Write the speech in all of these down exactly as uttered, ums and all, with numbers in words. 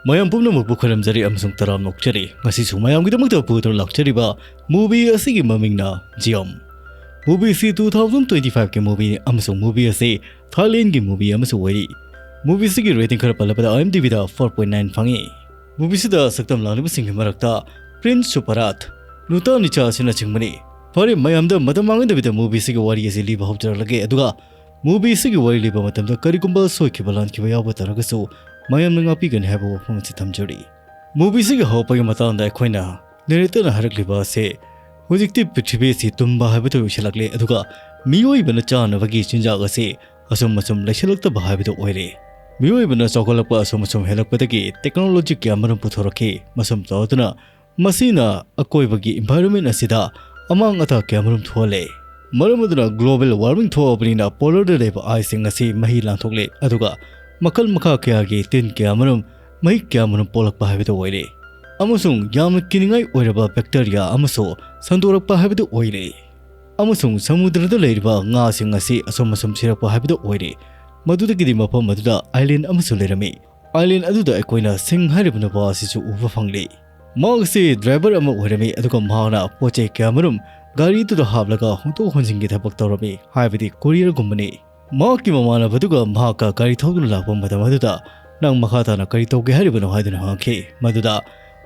ꯃꯌꯥꯝ ꯄꯨꯝꯅꯃꯛꯄꯨ ꯈꯨꯔꯨꯝꯖꯔꯤ ꯑꯃꯁꯨꯡ ꯇꯔꯥꯝꯅ ꯑꯣꯛꯆꯔꯤ꯫ ꯉꯁꯤꯁꯨ ꯃꯌꯥꯝꯒꯤꯗꯃꯛꯇ ꯄꯨꯗꯨꯅ ꯂꯥꯛꯆꯔꯤꯕ movie ꯑꯁꯤꯒꯤ ꯃꯃꯤꯡꯅ ꯖꯤꯌꯝ꯫ Movie ꯑꯁꯤ two thousand twenty five ꯀꯤ movie ꯅꯤ ꯑꯃꯁꯨꯡ movie ꯑꯁꯤ Thailand ꯒꯤ movie ꯑꯃꯁꯨ ꯑꯣꯏꯔꯤ꯫ Movie ꯑꯁꯤꯒꯤ rating ꯈꯔ ꯄꯜꯂꯕꯗ IMDb ꯗ four point nine ꯐꯪꯉꯤ꯫ Movie ꯑꯁꯤꯗ ꯁꯛꯇꯝ ꯂꯥꯡꯂꯤꯕꯁꯤꯡꯒꯤ ꯃꯔꯛꯇ Prince Suparat, Nuta Nicha ꯑꯁꯤꯅꯆꯤꯡꯕꯅꯤ꯫ ꯐꯔꯦ, ꯃꯌꯥꯝꯗ ꯃꯇꯝ ꯃꯥꯡꯍꯟꯗꯕꯤꯗ movie ꯑꯁꯤꯒꯤ ꯋꯥꯔꯤ ꯑꯁꯤ ꯂꯤꯕ ꯍꯧꯖꯔꯛꯂꯒꯦ, ꯑꯗꯨꯒ movie ꯑꯁꯤꯒꯤ ꯋꯥꯔꯤ ꯂꯤꯕ ꯃꯇꯝꯗ ꯀꯔꯤꯒꯨꯝꯕ ꯁꯣꯏꯈꯤꯕ ꯂꯥꯟꯈꯤꯕ ꯌꯥꯎꯕ ꯇꯥꯔꯒꯁꯨ ꯃꯌꯥꯝꯅ ꯉꯥꯛꯄꯤꯒꯅꯤ ꯍꯥꯏꯕ ꯋꯥꯐꯝ ꯑꯁꯤ ꯊꯝꯖꯔꯤ꯫ Movie ꯑꯁꯤꯒꯤ ꯍꯧꯔꯛꯄꯒꯤ ꯃꯇꯥꯡꯗ ꯑꯩꯈꯣꯏꯅ narrator ꯅ ꯍꯥꯏꯔꯛꯂꯤꯕ ꯑꯁꯤ, ꯍꯧꯖꯤꯛꯇꯤ ꯄ꯭ꯔꯤꯊꯤꯕꯤ ꯑꯁꯤ ꯇꯨꯝꯕ ꯍꯥꯏꯕꯗꯨ ꯑꯣꯏꯁꯤꯜꯂꯛꯂꯦ, ꯑꯗꯨꯒ ꯃꯤꯑꯣꯏꯕꯅ ꯆꯥꯅꯕꯒꯤ ꯆꯤꯟꯖꯥꯛ ꯑꯁꯤ ꯑꯁꯨꯝ ꯑꯁꯨꯝ ꯂꯩꯁꯤꯜꯂꯛꯇꯕ ꯍꯥꯏꯕꯗꯨ ꯑꯣꯏꯔꯦ꯫ ꯃꯤꯑꯣꯏꯕꯅ ꯆꯥꯎꯈꯠꯂꯛꯄ ꯑꯁꯨꯝ ꯑꯁꯨꯝ ꯍꯦꯜꯂꯛꯄꯗꯒꯤ technology ꯀꯌꯥ ꯑꯃꯔꯣꯝ ꯄꯨꯊꯣꯔꯛꯈꯤ꯫ ꯃꯁꯨꯝ ꯇꯧꯗꯨꯅ ꯃꯁꯤꯅ ꯑꯀꯣꯏꯕꯒꯤ environment ꯑꯁꯤꯗ ꯑꯃꯥꯡ ꯑꯇꯥ ꯀꯌꯥ ꯑꯃꯔꯣꯝ ꯊꯣꯛꯍꯜꯂꯦ꯫ ꯃꯔꯝ ꯑꯗꯨꯅ global warming ꯊꯣꯛꯑꯕꯅꯤꯅ polar ꯗ ꯂꯩꯕ ice ꯁꯤꯡ ꯑꯁꯤ ꯃꯍꯤ ꯂꯥꯡꯊꯣꯛꯂꯦ, ꯑꯗꯨꯒ ꯃꯈꯜ ꯃꯈꯥ ꯀꯌꯥꯒꯤ ꯇꯤꯟ ꯀꯌꯥ ꯑꯃꯔꯣꯝ, ꯃꯍꯤꯛ ꯀꯌꯥ ꯑꯃꯔꯣꯝ ꯄꯣꯛꯂꯛꯄ ꯍꯥꯏꯕꯗꯨ ꯑꯣꯏꯔꯦ꯫ ꯑꯃꯁꯨꯡ ꯌꯥꯝꯅ ꯀꯤꯅꯤꯡꯉꯥꯏ ꯑꯣꯏꯔꯕ bacteria ꯑꯃꯁꯨ ꯁꯟꯗꯣꯔꯛꯄ ꯍꯥꯏꯕꯗꯨ ꯑꯣꯏꯔꯦ꯫ ꯑꯃꯁꯨꯡ ꯁꯃꯨꯗ꯭ꯔꯗ ꯂꯩꯔꯤꯕ ꯉꯥꯁꯤꯡ ꯑꯁꯤ ꯑꯁꯨꯝ ꯑꯁꯨꯝ ꯁꯤꯔꯛꯄ ꯍꯥꯏꯕꯗꯨ ꯑꯣꯏꯔꯦ꯫ ꯃꯗꯨꯗꯒꯤꯗꯤ ꯃꯐꯝ ꯑꯗꯨꯗ island ꯑꯃꯁꯨ ꯂꯩꯔꯝꯃꯤ꯫ Island ꯑꯗꯨꯗ ꯑꯩꯈꯣꯏꯅ ꯁꯤꯡ ꯍꯥꯏꯔꯤꯕ ꯅꯨꯄꯥ ꯑꯁꯤꯁꯨ ꯎꯕ ꯐꯪꯂꯤ꯫ ꯃꯍꯥꯛ ꯑꯁꯤ driver ꯑꯃ ꯑꯣꯏꯔꯝꯃꯤ, ꯑꯗꯨꯒ ꯃꯍꯥꯛꯅ ꯄꯣꯠ ꯆꯩ ꯀꯌꯥꯃꯔꯨꯝ ꯒꯥꯔꯤꯗꯨꯗ ꯍꯥꯞꯂꯒ ꯍꯣꯟꯗꯣꯛ ꯍꯣꯟꯖꯤꯟꯒꯤ ꯊꯕꯛ ꯇꯧꯔꯝꯃꯤ, ꯍꯥꯏꯕꯗꯤ courier ꯒꯨꯝꯕꯅꯤ꯫ ꯃꯍꯥꯛꯀꯤ ꯃꯃꯥꯟꯅꯕꯗꯨꯒ ꯃꯍꯥꯛꯀ ꯒꯥꯔꯤ ꯊꯧꯗꯨꯅ ꯂꯥꯛꯄ ꯃꯇꯝ ꯑꯗꯨꯗ, "ꯅꯪ ꯃꯈꯥ ꯇꯥꯅ ꯀꯔꯤ ꯇꯧꯒꯦ ꯍꯥꯏꯔꯤꯕꯅꯣ?" ꯍꯥꯏꯗꯨꯅ ꯍꯪꯉꯛꯈꯤ꯫ ꯃꯗꯨꯗ,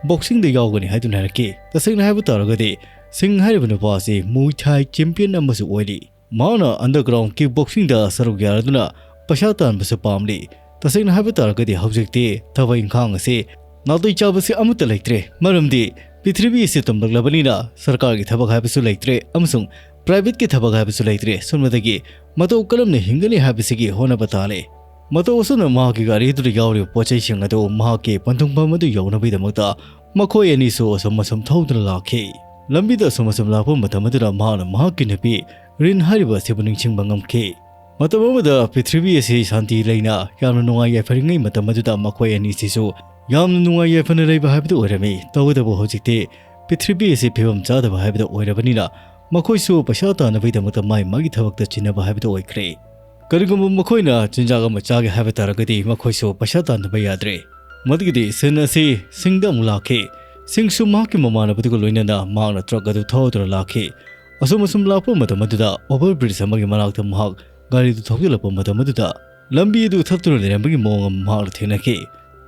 "Boxing ꯗ ꯌꯥꯎꯒꯅꯤ" ꯍꯥꯏꯗꯨꯅ ꯍꯥꯏꯔꯛꯈꯤ꯫ ꯇꯁꯦꯡꯅ ꯍꯥꯏꯕ ꯇꯥꯔꯒꯗꯤ, ꯁꯤꯡ ꯍꯥꯏꯔꯤꯕ ꯅꯨꯄꯥ ꯑꯁꯤ Muay Thai champion ꯑꯃꯁꯨ ꯑꯣꯏꯔꯤ꯫ ꯃꯍꯥꯛꯅ underground kick boxing ꯗ ꯁꯔꯨꯛ ꯌꯥꯔꯗꯨꯅ ꯄꯩꯁꯥ ꯇꯥꯟꯕꯁꯨ ꯄꯥꯝꯂꯤ꯫ ꯇꯁꯦꯡꯅ ꯍꯥꯏꯕ ꯇꯥꯔꯒꯗꯤ, ꯍꯧꯖꯤꯛꯇꯤ ꯊꯕꯛ ꯏꯪꯈꯥꯡ ꯑꯁꯤ ꯅꯥꯇꯩ ꯆꯥꯕꯁꯤ ꯑꯃꯠꯇ ꯂꯩꯇ꯭ꯔꯦ, ꯃꯔꯝꯗꯤ ꯄ꯭ꯔꯤꯊꯤꯕꯤ ꯑꯁꯤ ꯇꯨꯝꯂꯛꯂꯕꯅꯤꯅ ꯁꯔꯀꯥꯔꯒꯤ ꯊꯕꯛ ꯍꯥꯏꯕꯁꯨ ꯂꯩꯇ꯭ꯔꯦ ꯑꯃꯁꯨꯡ private ꯀꯤ ꯊꯕꯛ ꯍꯥꯏꯕꯁꯨ ꯂꯩꯇ꯭ꯔꯦ꯫ ꯁꯣꯝꯗꯒꯤ ꯃꯇꯧ ꯀꯔꯝꯅ ꯍꯤꯡꯒꯅꯤ ꯍꯥꯏꯕꯁꯤꯒꯤ ꯍꯣꯠꯅꯕ ꯇꯥꯔꯦ꯫ ꯃꯇꯧ ꯑꯁꯨꯝꯅ ꯃꯍꯥꯛꯀꯤ ꯒꯥꯔꯤꯗꯨꯗ ꯌꯥꯎꯔꯤꯕ ꯄꯣꯠ ꯆꯩꯁꯤꯡ ꯑꯗꯨ ꯃꯍꯥꯛꯀꯤ ꯄꯟꯊꯨꯡꯐꯝ ꯑꯗꯨ ꯌꯧꯅꯕꯒꯤꯗꯃꯛꯇ ꯃꯈꯣꯏ ꯑꯅꯤꯁꯨ ꯑꯁꯨꯝ ꯑꯁꯨꯝ ꯊꯧꯗꯨꯅ ꯂꯥꯛꯈꯤ꯫ ꯂꯝꯕꯤꯗ ꯑꯁꯨꯝ ꯑꯁꯨꯝ ꯂꯥꯛꯄ ꯃꯇꯝ ꯑꯗꯨꯗ ꯃꯍꯥꯛꯅ ꯃꯍꯥꯛꯀꯤ ꯅꯨꯄꯤ ꯔꯤꯟ ꯍꯥꯏꯔꯤꯕ ꯑꯁꯤꯕꯨ ꯅꯤꯡꯁꯤꯡꯕ ꯉꯝꯈꯤ꯫ ꯃꯇꯝ ꯑꯃꯗ ꯄ꯭ꯔꯤꯊꯤꯕꯤ ꯑꯁꯤ ꯁꯥꯟꯇꯤ ꯂꯩꯅ ꯌꯥꯝꯅ ꯅꯨꯡꯉꯥꯏ ꯌꯥꯏꯐꯔꯤꯉꯩ ꯃꯇꯝ ꯑꯗꯨꯗ ꯃꯈꯣꯏ ꯑꯅꯤꯁꯤꯁꯨ ꯌꯥꯝꯅ ꯅꯨꯡꯉꯥꯏ ꯌꯥꯏꯐꯅ ꯂꯩꯕ ꯍꯥꯏꯕꯗꯨ ꯑꯣꯏꯔꯝꯃꯤ꯫ ꯇꯧꯕꯇꯕꯨ ꯍꯧꯖꯤꯛꯇꯤ ꯄ꯭ꯔꯤꯊꯤꯕꯤ ꯑꯁꯤ ꯐꯤꯕꯝ ꯆꯥꯗꯕ ꯍꯥꯏꯕꯗꯨ ꯑꯣꯏꯔꯕꯅꯤꯅ ꯃꯈꯣꯏꯁꯨ ꯄꯩꯁꯥ ꯇꯥꯟꯅꯕꯒꯤꯗꯃꯛꯇ ꯃꯥꯏ ꯃꯥꯒꯤ ꯊꯕꯛꯇ ꯆꯤꯟꯅꯕ ꯍꯥꯏꯕꯗꯨ ꯑꯣꯏꯈ꯭ꯔꯦ꯫ ꯀꯔꯤꯒꯨꯝꯕ ꯃꯈꯣꯏꯅ ꯆꯤꯟꯖꯥꯛ ꯑꯃ ꯆꯥꯒꯦ ꯍꯥꯏꯕ ꯇꯥꯔꯒꯗꯤ ꯃꯈꯣꯏꯁꯨ ꯄꯩꯁꯥ ꯇꯥꯟꯗꯕ ꯌꯥꯗ꯭ꯔꯦ꯫ ꯃꯗꯨꯒꯤꯗꯤ ꯁꯤꯟ ꯑꯁꯤ ꯁꯤꯡꯗ ꯑꯃꯨꯛ ꯂꯥꯛꯈꯤ꯫ ꯁꯤꯡꯁꯨ ꯃꯍꯥꯛꯀꯤ ꯃꯃꯥꯟꯅꯕꯗꯨꯒ ꯂꯣꯏꯅꯅ ꯃꯍꯥꯛꯅ ꯇ꯭ꯔꯛ ꯑꯗꯨ ꯊꯧꯗꯨꯅ ꯂꯥꯛꯈꯤ꯫ ꯑꯁꯨꯝ ꯑꯁꯨꯝ ꯂꯥꯛꯄ ꯃꯇꯝ ꯑꯗꯨꯗ ꯑꯣꯚꯔ ꯕ꯭ꯔꯤꯖ ꯑꯃꯒꯤ ꯃꯅꯥꯛꯇ ꯃꯍꯥꯛ ꯒꯥꯔꯤꯗꯨ ꯊꯧꯖꯤꯜꯂꯛꯄ ꯃꯇꯝ ꯑꯗꯨꯗ ꯂꯝꯕꯤ ꯑꯗꯨ ꯊꯠꯇꯨꯅ ꯂꯩꯔꯝꯕꯒꯤ ꯃꯑꯣꯡ ꯑꯃ ꯃꯍꯥꯛꯅ ꯊꯦꯡꯅꯈꯤ꯫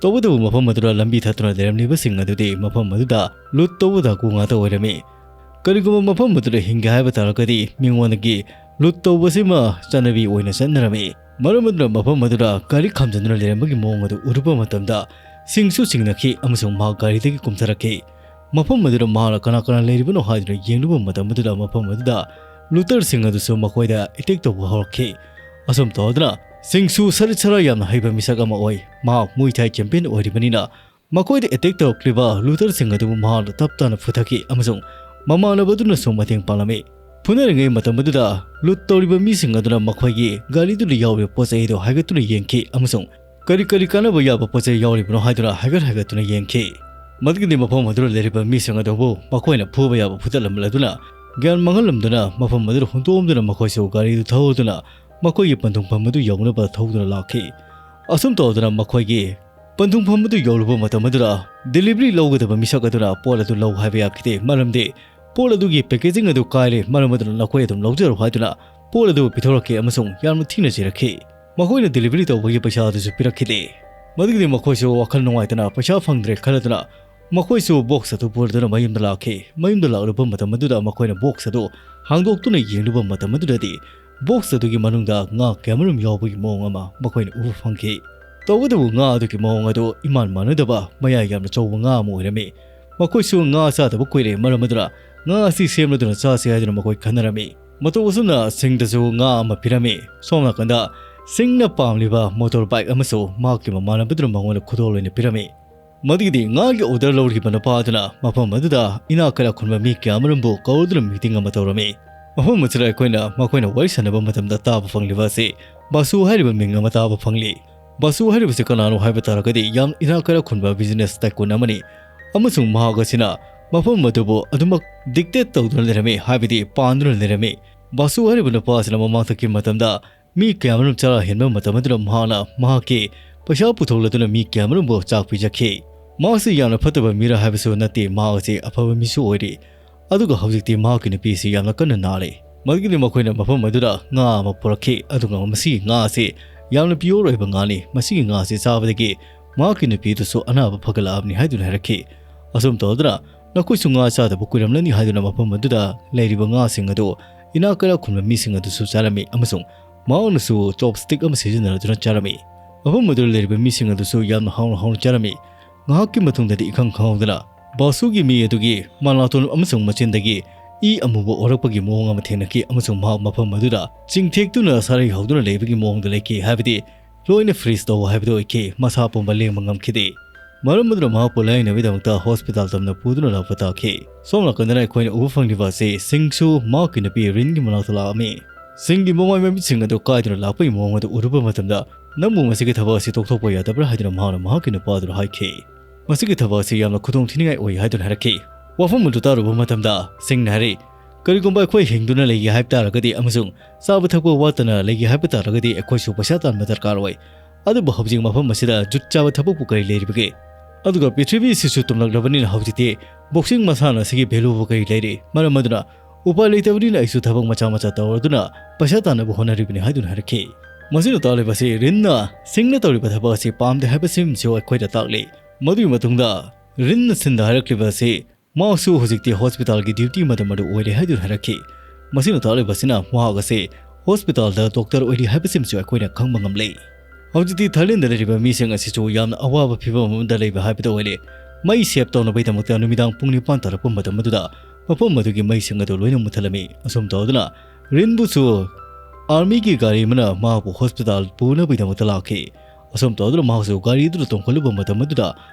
ꯇꯧꯕꯇꯕꯨ ꯃꯐꯝ ꯑꯗꯨꯗ ꯂꯝꯕꯤ ꯊꯠꯇꯨꯅ ꯂꯩꯔꯝꯂꯤꯕꯁꯤꯡ ꯑꯗꯨꯗꯤ ꯃꯐꯝ ꯑꯗꯨꯗ ꯂꯨꯠ ꯇꯧꯕ ꯗꯥꯀꯨ ꯉꯥꯛꯇ ꯑꯣꯏꯔꯝꯃꯤ꯫ ꯀꯔꯤꯒꯨꯝꯕ ꯃꯐꯝ ꯑꯗꯨꯗ ꯍꯤꯡꯒꯦ ꯍꯥꯏꯕ ꯇꯥꯔꯒꯗꯤ ꯃꯤꯉꯣꯟꯗꯒꯤ ꯂꯨꯠ ꯇꯧꯕꯁꯤꯃ ꯆꯠꯅꯕꯤ ꯑꯣꯏꯅ ꯆꯠꯅꯔꯝꯃꯤ꯫ ꯃꯔꯝ ꯑꯗꯨꯅ ꯃꯐꯝ ꯑꯗꯨꯗ ꯒꯥꯔꯤ ꯈꯥꯝꯖꯤꯟꯗꯨꯅ ꯂꯩꯔꯝꯕꯒꯤ ꯃꯑꯣꯡ ꯑꯗꯨ ꯎꯔꯨꯕ ꯃꯇꯝꯗ ꯁꯤꯡꯁꯨ ꯁꯤꯡꯅꯈꯤ ꯑꯃꯁꯨꯡ ꯃꯍꯥꯛ ꯒꯥꯔꯤꯗꯒꯤ ꯀꯨꯝꯊꯔꯛꯈꯤ꯫ ꯃꯐꯝ ꯑꯗꯨꯗ ꯃꯍꯥꯛꯅ ꯀꯅꯥ ꯀꯅꯥ ꯂꯩꯔꯤꯕꯅꯣ ꯍꯥꯏꯗꯨꯅ ꯌꯦꯡꯂꯨꯕ ꯃꯇꯝ ꯑꯗꯨꯗ ꯃꯐꯝ ꯑꯗꯨꯗ ꯂꯨꯇꯔꯁꯤꯡ ꯑꯗꯨꯁꯨ ꯃꯈꯣꯏꯗ ꯑꯦꯇꯦꯛ ꯇꯧꯕ ꯍꯧꯔꯛꯈꯤ꯫ ꯑꯁꯨꯝ ꯇꯧꯗꯨꯅ ꯁꯤꯡꯁꯨ ꯁꯔꯤꯠ ꯁꯔꯥ ꯌꯥꯝꯅ ꯍꯩꯕ ꯃꯤꯁꯛ ꯑꯃ ꯑꯣꯏ꯫ ꯃꯍꯥꯛ ꯃꯨꯏ ꯊꯥꯏ ꯆꯦꯝꯄꯤꯌꯟ ꯑꯣꯏꯔꯤꯕꯅꯤꯅ ꯃꯈꯣꯏꯗ ꯑꯦꯇꯦꯛ ꯇꯧꯔꯛꯂꯤꯕ ꯂꯨꯇꯔꯁꯤꯡ ꯑꯗꯨꯕꯨ ꯃꯍꯥꯛꯅ ꯇꯞ ꯇꯥꯅ ꯐꯨꯊꯈꯤ ꯑꯃꯁꯨꯡ ꯃꯃꯥꯟꯅꯕꯗꯨꯅꯁꯨ ꯃꯇꯦꯡ ꯄꯥꯡꯂꯝꯃꯤ꯫ ꯐꯨꯅꯔꯤꯉꯩ ꯃꯇꯝ ꯑꯗꯨꯗ ꯂꯨꯠ ꯇꯧꯔꯤꯕ ꯃꯤꯁꯤꯡ ꯑꯗꯨꯅ ꯃꯈꯣꯏꯒꯤ ꯒꯥꯔꯤꯗꯨꯗ ꯌꯥꯎꯔꯤꯕ ꯄꯣꯠ ꯆꯩ ꯑꯗꯨ ꯍꯥꯏꯒꯠꯇꯨꯅ ꯌꯦꯡꯈꯤ ꯑꯃꯁꯨꯡ ꯀꯔꯤ ꯀꯔꯤ ꯀꯥꯟꯅꯕ ꯌꯥꯕ ꯄꯣꯠ ꯆꯩ ꯌꯥꯎꯔꯤꯕꯅꯣ ꯍꯥꯏꯗꯨꯅ ꯍꯥꯏꯒꯠ ꯍꯥꯏꯒꯠꯇꯨꯅ ꯌꯦꯡꯈꯤ꯫ ꯃꯗꯨꯒꯤꯗꯤ ꯃꯐꯝ ꯑꯗꯨꯗ ꯂꯩꯔꯤꯕ ꯃꯤꯁꯤꯡ ꯑꯗꯨꯕꯨ ꯃꯈꯣꯏꯅ ꯐꯨꯕ ꯌꯥꯕ ꯐꯨꯗꯠꯂꯝꯂꯗꯨꯅ ꯒ꯭ꯌꯥꯟ ꯃꯥꯡꯍꯜꯂꯝꯗꯨꯅ ꯃꯐꯝ ꯑꯗꯨꯗ ꯍꯨꯟꯗꯣꯛꯑꯝꯗꯨꯅ ꯃꯈꯣꯏꯁꯨ ꯒꯥꯔꯤꯗꯨ ꯊꯧꯗꯨꯅ ꯃꯈꯣꯏꯒꯤ ꯄꯟꯊꯨꯡꯐꯝ ꯑꯗꯨ ꯌꯧꯅꯕ ꯊꯧꯗꯨꯅ ꯂꯥꯛꯈꯤ꯫ ꯑꯁꯨꯝ ꯇꯧꯗꯨꯅ ꯃꯈꯣꯏꯒꯤ ꯄꯟꯊꯨꯡꯐꯝ ꯑꯗꯨ ꯌꯧꯔꯨꯕ ꯃꯇꯝ ꯑꯗꯨꯗ ꯗꯦꯂꯤꯚꯔꯤ ꯂꯧꯒꯗꯕ ꯃꯤꯁꯛ ꯑꯗꯨꯅ ꯄꯣꯠ ꯑꯗꯨ ꯂꯧ ꯍꯥꯏꯕ ꯌꯥꯈꯤꯗꯦ, ꯃꯔꯝꯗꯤ ꯄꯣꯠ ꯑꯗꯨꯒꯤ ꯄꯦꯀꯦꯖꯤꯡ ꯑꯗꯨ ꯀꯥꯏꯔꯦ, ꯃꯔꯝ ꯑꯗꯨꯅ ꯅꯈꯣꯏ ꯑꯗꯨꯝ ꯂꯧꯖꯔꯣ ꯍꯥꯏꯗꯨꯅ ꯄꯣꯠ ꯑꯗꯨ ꯄꯤꯊꯣꯔꯛꯈꯤ ꯑꯃꯁꯨꯡ ꯌꯥꯝꯅ ꯊꯤꯅ ꯆꯩꯔꯛꯈꯤ꯫ ꯃꯈꯣꯏꯅ ꯗꯦꯂꯤꯚꯔꯤ ꯇꯧꯕꯒꯤ ꯄꯩꯁꯥ ꯑꯗꯨꯁꯨ ꯄꯤꯔꯛꯈꯤꯗꯦ꯫ ꯃꯗꯨꯒꯤꯗꯤ ꯃꯈꯣꯏꯁꯨ ꯋꯥꯈꯜ ꯅꯨꯡꯉꯥꯏꯇꯅ ꯄꯩꯁꯥ ꯐꯪꯗ꯭ꯔꯦ ꯈꯜꯂꯗꯨꯅ ꯃꯈꯣꯏꯁꯨ ꯕꯣꯛꯁ ꯑꯗꯨ ꯄꯨꯔꯗꯨꯅ ꯃꯌꯨꯝꯗ ꯂꯥꯛꯈꯤ꯫ ꯃꯌꯨꯝꯗ ꯂꯥꯛꯂꯨꯕ ꯃꯇꯝ ꯑꯗꯨꯗ ꯃꯈꯣꯏꯅ ꯕꯣꯛꯁ ꯑꯗꯨ ꯍꯥꯡꯗꯣꯛꯇꯨꯅ ꯌꯦꯡꯂꯨꯕ ꯃꯇꯝ ꯑꯗꯨꯗꯗꯤ ꯕꯣꯛꯁ ꯑꯗꯨꯒꯤ ꯃꯅꯨꯡꯗ ꯉꯥ ꯀꯌꯥꯃꯔꯨꯝ ꯌꯥꯎꯕꯒꯤ ꯃꯑꯣꯡ ꯑꯃ ꯃꯈꯣꯏꯅ ꯎꯕ ꯐꯪꯈꯤ꯫ ꯇꯧꯕꯇꯕꯨ ꯉꯥ ꯑꯗꯨꯒꯤ ꯃꯑꯣꯡ ꯑꯗꯨ ꯏꯃꯥꯟ ꯃꯥꯟꯅꯗꯕ ꯃꯌꯥꯏ ꯌꯥꯝꯅ ꯆꯧꯕ ꯉꯥ ꯑꯃ ꯑꯣꯏꯔꯝꯃꯤ꯫ ꯃꯈꯣꯏꯁꯨ ꯉꯥ ꯆꯥꯗꯕ ꯀꯨꯏꯔꯦ, ꯃꯔꯝ ꯑꯗꯨꯅ ꯉꯥ ꯑꯁꯤ ꯁꯦꯝꯂꯗꯨꯅ ꯆꯥꯁꯤ ꯍꯥꯏꯗꯨꯅ ꯃꯈꯣꯏ ꯈꯟꯅꯔꯝꯃꯤ꯫ ꯃꯇꯧ ꯑꯁꯨꯝꯅ ꯁꯤꯡꯗꯁꯨ ꯉꯥ ꯑꯃ ꯄꯤꯔꯝꯃꯤ꯫ ꯁꯣꯝ ꯅꯥꯀꯟꯗ ꯁꯤꯡꯅ ꯄꯥꯝꯂꯤꯕ ꯃꯣꯇꯣꯔ ꯕꯥꯏꯛ ꯑꯃꯁꯨ ꯃꯍꯥꯛꯀꯤ ꯃꯃꯥꯟꯅꯕꯗꯨꯅ ꯃꯉꯣꯟꯗ ꯈꯨꯗꯣꯜ ꯑꯣꯏꯅ ꯄꯤꯔꯝꯃꯤ꯫ ꯃꯗꯨꯒꯤꯗꯤ ꯉꯥꯒꯤ ꯑꯣꯔꯗꯔ ꯂꯧꯔꯤꯕ ꯅꯨꯄꯥ ꯑꯗꯨꯅ ꯃꯐꯝ ꯑꯗꯨꯗ ꯏꯅꯥꯛ ꯀꯩꯔꯥꯛ ꯈꯨꯟꯕ ꯃꯤ ꯀꯌꯥ ꯑꯃꯔꯣꯝꯕꯨ ꯀꯧꯔꯗꯨꯅ ꯃꯤꯇꯤꯡ ꯑꯃ ꯇꯧꯔꯝꯃꯤ꯫ ꯃꯐꯝ ꯑꯁꯤꯗ ꯑꯩꯈꯣꯏꯅ ꯃꯈꯣꯏꯅ ꯋꯥꯔꯤ ꯁꯥꯟꯅꯕ ꯃꯇꯝꯗ ꯇꯥꯕ ꯐꯪꯂꯤꯕ ꯑꯁꯤ ꯕꯥꯁꯨ ꯍꯥꯏꯔꯤꯕ ꯃꯤꯡ ꯑꯃ ꯇꯥꯕ ꯐꯪꯂꯤ꯫ ꯕꯥꯁꯨ ꯍꯥꯏꯔꯤꯕꯁꯤ ꯀꯅꯥꯅꯣ ꯍꯥꯏꯕ ꯇꯥꯔꯒꯗꯤ ꯌꯥꯝ ꯏꯅꯥꯛ ꯀꯩꯔꯥꯛ ꯈꯨꯟꯕ ꯕꯤꯖꯤꯅꯦꯁ ꯇꯥꯏꯀꯨꯟ ꯑꯃꯅꯤ꯫ ꯑꯃꯁꯨꯡ ꯃꯍꯥꯛ ꯑꯁꯤꯅ ꯃꯐꯝ ꯑꯗꯨꯕꯨ ꯑꯗꯨꯃꯛ ꯗꯤꯛꯇꯦꯠ ꯇꯧꯗꯨꯅ ꯂꯩꯔꯝꯃꯤ, ꯍꯥꯏꯕꯗꯤ ꯄꯥꯟꯗꯨꯅ ꯂꯩꯔꯝꯃꯤ꯫ ꯕꯥꯁꯨ ꯍꯥꯏꯔꯤꯕ ꯅꯨꯄꯥ ꯑꯁꯤꯅ ꯃꯃꯥꯡꯊꯛꯀꯤ ꯃꯇꯝꯗ ꯃꯤ ꯀꯌꯥꯃꯔꯨꯝ ꯆꯔꯥ ꯍꯦꯟꯕ ꯃꯇꯝ ꯑꯗꯨꯗ ꯃꯍꯥꯛꯅ ꯃꯍꯥꯛꯀꯤ ꯄꯩꯁꯥ ꯄꯨꯊꯣꯛꯂꯗꯨꯅ ꯃꯤ ꯀꯌꯥꯃꯔꯨꯝꯕꯨ ꯆꯥꯛ ꯄꯤꯖꯈꯤ꯫ ꯃꯍꯥꯛꯁꯤ ꯌꯥꯝꯅ ꯐꯠꯇꯕ ꯃꯤꯔ ꯍꯥꯏꯕꯁꯨ ꯅꯠꯇꯦ, ꯃꯍꯥꯛ ꯑꯁꯤ ꯑꯐꯕ ꯃꯤꯁꯨ ꯑꯣꯏꯔꯤ꯫ ꯑꯗꯨꯒ ꯍꯧꯖꯤꯛꯇꯤ ꯃꯍꯥꯛꯀꯤ ꯅꯨꯄꯤꯁꯤ ꯌꯥꯝꯅ ꯀꯟꯅ ꯅꯥꯔꯦ꯫ ꯃꯗꯨꯒꯤꯗꯤ ꯃꯈꯣꯏꯅ ꯃꯐꯝ ꯑꯗꯨꯗ ꯉꯥ ꯑꯃ ꯄꯨꯔꯛꯈꯤ, ꯑꯗꯨꯒ ꯃꯁꯤꯒꯤ ꯉꯥ ꯑꯁꯤ ꯌꯥꯝꯅ pure ꯑꯣꯏꯕ ꯉꯥꯅꯤ꯫ ꯃꯁꯤꯒꯤ ꯉꯥ ꯑꯁꯤ ꯆꯥꯕꯗꯒꯤ ꯃꯍꯥꯛꯀꯤ ꯅꯨꯄꯤꯗꯨꯁꯨ ꯑꯅꯥꯕ ꯐꯒꯠꯂꯛꯑꯕꯅꯤ ꯍꯥꯏꯗꯨꯅ ꯍꯥꯏꯔꯛꯈꯤ꯫ ꯑꯁꯨꯝ ꯇꯧꯗꯨꯅ ꯅꯈꯣꯏꯁꯨ ꯉꯥ ꯆꯥꯗꯕ ꯀꯨꯏꯔꯝꯂꯅꯤ ꯍꯥꯏꯗꯨꯅ ꯃꯐꯝ ꯑꯗꯨꯗ ꯂꯩꯔꯤꯕ ꯉꯥꯁꯤꯡ ꯑꯗꯨ ꯏꯅꯥꯛ ꯀꯩꯔꯥꯛ ꯈꯨꯟꯕ ꯃꯤꯁꯤꯡ ꯑꯗꯨꯁꯨ ꯆꯥꯔꯝꯃꯤ, ꯑꯃꯁꯨꯡ ꯃꯍꯥꯛꯅꯁꯨ chopstick ꯑꯃ ꯁꯤꯖꯤꯟꯅꯗꯨꯅ ꯆꯥꯔꯝꯃꯤ꯫ ꯃꯐꯝ ꯑꯗꯨꯗ ꯂꯩꯔꯤꯕ ꯃꯤꯁꯤꯡ ꯑꯗꯨꯁꯨ ꯌꯥꯝꯅ ꯍꯥꯎꯅ ꯍꯥꯎꯅ ꯆꯥꯔꯝꯃꯤ꯫ ꯉꯥꯏꯍꯥꯛꯀꯤ ꯃꯇꯨꯡꯗꯗꯤ ꯏꯈꯪ ꯈꯪꯍꯧꯗꯅ ꯕꯥꯁꯨꯒꯤ ꯃꯤ ꯑꯗꯨꯒꯤ ꯃꯅꯥꯇꯣꯟ ꯑꯃꯁꯨꯡ ꯃꯆꯤꯟꯗꯒꯤ ꯏ ꯑꯃꯨꯕ ꯑꯣꯔꯛꯄꯒꯤ ꯃꯑꯣꯡ ꯑꯃ ꯊꯦꯡꯅꯈꯤ, ꯑꯃꯁꯨꯡ ꯃꯍꯥꯛ ꯃꯐꯝ ꯑꯗꯨꯗ ꯆꯤꯡꯊꯦꯛꯇꯨꯅ ꯁꯥꯔꯩ ꯍꯧꯗꯨꯅ ꯂꯩꯕꯒꯤ ꯃꯑꯣꯡꯗ ꯂꯩꯈꯤ, ꯍꯥꯏꯕꯗꯤ ꯂꯣꯏꯅ freeze ꯇꯧꯕ ꯍꯥꯏꯕꯗꯨ ꯑꯣꯏꯈꯤ꯫ ꯃꯁꯥ ꯄꯨꯝꯕ ꯂꯦꯡꯕ ꯉꯝꯈꯤꯗꯦ꯫ ꯃꯔꯝ ꯑꯗꯨꯅ ꯃꯍꯥꯛꯄꯨ ꯂꯥꯌꯦꯡꯅꯕꯒꯤꯗꯃꯛꯇ hospital ꯇꯝꯅ ꯄꯨꯗꯨꯅ ꯂꯥꯛꯄ ꯇꯥꯈꯤ꯫ ꯁꯣꯝ ꯅꯥꯀꯟꯗꯅ ꯑꯩꯈꯣꯏꯅ ꯎꯕ ꯐꯪꯂꯤꯕ ꯑꯁꯤ ꯁꯤꯡꯁꯨ ꯃꯍꯥꯛꯀꯤ ꯅꯨꯄꯤ ꯔꯤꯟꯒꯤ ꯃꯅꯥꯛꯇ ꯂꯥꯛꯑꯝꯃꯤ꯫ ꯁꯤꯡꯒꯤ ꯃꯃꯥꯏ ꯃꯃꯤꯠꯁꯤꯡ ꯑꯗꯨ ꯀꯥꯏꯗꯨꯅ ꯂꯥꯛꯄꯒꯤ ꯃꯑꯣꯡ ꯑꯗꯨ ꯎꯔꯨꯕ ꯃꯇꯝꯗ, "ꯅꯪꯕꯨ ꯃꯁꯤꯒꯤ ꯊꯕꯛ ꯑꯁꯤ ꯇꯣꯛꯊꯣꯛꯄ ꯌꯥꯗꯕ꯭ꯔꯥ?" ꯍꯥꯏꯗꯨꯅ ꯃꯍꯥꯛꯅ ꯃꯍꯥꯛꯀꯤ ꯅꯨꯄꯥꯗꯨꯗ ꯍꯥꯏꯈꯤ꯫ "ꯃꯁꯤꯒꯤ ꯊꯕꯛ ꯑꯁꯤ ꯌꯥꯝꯅ ꯈꯨꯗꯣꯡ ꯊꯤꯅꯤꯡꯉꯥꯏ ꯑꯣꯏ" ꯍꯥꯏꯗꯨꯅ ꯍꯥꯏꯔꯛꯈꯤ꯫ ꯋꯥꯐꯝ ꯑꯗꯨ ꯇꯥꯔꯨꯕ ꯃꯇꯝꯗ ꯁꯤꯡꯅ ꯍꯥꯏꯔꯤ, "ꯀꯔꯤꯒꯨꯝꯕ ꯑꯩꯈꯣꯏ ꯍꯤꯡꯗꯨꯅ ꯂꯩꯒꯦ ꯍꯥꯏꯕ ꯇꯥꯔꯒꯗꯤ ꯑꯃꯁꯨꯡ ꯆꯥꯕ ꯊꯛꯄ ꯋꯥꯠꯇꯅ ꯂꯩꯒꯦ ꯍꯥꯏꯕ ꯇꯥꯔꯒꯗꯤ ꯑꯩꯈꯣꯏꯁꯨ ꯄꯩꯁꯥ ꯇꯥꯟꯕ ꯗꯔꯀꯥꯔ ꯑꯣꯏ꯫ ꯑꯗꯨꯕꯨ ꯍꯧꯖꯤꯛ ꯃꯐꯝ ꯑꯁꯤꯗ ꯖꯨꯠ ꯆꯥꯕ ꯊꯕꯛꯄꯨ ꯀꯔꯤ ꯂꯩꯔꯤꯕꯒꯦ? ꯑꯗꯨꯒ ꯄ꯭ꯔꯤꯊꯤꯕꯤ ꯑꯁꯤꯁꯨ ꯇꯨꯝꯂꯛꯂꯕꯅꯤꯅ ꯍꯧꯖꯤꯛꯇꯤ boxing ꯃꯁꯥꯟꯅ ꯑꯁꯤꯒꯤ value ꯕꯨ ꯀꯔꯤ ꯂꯩꯔꯤ? ꯃꯔꯝ ꯑꯗꯨꯅ ꯎꯄꯥꯏ ꯂꯩꯇꯕꯅꯤꯅ ꯑꯩꯁꯨ ꯊꯕꯛ ꯃꯆꯥ ꯃꯆꯥ ꯇꯧꯔꯗꯨꯅ ꯄꯩꯁꯥ ꯇꯥꯟꯅꯕ ꯍꯣꯠꯅꯔꯤꯕꯅꯤ" ꯍꯥꯏꯗꯨꯅ ꯍꯥꯏꯔꯛꯈꯤ꯫ ꯃꯁꯤꯅ ꯇꯥꯛꯂꯤꯕꯁꯤ ꯔꯤꯟꯅ ꯁꯤꯡꯅ ꯇꯧꯔꯤꯕ ꯊꯕꯛ ꯑꯁꯤ ꯄꯥꯝꯗꯦ ꯍꯥꯏꯕꯁꯤꯃꯁꯨ ꯑꯩꯈꯣꯏꯗ ꯇꯥꯛꯂꯤ꯫ ꯃꯗꯨꯒꯤ ꯃꯇꯨꯡꯗ ꯔꯤꯟꯅ ꯁꯤꯡꯗ ꯍꯥꯏꯔꯛꯂꯤꯕ ꯑꯁꯤ ꯃꯍꯥꯛꯁꯨ ꯍꯧꯖꯤꯛꯇꯤ hospital ꯒꯤ duty ꯃꯇꯝ ꯑꯗꯨ ꯑꯣꯏꯔꯦ ꯍꯥꯏꯗꯨꯅ ꯍꯥꯏꯔꯛꯈꯤ꯫ ꯃꯁꯤꯅ ꯇꯥꯛꯂꯤꯕꯁꯤꯅ ꯃꯍꯥꯛ ꯑꯁꯤ hospital ꯗ doctor ꯑꯣꯏꯔꯤ ꯍꯥꯏꯕꯁꯤꯃꯁꯨ ꯑꯩꯈꯣꯏꯅ ꯈꯪꯕ ꯉꯝꯂꯦ꯫ ꯍꯧꯖꯤꯛꯇꯤ ꯊꯥꯏꯂꯦꯟꯗ ꯂꯩꯔꯤꯕ ꯃꯤꯁꯤꯡ ꯑꯁꯤꯁꯨ ꯌꯥꯝꯅ ꯑꯋꯥꯕ ꯐꯤꯕꯝ ꯑꯃꯗ ꯂꯩꯕ ꯍꯥꯏꯕꯗꯨ ꯑꯣꯏꯔꯦ꯫ ꯃꯩ save ꯇꯧꯅꯕꯒꯤꯗꯃꯛꯇ ꯅꯨꯃꯤꯗꯥꯡ ꯄꯨꯡ ꯅꯤꯄꯥꯟ ꯇꯥꯔꯛꯄ ꯃꯇꯝ ꯑꯗꯨꯗ ꯃꯐꯝ ꯑꯗꯨꯒꯤ ꯃꯩꯁꯤꯡ ꯑꯗꯨ ꯂꯣꯏꯅ ꯃꯨꯠꯊꯠꯂꯝꯃꯤ꯫ ꯑꯁꯨꯝ ꯇꯧꯗꯨꯅ ꯔꯤꯟꯕꯨꯁꯨ army ꯒꯤ ꯒꯥꯔꯤ ꯑꯃꯅ ꯃꯍꯥꯛꯄꯨ hospital ꯄꯨꯅꯕꯒꯤꯗꯃꯛꯇ ꯂꯥꯛꯈꯤ꯫ ꯑꯁꯨꯝ ꯇꯧꯗꯨꯅ ꯃꯍꯥꯛꯁꯨ ꯒꯥꯔꯤꯗꯨꯗ ꯇꯣꯡꯈꯠꯂꯨꯕ ꯃꯇꯝ ꯑꯗꯨꯗ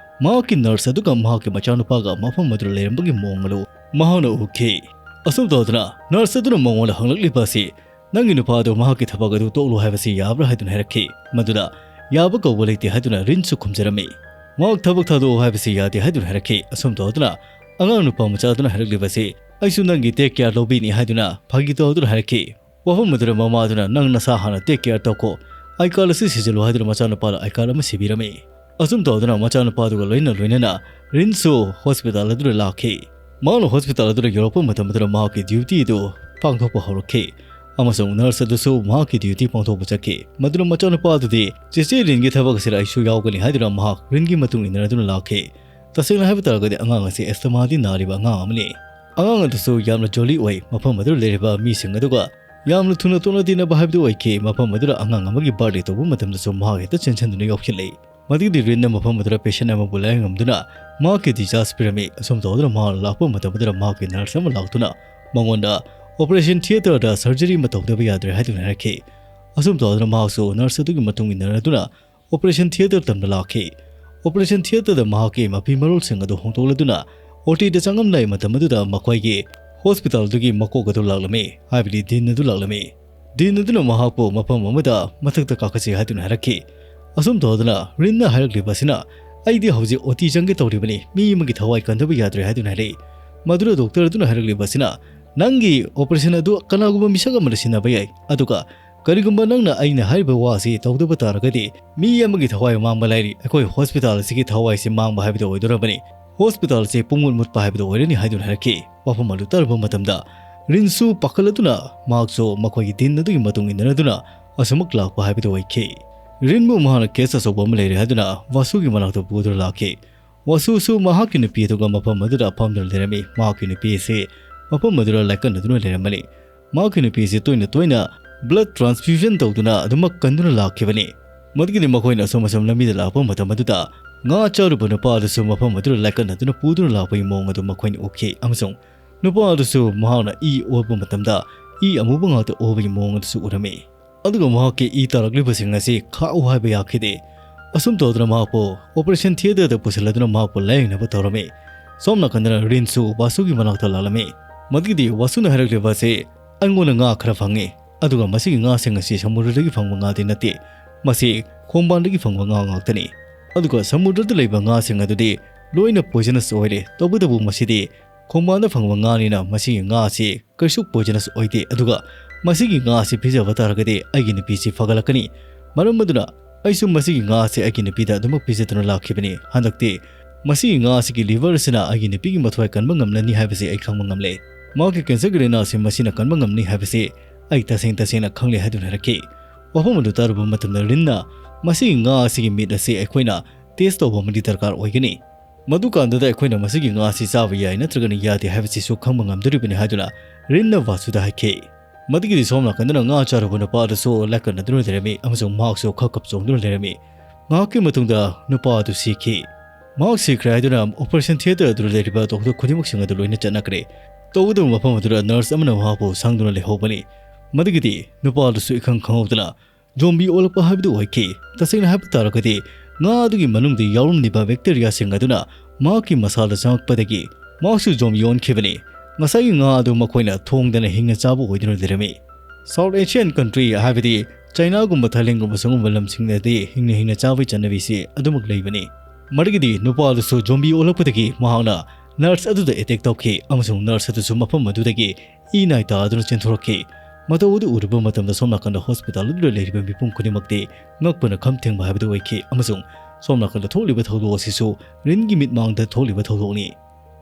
ꯃꯍꯥꯛꯀꯤ nurse ꯑꯗꯨꯒ ꯃꯍꯥꯛꯀꯤ ꯃꯆꯥꯅꯨꯄꯥꯒ ꯃꯐꯝ ꯑꯗꯨꯗ ꯂꯩꯔꯝꯕꯒꯤ ꯃꯑꯣꯡ ꯑꯗꯨ ꯃꯍꯥꯛꯅ ꯎꯈꯤ꯫ ꯑꯁꯨꯝ ꯇꯧꯗꯨꯅ nurse ꯑꯗꯨꯅ ꯃꯉꯣꯟꯗ ꯍꯪꯂꯛꯂꯤꯕ ꯑꯁꯤ, "ꯅꯪꯒꯤ ꯅꯨꯄꯥ ꯑꯗꯨ ꯃꯍꯥꯛꯀꯤ ꯊꯕꯛ ꯑꯗꯨ ꯇꯣꯛꯂꯨ ꯍꯥꯏꯕꯁꯤ ꯌꯥꯕ꯭ꯔꯥ?" ꯍꯥꯏꯗꯨꯅ ꯍꯥꯏꯔꯛꯈꯤ꯫ ꯃꯗꯨꯗ "ꯌꯥꯕ ꯀꯧꯕ ꯂꯩꯇꯦ" ꯍꯥꯏꯗꯨꯅ ꯔꯤꯟꯁꯨ ꯈꯨꯝꯖꯔꯝꯃꯤ꯫ "ꯃꯍꯥꯛ ꯊꯕꯛ ꯊꯥꯗꯣꯛꯎ ꯍꯥꯏꯕꯁꯤ ꯌꯥꯗꯦ" ꯍꯥꯏꯗꯨꯅ ꯍꯥꯏꯔꯛꯈꯤ꯫ ꯑꯁꯨꯝ ꯇꯧꯗꯨꯅ ꯑꯉꯥꯡ ꯅꯨꯄꯥ ꯃꯆꯥ ꯑꯗꯨꯅ ꯍꯥꯏꯔꯛꯂꯤꯕ ꯑꯁꯤ, "ꯑꯩꯁꯨ ꯅꯪꯒꯤ take care ꯂꯧꯕꯤꯅꯤ" ꯍꯥꯏꯗꯨꯅ ꯐꯥꯒꯤ ꯇꯧꯗꯨꯅ ꯍꯥꯏꯔꯛꯈꯤ꯫ ꯋꯥꯐꯝ ꯑꯗꯨꯗ ꯃꯃꯥ ꯑꯗꯨꯅ, "ꯅꯪ ꯅꯁꯥ ꯍꯥꯟꯅ take care ꯇꯧꯈꯣ, "ꯑꯥꯏ ꯀꯥꯔꯗ ꯑꯁꯤ ꯁꯤꯖꯤꯜꯂꯨ" ꯍꯥꯏꯗꯨꯅ ꯃꯆꯥꯅꯨꯄꯥꯗ ꯑꯥꯏ ꯀꯥꯔꯗ ꯑꯃ ꯁꯤꯕꯤꯔꯝꯃꯤ꯫ ꯑꯁꯨꯝ ꯇꯧꯗꯨꯅ ꯃꯆꯥꯅꯨꯄꯥꯗꯨꯒ ꯂꯣꯏꯅ ꯂꯣꯏꯅꯅ ꯔꯤꯟꯁꯨ ꯍꯣꯁꯄꯤꯇꯥꯜ ꯑꯗꯨꯗ ꯂꯥꯛꯈꯤ꯫ ꯃꯍꯥꯛꯅ ꯍꯣꯁꯄꯤꯇꯥꯜ ꯑꯗꯨꯗ ꯌꯧꯔꯛꯄ ꯃꯇꯝ ꯑꯗꯨꯗ ꯃꯍꯥꯛꯀꯤ ꯗ꯭ꯌꯨꯇꯤ ꯑꯗꯨ ꯄꯥꯡꯊꯣꯛꯄ ꯍꯧꯔꯛꯈꯤ, ꯑꯃꯁꯨꯡ ꯅꯔꯁ ꯑꯗꯨꯁꯨ ꯃꯍꯥꯛꯀꯤ ꯗ꯭ꯌꯨꯇꯤ ꯄꯥꯡꯊꯣꯛꯄ ꯆꯠꯈꯤ꯫ ꯃꯗꯨꯅ ꯃꯆꯥꯅꯨꯄꯥ ꯑꯗꯨꯗꯤ ꯆꯦꯆꯦ ꯔꯤꯟꯒꯤ ꯊꯕꯛ ꯑꯁꯤꯗ ꯑꯩꯁꯨ ꯌꯥꯎꯒꯅꯤ ꯍꯥꯏꯗꯨꯅ ꯃꯍꯥꯛ ꯔꯤꯟꯒꯤ ꯃꯇꯨꯡ ꯏꯟꯅꯗꯨꯅ ꯂꯥꯛꯈꯤ꯫ ꯇꯁꯦꯡꯅ ꯍꯥꯏꯕ ꯇꯥꯔꯒꯗꯤ ꯑꯉꯥꯡ ꯑꯁꯤ ꯑꯦꯁꯇꯃꯥꯗꯤ ꯅꯥꯔꯤꯕ ꯑꯉꯥꯡ ꯑꯃꯅꯤ꯫ ꯑꯉꯥꯡ ꯑꯗꯨꯁꯨ ꯌꯥꯝꯅ ꯖꯣꯂꯤ ꯑꯣꯏ, ꯃꯐꯝ ꯑꯗꯨꯗ ꯂꯩꯔꯤꯕ ꯃꯤꯁꯤꯡ ꯑꯗꯨꯒ ꯌꯥꯝꯅ ꯊꯨꯅ ꯇꯣꯠꯅ ꯇꯤꯟꯅꯕ ꯍꯥꯏꯕꯗꯨ ꯑꯣꯏꯈꯤ꯫ ꯃꯐꯝ ꯑꯗꯨꯗ ꯑꯉꯥꯡ ꯑꯃꯒꯤ ꯕꯥꯔꯗꯦ ꯇꯧꯕ ꯃꯇꯝꯗꯁꯨ ꯃꯍꯥꯛ ꯍꯦꯛꯇ ꯆꯦꯟꯁꯤꯟꯗꯨꯅ ꯌꯥꯎꯁꯤꯜꯂꯛꯏ꯫ ꯃꯗꯨꯒꯤ ꯔꯤꯟꯅ ꯃꯐꯝ ꯑꯗꯨꯗ ꯄꯦꯁꯦꯟ ꯑꯃꯕꯨ ꯂꯥꯌꯦꯡꯉꯝꯗꯨꯅ ꯃꯍꯥꯛꯀꯤ ꯗꯤꯆꯥꯔꯖ ꯄꯤꯔꯝꯃꯤ꯫ ꯑꯁꯨꯝ ꯇꯧꯗꯨꯅ ꯃꯍꯥꯛ ꯂꯥꯛꯄ ꯃꯇꯝ ꯑꯗꯨꯗ ꯃꯍꯥꯛꯀꯤ ꯅꯔꯁ ꯑꯃ ꯂꯥꯛꯇꯨꯅ ꯃꯉꯣꯟꯗ ꯑꯣꯄꯔꯦꯁꯟ ꯊꯤꯌꯦꯇꯔꯗ ꯁꯔꯖꯔꯤ ꯑꯃ ꯇꯧꯗꯕ ꯌꯥꯗ꯭ꯔꯦ ꯍꯥꯏꯗꯨꯅ ꯍꯥꯏꯔꯛꯈꯤ꯫ ꯑꯁꯨꯝ ꯇꯧꯗꯨꯅ ꯃꯍꯥꯛꯁꯨ ꯅꯔꯁ ꯑꯗꯨꯒꯤ ꯃꯇꯨꯡ ꯏꯟꯅꯗꯨꯅ ꯑꯣꯄꯔꯦꯁꯟ ꯊꯤꯌꯦꯇꯔ ꯇꯝꯅ ꯂꯥꯛꯈꯤ꯫ ꯑꯣꯄꯔꯦꯁꯟ ꯊꯤꯌꯦꯇꯔꯗ ꯃꯍꯥꯛꯀꯤ ꯃꯐꯤ ꯃꯔꯣꯜꯁꯤꯡ ꯑꯗꯨ ꯍꯣꯡꯗꯣꯛꯂꯗꯨꯅ ꯑꯣꯇꯤꯗ ꯆꯪꯉꯝꯗꯥꯏ ꯃꯇꯝ ꯑꯗꯨꯗ ꯃꯈꯣꯏꯒꯤ ꯍꯣꯁꯄꯤꯇꯥꯜꯗꯨꯒꯤ ꯃꯀꯣꯛ ꯑꯗꯨ ꯂꯥꯛꯂꯝꯃꯤ, ꯍꯥꯏꯕꯗꯤ ꯗꯤꯟ ꯑꯗꯨ ꯂꯥꯛꯂꯝꯃꯤ꯫ ꯗꯤꯟ ꯑꯗꯨꯅ ꯃꯍꯥꯛꯄꯨ ꯃꯐꯝ ꯑꯃꯗ ꯃꯊꯛꯇ ꯀꯥꯈꯠꯁꯤ ꯍꯥꯏꯗꯨꯅ ꯍꯥꯏꯔꯛꯈꯤ꯫ ꯑꯁꯨꯝ ꯇꯧꯗꯨꯅ ꯔꯤꯟꯅ ꯍꯥꯏꯔꯛꯂꯤꯕ ꯑꯁꯤꯅ, "ꯑꯩꯗꯤ ꯍꯧꯖꯤꯛ ꯑꯣꯇꯤ ꯆꯪꯒꯦ ꯇꯧꯔꯤꯕꯅꯤ, ꯃꯤ ꯑꯃꯒꯤ ꯊꯋꯥꯏ ꯀꯟꯗꯕ ꯌꯥꯗ꯭ꯔꯦ" ꯍꯥꯏꯗꯨꯅ ꯍꯥꯏꯔꯛꯏ꯫ ꯃꯗꯨꯗ ꯗꯣꯛꯇꯔ ꯑꯗꯨꯅ ꯍꯥꯏꯔꯛꯂꯤꯕ ꯑꯁꯤꯅ, "ꯅꯪꯒꯤ ꯑꯣꯄꯔꯦꯁꯟ ꯑꯗꯨ ꯀꯅꯥꯒꯨꯝꯕ ꯃꯤꯁꯛ ꯑꯃꯅ ꯁꯤꯟꯅꯕ ꯌꯥꯏ, ꯑꯗꯨꯒ ꯀꯔꯤꯒꯨꯝꯕ ꯅꯪꯅ ꯑꯩꯅ ꯍꯥꯏꯔꯤꯕ ꯋꯥ ꯑꯁꯤ ꯇꯧꯗꯕ ꯇꯥꯔꯒꯗꯤ, ꯃꯤ ꯑꯃꯒꯤ ꯊꯋꯥꯏ ꯃꯥꯡꯕ ꯂꯥꯏꯔꯤ, ꯑꯩꯈꯣꯏ ꯍꯣꯁꯄꯤꯇꯥꯜ ꯑꯁꯤꯒꯤ ꯊꯋꯥꯏꯁꯤ ꯃꯥꯡꯕ ꯍꯥꯏꯕꯗꯨ ꯑꯣꯏꯗꯣꯔꯕꯅꯤ꯫ ꯍꯣꯁꯄꯤꯇꯥꯜ ꯑꯁꯤ ꯄꯨꯡꯃꯨꯠ ꯃꯨꯠꯄ ꯍꯥꯏꯕꯗꯨ ꯑꯣꯏꯔꯅꯤ" ꯍꯥꯏꯗꯨꯅ ꯍꯥꯏꯔꯛꯈꯤ꯫ ꯋꯥꯐꯝ ꯑꯗꯨ ꯇꯥꯔꯨꯕ ꯃꯇꯝꯗ ꯔꯤꯟꯁꯨ ꯄꯥꯈꯠꯂꯗꯨꯅ ꯃꯍꯥꯛꯁꯨ ꯃꯈꯣꯏꯒꯤ ꯗꯤꯟ ꯑꯗꯨꯒꯤ ꯃꯇꯨꯡ ꯏꯟꯅꯗꯨꯅ ꯑꯁꯨꯃꯛ ꯂꯥꯛꯄ ꯍꯥꯏꯕꯗꯨ ꯑꯣꯏꯈꯤ꯫ ꯔꯤꯟꯕꯨ ꯃꯍꯥꯛꯅ ꯀꯦꯁ ꯑꯆꯧꯕ ꯑꯃ ꯂꯩꯔꯦ ꯍꯥꯏꯗꯨꯅ ꯋꯥꯁꯨꯒꯤ ꯃꯅꯥꯛꯇ ꯄꯨꯗꯨꯅ ꯂꯥꯛꯈꯤ꯫ ꯋꯥꯁꯨꯁꯨ ꯃꯍꯥꯛꯀꯤ ꯅꯨꯄꯤ ꯑꯗꯨꯒ ꯃꯐꯝ ꯑꯗꯨꯗ ꯐꯝꯗꯨꯅ ꯂꯩꯔꯝꯃꯤ꯫ ꯃꯍꯥꯛꯀꯤ ꯅꯨꯄꯤ ꯑꯁꯤ ꯃꯐꯝ ꯑꯗꯨꯗ ꯂꯥꯏꯀꯠꯅꯗꯨꯅ ꯂꯩꯔꯝꯕꯅꯤ꯫ ꯃꯍꯥꯛꯀꯤ ꯅꯨꯄꯤ ꯑꯁꯤ ꯇꯣꯏꯅ ꯇꯣꯏꯅ ꯕ꯭ꯂꯗ ꯇ꯭ꯔꯥꯟꯁꯐ꯭ꯌꯨꯖꯟ ꯇꯧꯗꯨꯅ ꯑꯗꯨꯃꯛ ꯀꯟꯗꯨꯅ ꯂꯥꯛꯈꯤꯕꯅꯤ꯫ ꯃꯗꯨꯒꯤꯗꯤ ꯃꯈꯣꯏꯅ ꯑꯁꯣꯝ ꯑꯁꯣꯝ ꯂꯝꯕꯤꯗ ꯂꯥꯛꯄ ꯃꯇꯝ ꯑꯗꯨꯗ ꯉꯥ ꯆꯥꯔꯨꯕ ꯅꯨꯄꯥ ꯑꯗꯨꯁꯨ ꯃꯐꯝ ꯑꯗꯨꯗ ꯂꯥꯏꯀꯠꯅꯗꯨꯅ ꯄꯨꯗꯨꯅ ꯂꯥꯛꯄꯒꯤ ꯃꯑꯣꯡ ꯑꯗꯨ ꯃꯈꯣꯏꯅ ꯎꯈꯤ, ꯑꯃꯁꯨꯡ ꯅꯨꯄꯥ ꯑꯗꯨꯁꯨ ꯃꯍꯥꯛꯅ ꯏ ꯑꯣꯠꯄ ꯃꯇꯝꯗ ꯏ ꯑꯃꯨꯕ ꯉꯥꯛꯇ ꯑꯣꯕꯒꯤ ꯃꯑꯣꯡ ꯑꯗꯨꯁꯨ ꯎꯔꯝꯃꯤ꯫ ꯑꯗꯨꯒ ꯃꯍꯥꯛꯀꯤ ꯏ ꯇꯥꯔꯛꯂꯤꯕꯁꯤꯡ ꯑꯁꯤ ꯈꯥꯛꯎ ꯍꯥꯏꯕ ꯌꯥꯈꯤꯗꯦ꯫ ꯑꯁꯨꯝ ꯇꯧꯗꯨꯅ ꯃꯍꯥꯛꯄꯨ ꯑꯣꯄꯔꯦꯁꯟ ꯊꯤꯌꯦꯇꯔꯗ ꯄꯨꯁꯤꯜꯂꯗꯨꯅ ꯃꯍꯥꯛꯄꯨ ꯂꯥꯌꯦꯡꯅꯕ ꯇꯧꯔꯝꯃꯤ꯫ ꯁꯣꯝ ꯅꯥꯀꯟꯗꯅ ꯔꯤꯟꯁꯨ ꯋꯥꯁꯨꯒꯤ ꯃꯅꯥꯛꯇ ꯂꯥꯛꯂꯝꯃꯤ꯫ ꯃꯗꯨꯒꯤꯗꯤ ꯋꯥꯁꯨꯅ ꯍꯥꯏꯔꯛꯂꯤꯕ ꯑꯁꯤ, "ꯑꯩꯉꯣꯟꯗ ꯉꯥ ꯈꯔ ꯐꯪꯉꯤ, ꯑꯗꯨꯒ ꯃꯁꯤꯒꯤ ꯉꯥꯁꯤꯡ ꯑꯁꯤ ꯁꯃꯨꯗ꯭ꯔꯗꯒꯤ ꯐꯪꯕ ꯉꯥꯗꯤ ꯅꯠꯇꯦ, ꯃꯁꯤ ꯈꯣꯡꯕꯥꯟꯗꯒꯤ ꯐꯪꯕ ꯉꯥ ꯉꯥꯛꯇꯅꯤ꯫ ꯑꯗꯨꯒ ꯁꯃꯨꯗ꯭ꯔꯗ ꯂꯩꯕ ꯉꯥꯁꯤꯡ ꯑꯗꯨꯗꯤ ꯂꯣꯏꯅ ꯄꯣꯏꯖꯅꯁ ꯑꯣꯏꯔꯦ, ꯇꯧꯕꯇꯕꯨ ꯃꯁꯤꯗꯤ ꯈꯣꯡꯕꯥꯟꯗ ꯐꯪꯕ ꯉꯥꯅꯤꯅ ꯃꯁꯤꯒꯤ ꯉꯥ ꯑꯁꯤ ꯀꯩꯁꯨ ꯄꯣꯏꯖꯅꯁ ꯑꯣꯏꯗꯦ, ꯑꯗꯨꯒ ꯃꯁꯤꯒꯤ ꯉꯥ ꯑꯁꯤ ꯄꯤꯖꯕ ꯇꯥꯔꯒꯗꯤ ꯑꯩꯒꯤ ꯅꯨꯄꯤꯁꯤ ꯐꯒꯠꯂꯛꯀꯅꯤ꯫ ꯃꯔꯝ ꯑꯗꯨꯅ ꯑꯩꯁꯨ ꯃꯁꯤꯒꯤ ꯉꯥ ꯑꯁꯤ ꯑꯩꯒꯤ ꯅꯨꯄꯤꯗ ꯑꯗꯨꯃꯛ ꯄꯤꯖꯗꯨꯅ ꯂꯥꯛꯈꯤꯕꯅꯤ꯫ ꯍꯟꯗꯛꯇꯤ ꯃꯁꯤꯒꯤ ꯉꯥ ꯑꯁꯤꯒꯤ liver ꯑꯁꯤꯅ ꯑꯩꯒꯤ ꯅꯨꯄꯤꯒꯤ ꯃꯊ꯭ꯋꯥꯏ ꯀꯟꯕ ꯉꯝꯂꯅꯤ ꯍꯥꯏꯕꯁꯤ ꯑꯩ ꯈꯪꯕ ꯉꯝꯂꯦ꯫ ꯃꯍꯥꯛꯀꯤ cancerꯒꯤ ꯂꯥꯏꯅꯥ ꯑꯁꯤ ꯃꯁꯤꯅ ꯀꯟꯕ ꯉꯝꯅꯤ ꯍꯥꯏꯕꯁꯤ ꯑꯩ ꯇꯁꯦꯡ ꯇꯁꯦꯡꯅ ꯈꯪꯂꯦ ꯍꯥꯏꯗꯨꯅ ꯍꯥꯏꯔꯛꯈꯤ꯫ ꯋꯥꯐꯝ ꯑꯗꯨ ꯇꯥꯔꯨꯕ ꯃꯇꯝꯗ ꯔꯤꯟꯅ ꯃꯁꯤꯒꯤ ꯉꯥ ꯑꯁꯤꯒꯤ meat ꯑꯁꯤ ꯑꯩꯈꯣꯏꯅ test ꯇꯧꯕ ꯑꯃꯗꯤ ꯗꯔꯀꯥꯔ ꯑꯣꯏꯒꯅꯤ꯫ ꯃꯗꯨꯀꯥꯟꯗꯨꯗ ꯑꯩꯈꯣꯏꯅ ꯃꯁꯤꯒꯤ ꯉꯥ ꯑꯁꯤ ꯆꯥꯕ ꯌꯥꯏ ꯅꯠꯇ꯭ꯔꯒꯅ ꯌꯥꯗꯦ ꯍꯥꯏꯕꯁꯤꯁꯨ ꯈꯪꯕ ꯉꯝꯗꯣꯔꯤꯕꯅꯤ ꯍꯥꯏꯗꯨꯅ ꯔꯤꯟꯅ ꯚꯥꯁꯨꯗ ꯍꯥꯏꯈꯤ꯫ ꯃꯗꯨꯒꯤꯗꯤ ꯁꯣꯝ ꯅꯥꯀꯟꯗꯅ ꯉꯥ ꯆꯥꯔꯨꯕ ꯅꯨꯄꯥ ꯑꯗꯨꯁꯨ ꯂꯥꯏꯀꯠꯅꯗꯨꯅ ꯂꯩꯔꯝꯃꯤ ꯑꯃꯁꯨꯡ ꯃꯍꯥꯛꯁꯨ ꯈꯞ ꯈꯞ ꯆꯣꯡꯗꯨꯅ ꯂꯩꯔꯝꯃꯤ꯫ ꯉꯥꯏꯍꯥꯛꯀꯤ ꯃꯇꯨꯡꯗ ꯅꯨꯄꯥ ꯑꯗꯨ ꯁꯤꯈꯤ꯫ ꯃꯍꯥꯛ ꯁꯤꯈ꯭ꯔꯦ ꯍꯥꯏꯗꯨꯅ operation theatre ꯑꯗꯨꯗ ꯂꯩꯔꯤꯕ doctor ꯈꯨꯗꯤꯡꯃꯛꯁꯤꯡ ꯑꯗꯨ ꯂꯣꯏꯅ ꯆꯠꯅꯈ꯭ꯔꯦ꯫ ꯇꯧꯕꯇꯕꯨ ꯃꯐꯝ ꯑꯗꯨꯗ nurse ꯑꯃꯅ ꯃꯍꯥꯛꯄꯨ ꯁꯪꯗꯨꯅ ꯂꯩꯍꯧꯕꯅꯤ꯫ ꯃꯗꯨꯒꯤꯗꯤ ꯅꯨꯄꯥ ꯑꯗꯨꯁꯨ ꯏꯈꯪ ꯈꯪꯍꯧꯗꯅ zombie ꯑꯣꯜꯂꯛꯄ ꯍꯥꯏꯕꯗꯨ ꯑꯣꯏꯈꯤ꯫ ꯇꯁꯦꯡꯅ ꯍꯥꯏꯕ ꯇꯥꯔꯒꯗꯤ ꯉꯥ ꯑꯗꯨꯒꯤ ꯃꯅꯨꯡꯗ ꯌꯥꯎꯔꯝꯂꯤꯕ bacteriaꯁꯤꯡ ꯑꯗꯨꯅ ꯃꯍꯥꯛꯀꯤ ꯃꯁꯥꯗ ꯆꯪꯂꯛꯄꯗꯒꯤ ꯃꯍꯥꯛꯁꯨ zombie ꯑꯣꯟꯈꯤꯕꯅꯤ꯫ ꯉꯁꯥꯏꯒꯤ ꯉꯥ ꯑꯗꯨ ꯃꯈꯣꯏꯅ ꯊꯣꯡꯗꯅ ꯍꯤꯡꯅ ꯆꯥꯕ ꯑꯣꯏꯗꯨꯅ ꯂꯩꯔꯝꯃꯤ꯫ South Asian country ꯍꯥꯏꯕꯗꯤ ꯆꯥꯏꯅꯥꯒꯨꯝꯕ ꯊꯥꯏꯂꯦꯟꯒꯨꯝꯕ ꯁꯤꯒꯨꯝꯕ ꯂꯝꯁꯤꯡꯗꯗꯤ ꯍꯤꯡꯅ ꯍꯤꯡꯅ ꯆꯥꯕꯒꯤ ꯆꯠꯅꯕꯤꯁꯤ ꯑꯗꯨꯃꯛ ꯂꯩꯕꯅꯤ꯫ ꯃꯗꯨꯒꯤꯗꯤ ꯅꯨꯄꯥ ꯑꯗꯨꯁꯨ zombie ꯑꯣꯜꯂꯛꯄꯗꯒꯤ ꯃꯍꯥꯛꯅ nurse ꯑꯗꯨꯗ attack ꯇꯧꯈꯤ ꯑꯃꯁꯨꯡ nurse ꯑꯗꯨꯁꯨ ꯃꯐꯝ ꯑꯗꯨꯗꯒꯤ ꯏ ꯅꯥꯏ ꯇꯥꯗꯨꯅ ꯆꯦꯟꯊꯣꯔꯛꯈꯤ꯫ ꯃꯇꯧ ꯑꯗꯨ ꯎꯔꯨꯕ ꯃꯇꯝꯗ ꯁꯣꯝ ꯅꯥꯀꯟꯗ hospital ꯑꯗꯨꯗ ꯂꯩꯔꯤꯕ ꯃꯤꯄꯨꯝ ꯈꯨꯗꯤꯡꯃꯛꯇꯤ ꯉꯛꯄꯅ ꯈꯝ ꯊꯦꯡꯕ ꯍꯥꯏꯕꯗꯨ ꯑꯣꯏꯈꯤ ꯑꯃꯁꯨꯡ ꯁꯣꯝ ꯅꯥꯀꯟꯗ ꯊꯣꯛꯂꯤꯕ ꯊꯧꯗꯣꯛ ꯑꯁꯤꯁꯨ ꯔꯤꯟꯒꯤ ꯃꯤꯠꯃꯥꯡꯗ ꯊꯣꯛꯂꯤꯕ ꯊꯧꯗꯣꯛꯅꯤ꯫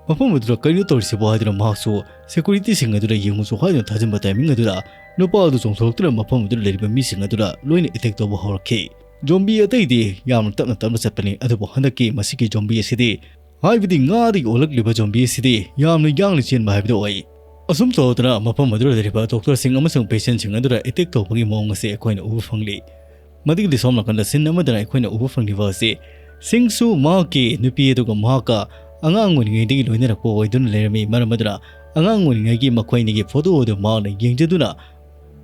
ꯃꯐꯝ ꯑꯗꯨꯗ ꯀꯔꯤꯅꯣ ꯇꯧꯔꯤꯁꯤꯕꯣ ꯍꯥꯏꯗꯨꯅ ꯃꯍꯥꯛꯁꯨ securityꯁꯤꯡ ꯑꯗꯨꯗ ꯌꯦꯡꯉꯨꯁꯨ ꯍꯥꯏꯗꯨꯅ ꯊꯥꯖꯤꯟꯕ timing ꯑꯗꯨꯗ ꯅꯨꯄꯥ ꯑꯗꯨ ꯆꯣꯡꯊꯣꯔꯛꯇꯨꯅ ꯃꯐꯝ ꯑꯗꯨꯗ ꯂꯩꯔꯤꯕ ꯃꯤꯁꯤꯡ ꯑꯗꯨꯗ ꯂꯣꯏꯅ attack ꯇꯧꯕ ꯍꯧꯔꯛꯈꯤ꯫ Zombie ꯑꯇꯩꯗꯤ ꯌꯥꯝꯅ ꯇꯞꯅ ꯇꯞꯅ ꯆꯠꯄꯅꯤ, ꯑꯗꯨꯕꯨ ꯍꯟꯗꯛꯀꯤ ꯃꯁꯤꯒꯤ zombie ꯑꯁꯤꯗꯤ, ꯍꯥꯏꯕꯗꯤ ꯉꯥꯗꯒꯤ ꯑꯣꯜꯂꯛꯂꯤꯕ zombie ꯑꯁꯤꯗꯤ ꯌꯥꯝꯅ ꯌꯥꯡꯅ ꯆꯦꯟꯕ ꯍꯥꯏꯕꯗꯨ ꯑꯣꯏ꯫ ꯑꯁꯨꯝ ꯇꯧꯗꯅ ꯃꯐꯝ ꯑꯗꯨꯗ ꯂꯩꯔꯤꯕ doctorꯁꯤꯡ ꯑꯃꯁꯨꯡ patientꯁꯤꯡ ꯑꯗꯨꯗ attack ꯇꯧꯕꯒꯤ ꯃꯑꯣꯡ ꯑꯁꯤ ꯑꯩꯈꯣꯏꯅ ꯎꯕ ꯐꯪꯂꯤ꯫ ꯃꯗꯨꯒꯤꯗꯤ ꯁꯣꯝ ꯅꯥꯀꯟꯗ scene ꯑꯃꯗꯅ ꯑꯩꯈꯣꯏꯅ ꯎꯕ ꯐꯪꯂꯤꯕ ꯑꯁꯤ ꯁꯤꯡꯁꯨ ꯃꯍꯥꯛꯀꯤ ꯅꯨꯄꯤ ꯑꯗꯨꯒ ꯃꯍꯥꯛꯀ ꯑꯉꯥꯡ ꯑꯣꯏꯔꯤꯉꯩꯗꯒꯤ ꯂꯣꯏꯅꯔꯛꯄ ꯑꯣꯏꯗꯨꯅ ꯂꯩꯔꯝꯃꯤ꯫ ꯃꯔꯝ ꯑꯗꯨꯅ ꯑꯉꯥꯡ ꯑꯣꯏꯔꯤꯉꯩꯒꯤ ꯃꯈꯣꯏ ꯑꯅꯤꯒꯤ photo ꯑꯗꯨ ꯃꯍꯥꯛꯅ ꯌꯦꯡꯖꯗꯨꯅ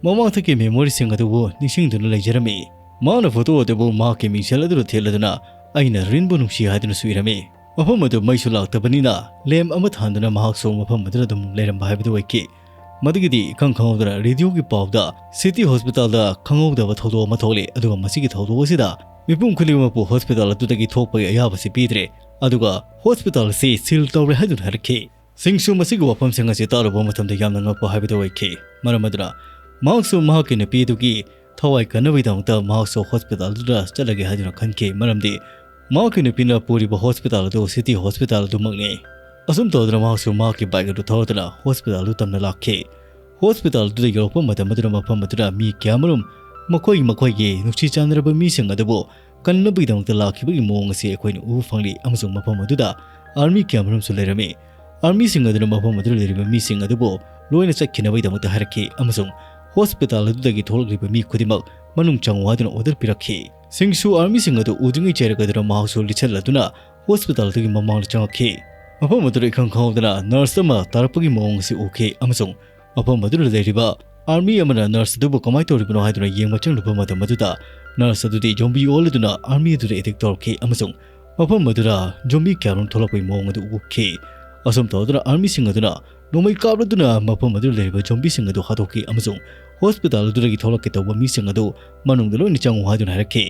ꯃꯃꯥꯡꯊꯛꯀꯤ memoryꯁꯤꯡ ꯑꯗꯨꯕꯨ ꯅꯤꯡꯁꯤꯡꯗꯨꯅ ꯂꯩꯖꯔꯝꯃꯤ꯫ ꯃꯍꯥꯛꯅ photo ꯑꯗꯨꯕꯨ ꯃꯍꯥꯛꯀꯤ ꯃꯤꯡꯁꯦꯜ ꯑꯗꯨꯗ ꯊꯦꯠꯂꯗꯨꯅ "ꯑꯩꯅ ꯔꯤꯟꯕꯨ ꯅꯨꯡꯁꯤ" ꯍꯥꯏꯗꯨꯅꯁꯨ ꯏꯔꯝꯃꯤ꯫ ꯃꯐꯝ ꯑꯗꯨ ꯃꯩꯁꯨ ꯂꯥꯛꯇꯕꯅꯤꯅ lamp ꯑꯃ ꯊꯥꯟꯗꯨꯅ ꯃꯍꯥꯛꯁꯨ ꯃꯐꯝ ꯑꯗꯨꯗ ꯑꯗꯨꯝ ꯂꯩꯔꯝꯕ ꯍꯥꯏꯕꯗꯨ ꯑꯣꯏꯈꯤ꯫ ꯃꯗꯨꯒꯤꯗꯤ ꯏꯈꯪ ꯈꯪꯍꯧꯗꯅ radioꯒꯤ ꯄꯥꯎꯗ city hospitalꯗ ꯈꯪꯍꯧꯗꯕ ꯊꯧꯗꯣꯛ ꯑꯃ ꯊꯣꯛꯂꯤ, ꯑꯗꯨꯒ ꯃꯁꯤꯒꯤ ꯊꯧꯗꯣꯛ ꯑꯁꯤꯗ ꯃꯤꯄꯨꯝ ꯈꯨꯗꯤꯡꯃꯛꯄꯨ hospital ꯑꯗꯨꯗꯒꯤ ꯊꯣꯛꯄꯒꯤ ꯑꯌꯥꯕꯁꯤ ꯄꯤꯗ꯭ꯔꯦ, ꯑꯗꯨꯒ hospital ꯑꯁꯤ seal ꯇꯧꯔꯦ ꯍꯥꯏꯗꯨꯅ ꯍꯥꯏꯔꯛꯈꯤ꯫ ꯁꯤꯡꯁꯨ ꯃꯁꯤꯒꯤ ꯋꯥꯐꯝꯁꯤꯡ ꯑꯁꯤ ꯇꯥꯔꯨꯕ ꯃꯇꯝꯗ ꯌꯥꯝꯅ ꯉꯛꯄ ꯍꯥꯏꯕꯗꯨ ꯑꯣꯏꯈꯤ꯫ ꯃꯔꯝ ꯑꯗꯨꯅ ꯃꯍꯥꯛꯁꯨ ꯃꯍꯥꯛꯀꯤ ꯅꯨꯄꯤ ꯑꯗꯨꯒꯤ ꯊꯋꯥꯏ ꯀꯟꯅꯕꯒꯤꯗꯃꯛꯇ ꯃꯍꯥꯛꯁꯨ ꯍꯣꯁꯄꯤꯇꯥꯜꯗꯨꯗ ꯆꯠꯂꯒꯦ ꯍꯥꯏꯗꯨꯅ ꯈꯟꯈꯤ, ꯃꯔꯝꯗꯤ ꯃꯍꯥꯛꯀꯤ ꯅꯨꯄꯤꯅ ꯄꯨꯔꯤꯕ ꯍꯣꯁꯄꯤꯇꯥꯜ ꯑꯗꯨ ꯁꯤꯇꯤ ꯍꯣꯁꯄꯤꯇꯥꯜ ꯑꯗꯨꯃꯛꯅꯤ꯫ ꯑꯁꯨꯝ ꯇꯧꯗꯨꯅ ꯃꯍꯥꯛꯁꯨ ꯃꯍꯥꯛꯀꯤ ꯕꯥꯏꯛ ꯑꯗꯨ ꯊꯧꯗꯨꯅ ꯍꯣꯁꯄꯤꯇꯥꯜ ꯑꯗꯨ ꯇꯝꯅ ꯂꯥꯛꯈꯤ꯫ ꯍꯣꯁꯄꯤꯇꯥꯜ ꯑꯗꯨꯗ ꯌꯧꯔꯛꯄ ꯃꯇꯝ ꯑꯗꯨꯗ ꯃꯐꯝ ꯑꯗꯨꯗ ꯃꯤ ꯀꯌꯥꯃꯔꯨꯝ ꯃꯈꯣꯏ ꯃꯈꯣꯏꯒꯤ ꯅꯨꯡꯁꯤ ꯆꯥꯟꯅꯔꯕ ꯃꯤꯁꯤꯡ ꯑꯗꯨꯕꯨ ꯀꯟꯅꯕꯒꯤꯗꯃꯛꯇ ꯂꯥꯛꯈꯤꯕꯒꯤ ꯃꯑꯣꯡ ꯑꯁꯤ ꯑꯩꯈꯣꯏꯅ ꯎꯕ ꯐꯪꯂꯤ, ꯑꯃꯁꯨꯡ ꯃꯐꯝ ꯑꯗꯨꯗ ꯑꯥꯔꯃꯤ ꯀꯌꯥꯃꯔꯨꯝꯁꯨ ꯂꯩꯔꯝꯃꯤ꯫ ꯑꯥꯔꯃꯤꯁꯤꯡ ꯑꯗꯨꯅ ꯃꯐꯝ ꯑꯗꯨꯗ ꯂꯩꯔꯤꯕ ꯃꯤꯁꯤꯡ ꯑꯗꯨꯕꯨ ꯂꯣꯏꯅ ꯆꯠꯈꯤꯅꯕꯒꯤꯗꯃꯛꯇ ꯍꯥꯏꯔꯛꯈꯤ, ꯑꯃꯁꯨꯡ ꯍꯣꯁꯄꯤꯇꯥꯜ ꯑꯗꯨꯗꯒꯤ ꯊꯣꯛꯂꯛꯂꯤꯕ ꯃꯤ ꯈꯨꯗꯤꯡꯃꯛ ꯃꯅꯨꯡ ꯆꯪꯉꯨ ꯍꯥꯏꯗꯨꯅ ꯑꯣꯔꯗꯔ ꯄꯤꯔꯛꯈꯤ꯫ ꯁꯤꯡꯁꯨ ꯑꯥꯔꯃꯤꯁꯤꯡ ꯑꯗꯨ ꯎꯗ꯭ꯔꯤꯉꯩ ꯆꯩꯔꯛ ꯑꯗꯨꯅ ꯃꯍꯥꯛꯁꯨ ꯂꯤꯠꯁꯜꯂꯗꯨꯅ ꯍꯣꯁꯄꯤꯇꯥꯜ ꯑꯗꯨꯒꯤ ꯃꯃꯥꯡꯗ ꯆꯪꯉꯛꯈꯤ꯫ ꯃꯐꯝ ꯑꯗꯨꯗ ꯏꯈꯪ ꯈꯪꯍꯧꯗꯅ ꯅꯔꯁ ꯑꯃ ꯇꯥꯔꯛꯄꯒꯤ ꯃꯑꯣꯡ ꯑꯁꯤ ꯎꯈꯤ, ꯑꯃꯁꯨꯡ ꯃꯐꯝ ꯑꯗꯨꯗ ꯂꯩꯔꯤꯕ ꯑꯥꯔꯃꯤ ꯑꯃꯅ ꯅꯔꯁ ꯑꯗꯨꯕꯨ ꯀꯃꯥꯏꯅ ꯇꯧꯔꯤꯕꯅꯣ ꯍꯥꯏꯗꯨꯅ ꯌꯦꯡꯕ ꯆꯪꯂꯨꯕ ꯃꯇꯝ ꯑꯗꯨꯗ ꯅꯔꯁ ꯑꯗꯨꯗꯤ ꯖꯣꯝꯕꯤ ꯑꯣꯜꯂꯗꯨꯅ ꯑꯥꯔꯃꯤ ꯑꯗꯨꯗ ꯑꯦꯇꯦꯛ ꯇꯧꯔꯛꯈꯤ, ꯑꯃꯁꯨꯡ ꯃꯐꯝ ꯑꯗꯨꯗ ꯖꯣꯝꯕꯤ ꯀꯌꯥꯔꯣꯝ ꯊꯣꯛꯂꯛꯄꯒꯤ ꯃꯑꯣꯡ ꯑꯗꯨ ꯎꯈꯤ꯫ ꯑꯁꯨꯝ ꯇꯧꯗꯨꯅ ꯑꯥꯔꯃꯤꯁꯤꯡ ꯑꯗꯨꯅ ꯅꯣꯡꯃꯩ ꯀꯥꯞꯂꯗꯨꯅ ꯃꯐꯝ ꯑꯗꯨꯗ ꯂꯩꯔꯤꯕ ꯖꯣꯝꯕꯤꯁꯤꯡ ꯑꯗꯨ ꯍꯥꯠꯇꯣꯛꯈꯤ, ꯑꯃꯁꯨꯡ ꯍꯣꯁꯄꯤꯇꯥꯜ ꯑꯗꯨꯗꯒꯤ ꯊꯣꯛꯂꯛꯀꯦ ꯇꯧꯕ ꯃꯤꯁꯤꯡ ꯑꯗꯨ ꯃꯅꯨꯡꯗ ꯂꯣꯏꯅ ꯆꯪꯉꯨ ꯍꯥꯏꯗꯨꯅ ꯍꯥꯏꯔꯛꯈꯤ꯫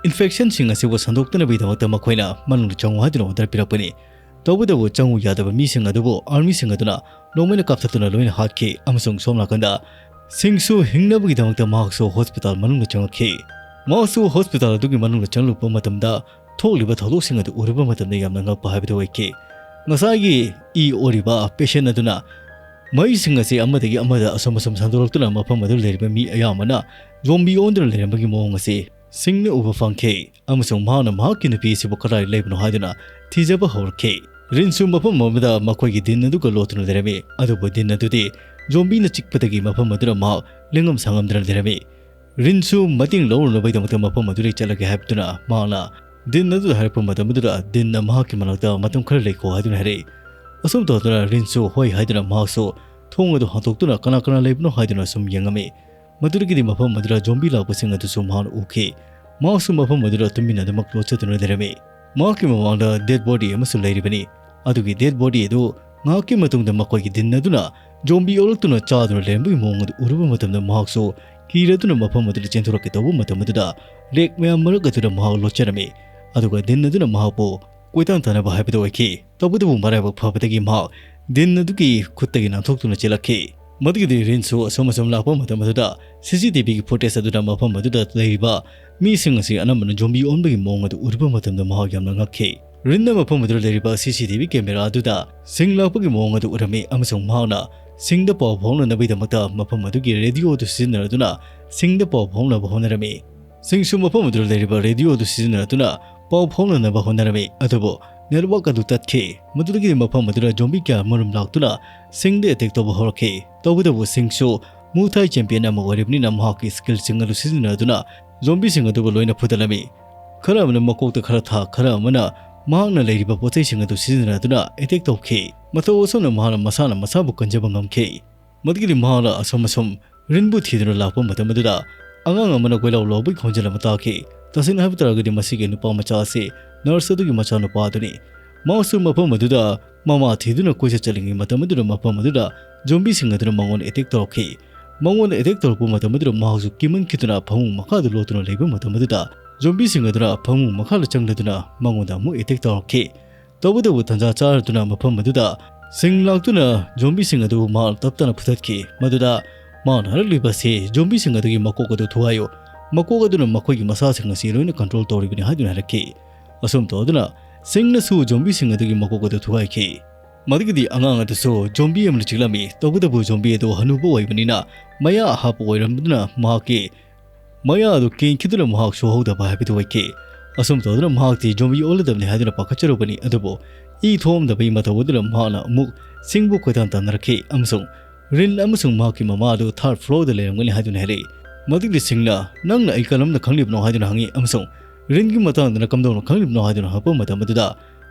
ꯏꯟꯐꯦꯛꯁꯟꯁꯤꯡ ꯑꯁꯤꯕꯨ ꯁꯟꯗꯣꯛꯇꯅꯕꯒꯤꯗꯃꯛꯇ ꯃꯈꯣꯏꯅ ꯃꯅꯨꯡꯗ ꯆꯪꯉꯨ ꯍꯥꯏꯗꯨꯅ ꯑꯣꯔꯗꯔ ꯄꯤꯔꯛꯄꯅꯤ꯫ ꯇꯧꯕꯇꯕꯨ ꯆꯪꯉꯨ ꯌꯥꯗꯕ ꯃꯤꯁꯤꯡ ꯑꯗꯨꯕꯨ ꯑꯥꯔꯃꯤꯁꯤꯡ ꯑꯗꯨꯅ ꯅꯣꯡꯃꯩꯅ ꯀꯥꯞꯊꯠꯇꯨꯅ ꯂꯣꯏꯅ ꯍꯥꯠꯈꯤ, ꯑꯃꯁꯨꯡ ꯁꯣꯝ ꯅꯥꯀꯟꯗ ꯁꯤꯡꯁꯨ ꯍꯤꯡꯅꯕꯒꯤꯗꯃꯛꯇ ꯃꯍꯥꯛꯁꯨ ꯍꯣꯁꯄꯤꯇꯥꯜ ꯃꯅꯨꯡꯗ ꯆꯪꯂꯛꯈꯤ꯫ ꯃꯍꯥꯛꯁꯨ ꯍꯣꯁꯄꯤꯇꯥꯜ ꯑꯗꯨꯒꯤ ꯃꯅꯨꯡꯗ ꯆꯪꯂꯛꯄ ꯃꯇꯝꯗ ꯊꯣꯛꯂꯤꯕ ꯊꯧꯗꯣꯛꯁꯤꯡ ꯑꯗꯨ ꯎꯔꯨꯕ ꯃꯇꯝꯗ ꯌꯥꯝꯅ ꯉꯛꯄ ꯍꯥꯏꯕꯗꯨ ꯑꯣꯏꯈꯤ꯫ ꯉꯁꯥꯏꯒꯤ ꯏ ꯑꯣꯔꯤꯕ ꯄꯦꯁꯦꯟ ꯑꯗꯨꯅ ꯃꯩꯁꯤꯡ ꯑꯁꯤ ꯑꯃꯗꯒꯤ ꯑꯃꯗ ꯑꯁꯨꯝ ꯑꯁꯨꯝ ꯁꯟꯗꯣꯔꯛꯇꯨꯅ ꯃꯐꯝ ꯑꯗꯨ ꯂꯩꯔꯤꯕ ꯃꯤ ꯑꯌꯥꯝꯕꯅ ꯖꯣꯝꯕꯤ ꯑꯣꯟꯗꯨꯅ ꯂꯩꯔꯝꯕꯒꯤ ꯃꯑꯣꯡ ꯑꯁꯤ ꯁꯤꯡꯅ ꯎꯕ ꯐꯪꯈꯤ, ꯑꯃꯁꯨꯡ ꯃꯍꯥꯛꯅ ꯃꯍꯥꯛꯀꯤ ꯅꯨꯄꯤ ꯑꯁꯤꯕꯨ ꯀꯗꯥꯏ ꯂꯩꯕꯅꯣ ꯍꯥꯏꯗꯨꯅ ꯊꯤꯖꯕ ꯍꯧꯔꯛꯈꯤ꯫ ꯔꯤꯟꯁꯨ ꯃꯐꯝ ꯑꯃꯗ ꯃꯈꯣꯏꯒꯤ ꯗꯤꯟ ꯑꯗꯨꯒ ꯂꯣꯠꯇꯨꯅ ꯂꯩꯔꯝꯃꯤ, ꯑꯗꯨꯕꯨ ꯗꯤꯟ ꯑꯗꯨꯗꯤ ꯖꯣꯝꯕꯤꯅ ꯆꯤꯛꯄꯗꯒꯤ ꯃꯐꯝ ꯑꯗꯨꯗ ꯃꯍꯥꯛ ꯂꯦꯡꯉꯝ ꯁꯥꯉꯝꯗꯅ ꯂꯩꯔꯝꯃꯤ꯫ ꯔꯤꯟꯁꯨ ꯃꯇꯦꯡ ꯂꯧꯔꯨꯅꯕꯒꯤꯗꯃꯛꯇ ꯃꯐꯝ ꯑꯗꯨꯗ ꯆꯠꯂꯒꯦ ꯍꯥꯏꯕꯗꯨꯅ ꯃꯍꯥꯛꯅ ꯗꯤꯟ ꯑꯗꯨꯗ ꯍꯥꯏꯔꯛꯄ ꯃꯇꯝ ꯑꯗꯨꯗ ꯗꯤꯟꯅ ꯃꯍꯥꯛꯀꯤ ꯃꯅꯥꯛꯇ ꯃꯇꯝ ꯈꯔ ꯂꯩꯈꯣ ꯍꯥꯏꯗꯨꯅ ꯍꯥꯏꯔꯛꯏ꯫ ꯑꯁꯨꯝ ꯇꯧꯗꯨꯅ ꯔꯤꯟꯁꯨ ꯍꯣꯏ ꯍꯥꯏꯗꯨꯅ ꯃꯍꯥꯛꯁꯨ ꯊꯣꯡ ꯑꯗꯨ ꯍꯥꯡꯗꯣꯛꯇꯨꯅ ꯀꯅꯥ ꯀꯅꯥ ꯂꯩꯕꯅꯣ ꯍꯥꯏꯗꯨꯅ ꯁꯨꯝ ꯌꯦꯡꯉꯝꯃꯤ꯫ ꯃꯗꯨꯗꯒꯤꯗꯤ ꯃꯐꯝ ꯑꯗꯨꯗ ꯖꯣꯝꯕꯤ ꯂꯥꯛꯄꯁꯤꯡ ꯑꯗꯨꯁꯨ ꯃꯍꯥꯛꯅ ꯎꯈꯤ꯫ ꯃꯍꯥꯛꯁꯨ ꯃꯐꯝ ꯑꯗꯨꯗ ꯇꯨꯃꯤꯟꯅꯗꯨꯃꯛ ꯂꯣꯠꯆꯗꯨꯅ ꯂꯩꯔꯝꯃꯤ꯫ ꯃꯍꯥꯛꯀꯤ ꯃꯃꯥꯡꯗ ꯗꯦꯗ ꯕꯣꯗꯤ ꯑꯃꯁꯨ ꯂꯩꯔꯤꯕꯅꯤ꯫ ꯑꯗꯨꯒꯤ ꯗꯦꯗ ꯕꯣꯗꯤ ꯑꯗꯨ ꯉꯥꯏꯍꯥꯛꯀꯤ ꯃꯇꯨꯡꯗ ꯃꯈꯣꯏꯒꯤ ꯗꯤꯟ ꯑꯗꯨꯅ ꯖꯣꯝꯕꯤ ꯑꯣꯜꯂꯛꯇꯨꯅ ꯆꯥꯗꯨꯅ ꯂꯩꯔꯝꯕꯒꯤ ꯃꯑꯣꯡ ꯑꯗꯨ ꯎꯔꯨꯕ ꯃꯇꯝꯗ ꯃꯍꯥꯛꯁꯨ ꯀꯤꯔꯗꯨꯅ ꯃꯐꯝ ꯑꯗꯨꯗ ꯆꯦꯟꯊꯣꯔꯛꯀꯦ ꯇꯧꯕ ꯃꯇꯝ ꯑꯗꯨꯗ ꯔꯦꯛ ꯃꯌꯥꯝ ꯃꯔꯛ ꯑꯗꯨꯗ ꯃꯍꯥꯛ ꯂꯣꯠꯆꯔꯝꯃꯤ꯫ ꯑꯗꯨꯒ ꯗꯤꯟ ꯑꯗꯨꯅ ꯃꯍꯥꯛꯄꯨ ꯀꯣꯏꯇꯥꯟ ꯇꯥꯟꯅꯕ ꯍꯥꯏꯕꯗꯨ ꯑꯣꯏꯈꯤ꯫ ꯇꯧꯕꯇꯕꯨ ꯃꯔꯥꯏꯕꯛ ꯐꯕꯗꯒꯤ ꯃꯍꯥꯛ ꯗꯤꯟ ꯑꯗꯨꯒꯤ ꯈꯨꯠꯇꯒꯤ ꯅꯥꯟꯊꯣꯛꯇꯨꯅ ꯆꯦꯜꯂꯛꯈꯤ꯫ ꯃꯗꯨꯒꯤꯗꯤ ꯔꯤꯟꯁꯨ ꯑꯁꯨꯝ ꯑꯁꯨꯝ ꯂꯥꯛꯄ ꯃꯇꯝ ꯑꯗꯨꯗ ꯁꯤ ꯁꯤ ꯇꯤ ꯚꯤꯒꯤ ꯐꯨꯇꯦꯖ ꯑꯗꯨꯗ ꯃꯐꯝ ꯑꯗꯨꯗ ꯂꯩꯔꯤꯕ ꯃꯤꯁꯤꯡ ꯑꯁꯤ ꯑꯅꯝꯕꯅ ꯖꯣꯝꯕꯤ ꯑꯣꯟꯕꯒꯤ ꯃꯑꯣꯡ ꯑꯗꯨ ꯎꯔꯨꯕ ꯃꯇꯝꯗ ꯃꯍꯥꯛ ꯌꯥꯝꯅ ꯉꯛꯈꯤ꯫ ꯔꯤꯟꯅ ꯃꯐꯝ ꯑꯗꯨꯗ ꯂꯩꯔꯤꯕ ꯁꯤ ꯁꯤ ꯇꯤ ꯚꯤ ꯀꯦꯃꯦꯔꯥ ꯑꯗꯨꯗ ꯁꯤꯡ ꯂꯥꯛꯄꯒꯤ ꯃꯑꯣꯡ ꯑꯗꯨ ꯎꯔꯝꯃꯤ ꯑꯃꯁꯨꯡ ꯃꯍꯥꯛꯅ ꯁꯤꯡꯗ ꯄꯥꯎ ꯐꯥꯎꯅꯅꯕꯒꯤꯗꯃꯛꯇ ꯃꯐꯝ ꯑꯗꯨꯒꯤ ꯔꯦꯗꯤꯑꯣ ꯑꯗꯨ ꯁꯤꯖꯤꯟꯅꯗꯨꯅ ꯁꯤꯡꯗ ꯄꯥꯎ ꯐꯥꯎꯅꯕ ꯍꯣꯠꯅꯔꯝꯃꯤ꯫ ꯁꯤꯡꯁꯨ ꯃꯐꯝ ꯑꯗꯨꯗ ꯂꯩꯔꯤꯕ ꯔꯦꯗꯤꯑꯣ ꯑꯗꯨ ꯁꯤꯖꯤꯟꯅꯗꯨꯅ ꯄꯥꯎ ꯐꯥꯎꯅꯅꯕ ꯍꯣꯠꯅꯔꯝꯃꯤ, ꯑꯗꯨꯕꯨ ꯅꯦꯠꯋꯥꯛ ꯑꯗꯨ ꯇꯠꯈꯤ꯫ ꯃꯗꯨꯗꯒꯤꯗꯤ ꯃꯐꯝ ꯑꯗꯨꯗ ꯖꯣꯝꯕꯤ ꯀꯌꯥ ꯑꯃꯔꯣꯝ ꯂꯥꯛꯇꯨꯅ ꯁꯤꯡꯗ ꯑꯦꯇꯦꯛ ꯇꯧꯕ ꯍꯧꯔꯛꯈꯤ꯫ ꯇꯧꯕꯇꯕꯨ ꯁꯤꯡꯁꯨ ꯃꯨ ꯊꯥꯏ ꯆꯦꯝꯄꯤꯌꯟ ꯑꯃ ꯑꯣꯏꯔꯤꯕꯅꯤꯅ ꯃꯍꯥꯛꯀꯤ ꯁ꯭ꯀꯤꯜꯁꯤꯡ ꯑꯗꯨ ꯁꯤꯖꯤꯟꯅꯗꯨꯅ ꯖꯣꯝꯕꯤꯁꯤꯡ ꯑꯗꯨꯕꯨ ꯂꯣꯏꯅ ꯐꯨꯗꯠꯂꯝꯃꯤ꯫ ꯈꯔ ꯑꯃꯅ ꯃꯀꯣꯛꯇ ꯈꯔ ꯊꯥ, ꯈꯔ ꯑꯃꯅ ꯃꯍꯥꯛꯅ ꯂꯩꯔꯤꯕ ꯄꯣꯠ ꯆꯩꯁꯤꯡ ꯑꯗꯨ ꯁꯤꯖꯤꯟꯅꯗꯨꯅ ꯑꯦꯇꯦꯛ ꯇꯧꯈꯤ꯫ ꯃꯇꯧ ꯑꯁꯨꯝꯅ ꯃꯍꯥꯛꯅ ꯃꯁꯥꯅ ꯃꯁꯥꯕꯨ ꯀꯟꯖꯕ ꯉꯝꯈꯤ꯫ ꯃꯗꯨꯒꯤꯗꯤ ꯃꯍꯥꯛꯅ ꯑꯁꯨꯝ ꯑꯁꯨꯝ ꯔꯤꯟꯕꯨ ꯊꯤꯗꯨꯅ ꯂꯥꯛꯄ ꯃꯇꯝ ꯑꯗꯨꯗ ꯑꯉꯥꯡ ꯑꯃꯅ ꯀꯣꯏꯂꯥꯎ ꯂꯥꯎꯕꯒꯤ ꯈꯣꯟꯖꯦꯜ ꯑꯃ ꯇꯥꯈꯤ꯫ ꯇꯁꯦꯡꯅ ꯍꯥꯏꯕ ꯇꯥꯔꯒꯗꯤ ꯃꯁꯤꯒꯤ ꯅꯨꯄꯥ ꯃꯆꯥ ꯑꯁꯤ ꯅꯔꯁ ꯑꯗꯨꯒꯤ ꯃꯆꯥꯅꯨꯄꯥ ꯑꯗꯨꯅꯤ꯫ ꯃꯍꯥꯛꯁꯨ ꯃꯐꯝ ꯑꯗꯨꯗ ꯃꯃꯥ ꯊꯤꯗꯨꯅ ꯀꯣꯏꯆꯠ ꯆꯠꯂꯤꯉꯩ ꯃꯇꯝ ꯑꯗꯨꯗ ꯃꯐꯝ ꯑꯗꯨꯗ ꯖꯣꯝꯕꯤꯁꯤꯡ ꯑꯗꯨꯅ ꯃꯉꯣꯟꯗ ꯑꯦꯇꯦꯛ ꯇꯧꯔꯛꯈꯤ꯫ ꯃꯉꯣꯟꯗ ꯑꯦꯇꯦꯛ ꯇꯧꯔꯛꯄ ꯃꯇꯝ ꯑꯗꯨꯗ ꯃꯍꯥꯛꯁꯨ ꯀꯤꯃꯟꯈꯤꯗꯨꯅ ꯐꯃꯨꯡ ꯃꯈꯥꯗ ꯂꯣꯠꯇꯨꯅ ꯂꯩꯕ ꯃꯇꯝ ꯑꯗꯨꯗ ꯖꯣꯝꯕꯤꯁꯤꯡ ꯑꯗꯨꯅ ꯐꯃꯨꯡ ꯃꯈꯥꯗ ꯆꯪꯂꯗꯨꯅ ꯃꯉꯣꯟꯗ ꯑꯃꯨꯛ ꯑꯦꯇꯦꯛ ꯇꯧꯔꯛꯈꯤ꯫ ꯇꯧꯕꯇꯕꯨ ꯇꯟꯖꯥ ꯆꯥꯔꯗꯨꯅ ꯃꯐꯝ ꯑꯗꯨꯗ ꯁꯤꯡ ꯂꯥꯛꯇꯨꯅ ꯖꯣꯝꯕꯤꯁꯤꯡ ꯑꯗꯨ ꯃꯍꯥꯛꯅ ꯇꯞ ꯇꯞꯅ ꯐꯨꯊꯠꯈꯤ꯫ ꯃꯗꯨꯗ ꯃꯍꯥꯛꯅ ꯍꯥꯏꯔꯛꯂꯤꯕ ꯑꯁꯤ ꯖꯣꯝꯕꯤꯁꯤꯡ ꯑꯗꯨꯒꯤ ꯃꯀꯣꯛ ꯑꯗꯨ ꯊꯨꯒꯥꯏꯌꯨ꯫ ꯃꯀꯣꯛ ꯑꯗꯨꯅ ꯃꯈꯣꯏꯒꯤ ꯃꯁꯥꯁꯤꯡ ꯑꯁꯤ ꯂꯣꯏꯅ ꯀꯟꯇ꯭ꯔꯣꯜ ꯇꯧꯔꯤꯕꯅꯤ ꯍꯥꯏꯗꯨꯅ ꯍꯥꯏꯔꯛꯈꯤ꯫ ꯑꯁꯨꯝ ꯇꯧꯗꯨꯅ ꯁꯤꯡꯅꯁꯨ ꯖꯣꯝꯕꯤꯁꯤꯡ ꯑꯗꯨꯒꯤ ꯃꯀꯣꯛ ꯑꯗꯨ ꯊꯨꯒꯥꯏꯈꯤ꯫ ꯃꯗꯨꯒꯤꯗꯤ ꯑꯉꯥꯡ ꯑꯗꯨꯁꯨ ꯖꯣꯝꯕꯤ ꯑꯃꯅ ꯆꯤꯛꯂꯝꯃꯤ꯫ ꯇꯧꯕꯇꯕꯨ ꯖꯣꯝꯕꯤ ꯑꯗꯨ ꯍꯅꯨꯕ ꯑꯣꯏꯕꯅꯤꯅ ꯃꯌꯥ ꯑꯍꯥꯞꯄ ꯑꯣꯏꯔꯝꯗꯨꯅ ꯃꯍꯥꯛꯀꯤ ꯃꯌꯥ ꯑꯗꯨ ꯀꯦꯟꯈꯤꯗꯨꯅ ꯃꯍꯥꯛ ꯁꯣꯛꯍꯧꯗꯕ ꯍꯥꯏꯕꯗꯨ ꯑꯣꯏꯈꯤ꯫ ꯑꯁꯨꯝ ꯇꯧꯗꯨꯅ ꯃꯍꯥꯛꯇꯤ ꯖꯣꯝꯕꯤ ꯑꯣꯜꯂꯗꯕꯅꯤ ꯍꯥꯏꯗꯨꯅ ꯄꯥꯈꯠꯆꯔꯨꯕꯅꯤ, ꯑꯗꯨꯕꯨ ꯏ ꯊꯣꯛꯑꯝꯗꯕꯒꯤ ꯃꯇꯧ ꯑꯗꯨꯅ ꯃꯍꯥꯛꯅ ꯑꯃꯨꯛ ꯁꯤꯡꯕꯨ ꯀꯣꯏꯇꯥꯟ ꯇꯥꯟꯅꯔꯛꯈꯤ ꯑꯃꯁꯨꯡ ꯔꯤꯟ ꯑꯃꯁꯨꯡ ꯃꯍꯥꯛꯀꯤ ꯃꯃꯥ ꯑꯗꯨ ꯊꯥꯔꯗ ꯐ꯭ꯂꯣꯔꯗ ꯂꯩꯔꯝꯒꯅꯤ ꯍꯥꯏꯗꯨꯅ ꯍꯥꯏꯔꯛꯏ꯫ ꯃꯗꯨꯒꯤ ꯁꯤꯡꯅ, "ꯅꯪꯅ ꯑꯩ ꯀꯔꯝꯅ ꯈꯪꯂꯤꯕꯅꯣ?" ꯍꯥꯏꯗꯨꯅ ꯍꯪꯉꯤ ꯑꯃꯁꯨꯡ ꯔꯤꯟꯒꯤ ꯃꯇꯥꯡꯗꯅ ꯀꯝꯗꯧꯅ ꯈꯪꯂꯤꯕꯅꯣ ꯍꯥꯏꯗꯨꯅ ꯍꯪꯉꯛꯄ ꯃꯇꯝ ꯑꯗꯨꯗ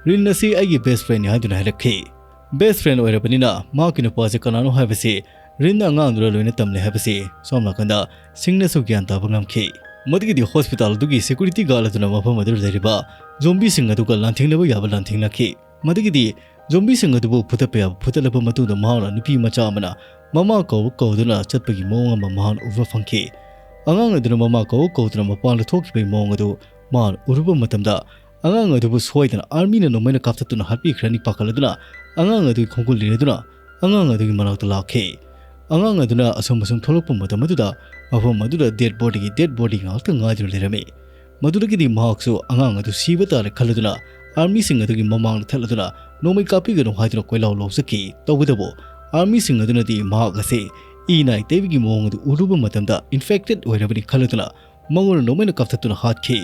ꯔꯤꯟ ꯑꯁꯤ ꯑꯩꯒꯤ ꯕꯦꯁ ꯐ꯭ꯔꯦꯟꯅꯤ ꯍꯥꯏꯗꯨꯅ ꯍꯥꯏꯔꯛꯈꯤ꯫ ꯕꯦꯁ ꯐ꯭ꯔꯦꯟ ꯑꯣꯏꯔꯕꯅꯤꯅ ꯃꯍꯥꯛꯀꯤ ꯅꯨꯄꯥꯁꯦ ꯀꯅꯥꯅꯣ ꯍꯥꯏꯕꯁꯤ ꯔꯤꯟꯅ ꯑꯉꯥꯡꯗꯨꯗ ꯂꯣꯏꯅ ꯇꯝꯂꯦ ꯍꯥꯏꯕꯁꯤ ꯁꯣꯝ ꯅꯥꯀꯟꯗ ꯁꯤꯡꯅꯁꯨ ꯒ꯭ꯌꯥꯟ ꯇꯥꯕ ꯉꯝꯈꯤ꯫ ꯃꯗꯨꯒꯤꯗꯤ ꯍꯣꯁꯄꯤꯇꯥꯜ ꯑꯗꯨꯒꯤ ꯁꯦꯀ꯭ꯌꯨꯔꯤꯇꯤ ꯒꯥꯔꯗ ꯑꯗꯨꯅ ꯃꯐꯝ ꯑꯗꯨꯗ ꯂꯩꯔꯤꯕ ꯖꯣꯝꯕꯤꯁꯤꯡ ꯑꯗꯨꯒ ꯂꯥꯟꯊꯦꯡꯅꯕ ꯌꯥꯕ ꯂꯥꯟꯊꯦꯡꯅꯈꯤ꯫ ꯃꯗꯨꯒꯤꯗꯤ ꯖꯣꯝꯕꯤꯁꯤꯡ ꯑꯗꯨꯕꯨ ꯐꯨꯊꯠꯄ ꯌꯥꯕ ꯐꯨꯊꯠꯂꯕ ꯃꯇꯨꯡꯗ ꯃꯍꯥꯛꯅ ꯅꯨꯄꯤ ꯃꯆꯥ ꯑꯃꯅ ꯃꯃꯥ ꯀꯧ ꯀꯧꯗꯨꯅ ꯆꯠꯄꯒꯤ ꯃꯑꯣꯡ ꯑꯃ ꯃꯍꯥꯛꯅ ꯎꯕ ꯐꯪꯈꯤ꯫ ꯑꯉꯥꯡ ꯑꯗꯨꯅ ꯃꯃꯥ ꯀꯧ ꯀꯧꯗꯨꯅ ꯃꯄꯥꯟꯗ ꯊꯣꯛꯈꯤꯕꯒꯤ ꯃꯑꯣꯡ ꯑꯗꯨ ꯃꯍꯥꯛꯅ ꯎꯔꯨꯕ ꯃꯇꯝꯗ ꯑꯉꯥꯡ ꯑꯗꯨꯕꯨ ꯁꯣꯏꯗꯅ ꯑꯥꯔꯃꯤꯅ ꯅꯣꯡꯃꯩꯅ ꯀꯥꯞꯊꯠꯇꯨꯅ ꯍꯥꯠꯄꯤꯈ꯭ꯔꯅꯤ ꯄꯥꯈꯠꯂꯗꯨꯅ ꯑꯉꯥꯡ ꯑꯗꯨꯒꯤ ꯈꯣꯡꯒꯨꯜ ꯂꯤꯔꯗꯨꯅ ꯑꯉꯥꯡ ꯑꯗꯨꯒꯤ ꯃꯅꯥꯛꯇ ꯂꯥꯛꯈꯤ꯫ ꯑꯉꯥꯡ ꯑꯗꯨꯅ ꯑꯁꯨꯝ ꯑꯁꯨꯝ ꯊꯣꯛꯂꯛꯄ ꯃꯇꯝ ꯑꯗꯨꯗ ꯃꯐꯝ ꯑꯗꯨꯗ dead body, dead body ꯉꯥꯛꯇ ꯉꯥꯏꯗꯨꯅ ꯂꯩꯔꯝꯃꯤ꯫ ꯃꯗꯨꯗꯒꯤꯗꯤ ꯃꯍꯥꯛꯁꯨ ꯑꯉꯥꯡ ꯑꯗꯨ ꯁꯤꯕ ꯇꯥꯔꯦ ꯈꯜꯂꯗꯨꯅ army ꯁꯤꯡ ꯑꯗꯨꯒꯤ ꯃꯃꯥꯡꯗ ꯊꯠꯂꯗꯨꯅ ꯅꯣꯡꯃꯩ ꯀꯥꯞꯄꯤꯒꯅꯨ ꯍꯥꯏꯗꯨꯅ ꯀꯣꯏꯂꯥꯎ ꯂꯥꯎꯖꯈꯤ꯫ ꯇꯧꯕꯇꯕꯨ army ꯁꯤꯡ ꯑꯗꯨꯅꯗꯤ ꯃꯍꯥꯛ ꯑꯁꯤ ꯏ ꯅꯥꯏ ꯇꯩꯕꯒꯤ ꯃꯑꯣꯡ ꯑꯗꯨ ꯎꯔꯨꯕ ꯃꯇꯝꯗ infected ꯑꯣꯏꯔꯕꯅꯤ ꯈꯜꯂꯗꯨꯅ ꯃꯉꯣꯟꯗ ꯅꯣꯡꯃꯩꯅ ꯀꯥꯞꯊꯠꯇꯨꯅ ꯍꯥꯠꯈꯤ꯫